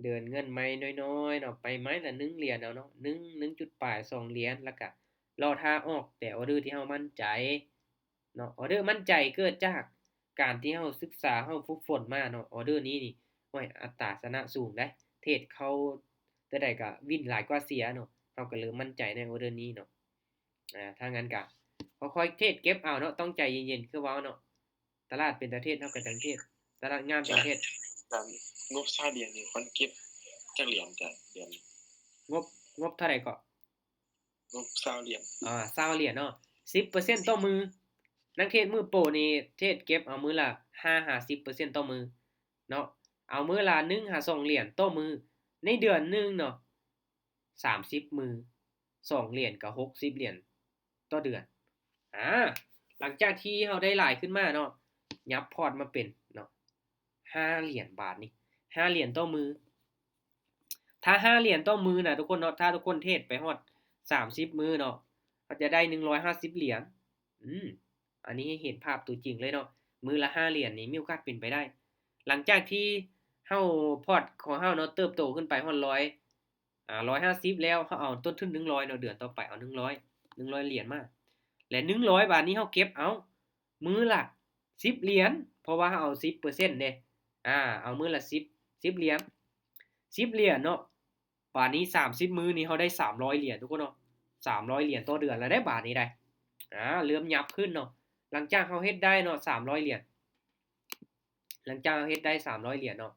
ເດີນເງິນໄມ້ນ້ອຍໆເນາະ ໄປໄມ້ລະໜຶ່ງຫຼຽນເອົາເນາະ ໜຶ່ງ ໜຶ່ງຈຸດປາຍ ສອງຫຼຽນ ແລ້ວກະລໍຖ້າອອກແຕ່ອໍເດີທີ່ເຮົາໝັ້ນໃຈ ເນາະ. ອໍເດີໝັ້ນໃຈເກີດຈາກການທີ່ເຮົາສຶກສາ ເຮົາຝຶກຝົນມາເນາະ. ອໍເດີນີ້ນີ້ ໂອ້ຍ ອັດຕາຊະນະສູງເດ້ ເທຣດເຂົ້າເທື່ອໃດກໍວິນຫຼາຍກວ່າເສຍເນາະ. ເຮົາກໍເລີ່ມໝັ້ນໃຈໃນອໍເດີນີ້ເນາະ. ອາ ຖ້າຊັ້ນກໍຄ່ອຍໆເທຣດເກັບເອົາເນາະ ຕ້ອງໃຈເຢັນໆ ຄືເວົ້າເນາະ. ຕະຫຼາດເປັນຕາເທດ ເຮົາກໍຈັ່ງເທດ ຕະຫຼາດງາມຈັ່ງເທດ. ງົບຊາວຫຼຽນນີ້ຄວນເກັບຈັກຫຼຽນອາຈານ ເດືອນໜຶ່ງ? ງົບ ງົບເທົ່າໃດເກາະ? ງົບຊາວຫຼຽນ. ອາ ຊາວຫຼຽນເນາະ ສິບເປີເຊັນຕໍ່ມື້. ນັກເທດມືໂປນີ້ເທດເກັບເອົາມື້ລະຫ້າຫາສິບເປີເຊັນຕໍ່ມື້ເນາະ ເອົາມື້ລະໜຶ່ງຫາສອງຫຼຽນຕໍ່ມື້ ໃນເດືອນໜຶ່ງເນາະ ສາມສິບມື້ ສອງຫຼຽນກໍຫົກສິບຫຼຽນຕໍ່ເດືອນ. ອາ ຫຼັງຈາກທີ່ເຮົາໄດ້ຫຼາຍຂຶ້ນມາເນາະ ຫຍັບພອດມາເປັນເນາະ ຫ້າຫຼຽນບາດນີ້ ຫ້າຫຼຽນຕໍ່ມື້. ຖ້າຫ້າຫຼຽນຕໍ່ມື້ນະທຸກຄົນເນາະ ຖ້າທຸກຄົນເທດໄປຮອດສາມສິບມື້ເນາະ ເຮົາຈະໄດ້ໜຶ່ງຮ້ອຍຫ້າສິບຫຼຽນ. ອືມ ອັນນີ້ໃຫ້ເຫັນພາບຕົວຈິງເລີຍເນາະ ມື້ລະຫ້າຫຼຽນນີ້ມີໂອກາດເປັນໄປໄດ້. ຫຼັງຈາກທີ່ເຮົາ ພອດຂອງເຮົາເນາະ ເຕີບໂຕຂຶ້ນໄປຮອດຮ້ອຍ ອາ ຮ້ອຍຫ້າສິບແລ້ວ ເຮົາເອົາຕົ້ນທຶນໜຶ່ງຮ້ອຍເນາະ ເດືອນຕໍ່ໄປເອົາໜຶ່ງຮ້ອຍ ໜຶ່ງຮ້ອຍຫຼຽນມາ ແລະ ໜຶ່ງຮ້ອຍບາດນີ້ເຮົາເກັບເອົາມື້ລະສິບຫຼຽນ ເພາະວ່າເຮົາເອົາສິບເປີເຊັນເດ້. ອາ ເອົາມື້ລະສິບ ສິບຫຼຽນ ສິບຫຼຽນເນາະ. ບາດນີ້ສາມສິບມື້ນີ້ເຮົາໄດ້ສາມຮ້ອຍຫຼຽນທຸກຄົນເນາະ ສາມຮ້ອຍຫຼຽນຕໍ່ເດືອນແລ້ວເດ້ບາດນີ້ໄດ໋. ອາ ເລີ່ມຫຍັບຂຶ້ນເນາະ ຫຼັງຈາກເຮົາເຮັດໄດ້ເນາະ ສາມຮ້ອຍຫຼຽນ ຫຼັງຈາກເຮົາເຮັດໄດ້ສາມຮ້ອຍຫຼຽນເນາະ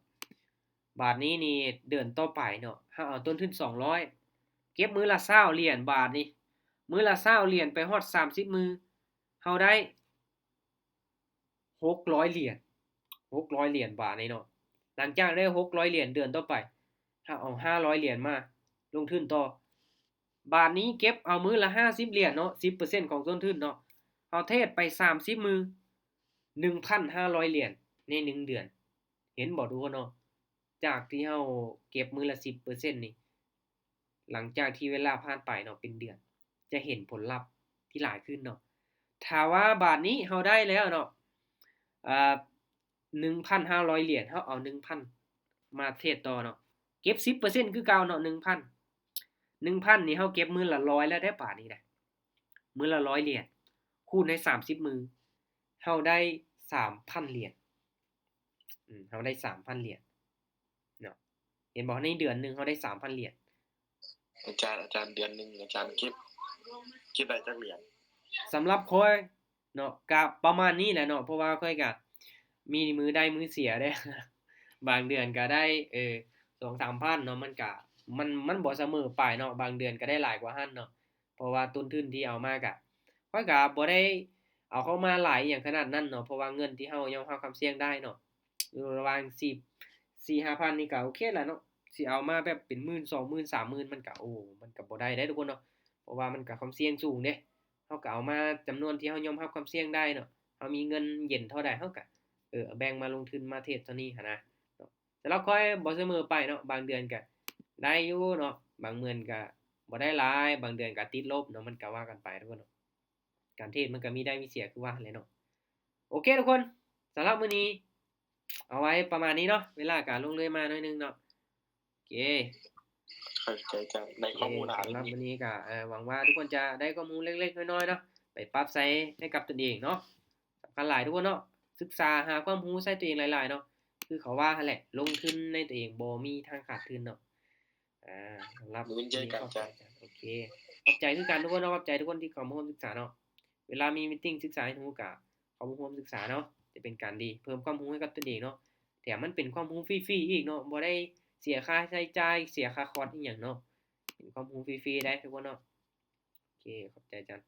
ບາດນີ້ນີ້ເດືອນຕໍ່ໄປເນາະ ເຮົາເອົາຕົ້ນທຶນສອງຮ້ອຍ ເກັບມື້ລະຊາວຫຼຽນ ບາດນີ້ມື້ລະຊາວຫຼຽນໄປຮອດສາມສິບມື້ ເຮົາໄດ້ຫົກຮ້ອຍຫຼຽນ ຫົກຮ້ອຍຫຼຽນບາດນີ້ເນາະ. ຫຼັງຈາກໄດ້ຫົກຮ້ອຍຫຼຽນ ເດືອນຕໍ່ໄປເຮົາເອົາຫ້າຮ້ອຍຫຼຽນມາລົງທຶນຕໍ່ ບາດນີ້ເກັບເອົາມື້ລະຫ້າສິບຫຼຽນເນາະ ສິບເປີເຊັນຂອງຕົ້ນທຶນເນາະ ເຮົາເທດໄປສາມສິບມື້ ໜຶ່ງພັນຫ້າຮ້ອຍຫຼຽນໃນໜຶ່ງເດືອນ. ເຫັນບໍ່ທຸກຄົນເນາະ ຈາກທີ່ເຮົາເກັບມື້ລະສິບເປີເຊັນນີ້ ຫຼັງຈາກທີ່ເວລາຜ່ານໄປເນາະ ເປັນເດືອນ ຈະເຫັນຜົນລັບທີ່ຫຼາຍຂຶ້ນເນາະ. ຖ້າວ່າບາດນີ້ເຮົາໄດ້ແລ້ວເນາະ ອາ ໜຶ່ງພັນຫ້າຮ້ອຍຫຼຽນ ເຮົາເອົາໜຶ່ງພັນມາເທດຕໍ່ເນາະ ເກັບສິບເປີເຊັນຄືເກົ່າເນາະ ໜຶ່ງພັນ ໜຶ່ງພັນນີ້ເຮົາເກັບມື້ລະຮ້ອຍແລ້ວເດ້ ບາດນີ້ນະ ມື້ລະຮ້ອຍຫຼຽນ ຄູນໃຫ້ສາມສິບມື້ ເຮົາໄດ້ສາມພັນຫຼຽນ. ອືມ ເຮົາໄດ້ສາມພັນຫຼຽນເນາະ ເຫັນບໍ່ ໃນເດືອນໜຶ່ງເຮົາໄດ້ສາມພັນຫຼຽນ. ອາຈານ ອາຈານ ເດືອນໜຶ່ງອາຈານເກັບ ເກັບໄດ້ຈັກຫຼຽນ? ສຳລັບຂ້ອຍເນາະ ກະປະມານນີ້ແຫຼະເນາະ ເພາະວ່າຂ້ອຍກະມີມື້ໄດ້ມື້ເສຍເດ້ ບາງເດືອນກະໄດ້ ເອີ ສອງສາມພັນເນາະ ມັນກະ ມັນ ມັນບໍ່ສະເໝີໄປເນາະ ບາງເດືອນກະໄດ້ຫຼາຍກວ່າຫັ້ນເນາະ ເພາະວ່າຕົ້ນທຶນທີ່ເອົາມາກະ ຂ້ອຍກະບໍ່ໄດ້ເອົາເຂົ້າມາຫຼາຍອີ່ຫຍັງຂະໜາດນັ້ນເນາະ ເພາະວ່າເງິນທີ່ເຮົາຍອມຮັບຄວາມສ່ຽງໄດ້ເນາະ ຢູ່ລະຫວ່າງສີ່ ສີ່ຫ້າພັນນີ້ກະໂອເຄລະເນາະ ຊິເອົາມາແບບເປັນໝື່ນ ສອງໝື່ນ ສາມໝື່ນ ມັນກະ ໂອ້ ມັນກະບໍ່ໄດ້ເດ້ທຸກຄົນເນາະ ເພາະວ່າມັນກະຄວາມສ່ຽງສູງເດ້ ເຮົາກະເອົາມາຈຳນວນທີ່ເຮົາຍອມຮັບຄວາມສ່ຽງໄດ້ເນາະ ເຮົາມີເງິນເຢັນເທົ່າໃດ ເຮົາກະ ເອີ ແບ່ງມາລົງທຶນມາເທຣດເທົ່ານີ້ຫັ້ນນະເນາະ. ສຳລັບຂ້ອຍບໍ່ສະເໝີໄປເນາະ ບາງເດືອນກະໄດ້ຢູ່ເນາະ ບາງເດືອນກະບໍ່ໄດ້ຫຼາຍ ບາງເດືອນກະຕິດລົບເນາະ ມັນກະວ່າກັນໄປທຸກຄົນເນາະ. ການເທຣດມັນກະມີໄດ້ມີເສຍຄືວ່າຫັ້ນແຫຼະເນາະ. ໂອເຄທຸກຄົນ ສຳລັບມື້ນີ້ເອົາໄວ້ປະມານນີ້ເນາະ ເວລາກະລ່ວງເລີຍມາໜ້ອຍໜຶ່ງເນາະ. ໂອເຄ ເຂົ້າໃຈ ຈະໄດ້ຄວາມຮູ້ຫຼາຍ. ສຳລັບມື້ນີ້ກະ ເອີ ຫວັງວ່າທຸກຄົນຈະໄດ້ຄວາມຮູ້ເລັກໆນ້ອຍໆເນາະ ໄປປັບໃຊ້ໃຫ້ກັບຕົນເອງເນາະ. ສຳຄັນຫຼາຍທຸກຄົນເນາະ ສຶກສາຫາຄວາມຮູ້ໃສ່ຕົວເອງຫຼາຍໆເນາະ. ຄືເຂົາວ່າຫັ້ນແຫຼະ ລົງທຶນໃນຕົວເອງບໍ່ມີທາງຂາດທຶນເນາະ. ອ່າ ສຳລັບມື້ນີ້ຂອບໃຈ ໂອເຄ ຂອບໃຈຄືກັນທຸກຄົນເນາະ ຂອບໃຈທຸກຄົນທີ່ເຂົ້າມາຮ່ວມສຶກສາເນາະ. ເວລາມີມີດຕິງສຶກສາໃຫ້ຮູ້ກະເຂົ້າມາຮ່ວມສຶກສາເນາະ ຈະເປັນການດີ ເພີ່ມຄວາມຮູ້ໃຫ້ກັບຕົນເອງເນາະ ແຖມມັນເປັນຄວາມຮູ້ຟຣີໆອີກເນາະ ບໍ່ໄດ້ເສຍຄ່າໃຊ້ຈ່າຍ ເສຍຄ່າຄອດອີ່ຫຍັງເນາະ ເປັນຄວາມຮູ້ຟຣີໆໄດ໋ທຸກຄົນເນາະ. ໂອເຄ ຂອບໃຈຈັນ.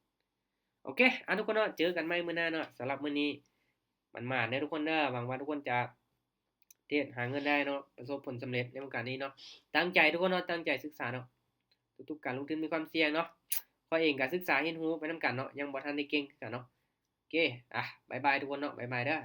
ໂອເຄ ອ່າ ທຸກຄົນເນາະ ເຈີກັນໃໝ່ມື້ໜ້າເນາະ. ສຳລັບມື້ນີ້ໝານໆເດີທຸກຄົນເດີ ຫວັງວ່າທຸກຄົນຈະເທຣດຫາເງິນໄດ້ເນາະ ປະສົບຜົນສຳເລັດໃນວງການນີ້ເນາະ. ຕັ້ງໃຈທຸກຄົນເນາະ ຕັ້ງໃຈສຶກສາເນາະ ທຸກໆການລົງທຶນມີຄວາມສ່ຽງເນາະ. ຂ້ອຍເອງກະສຶກສາຮຽນຮູ້ໄປນຳກັນເນາະ ຍັງບໍ່ທັນໄດ້ເກັ່ງຄືກັນເນາະ. ໂອເຄ ອ່າ ບາຍບາຍທຸກຄົນເນາະ ບາຍບາຍເດີ.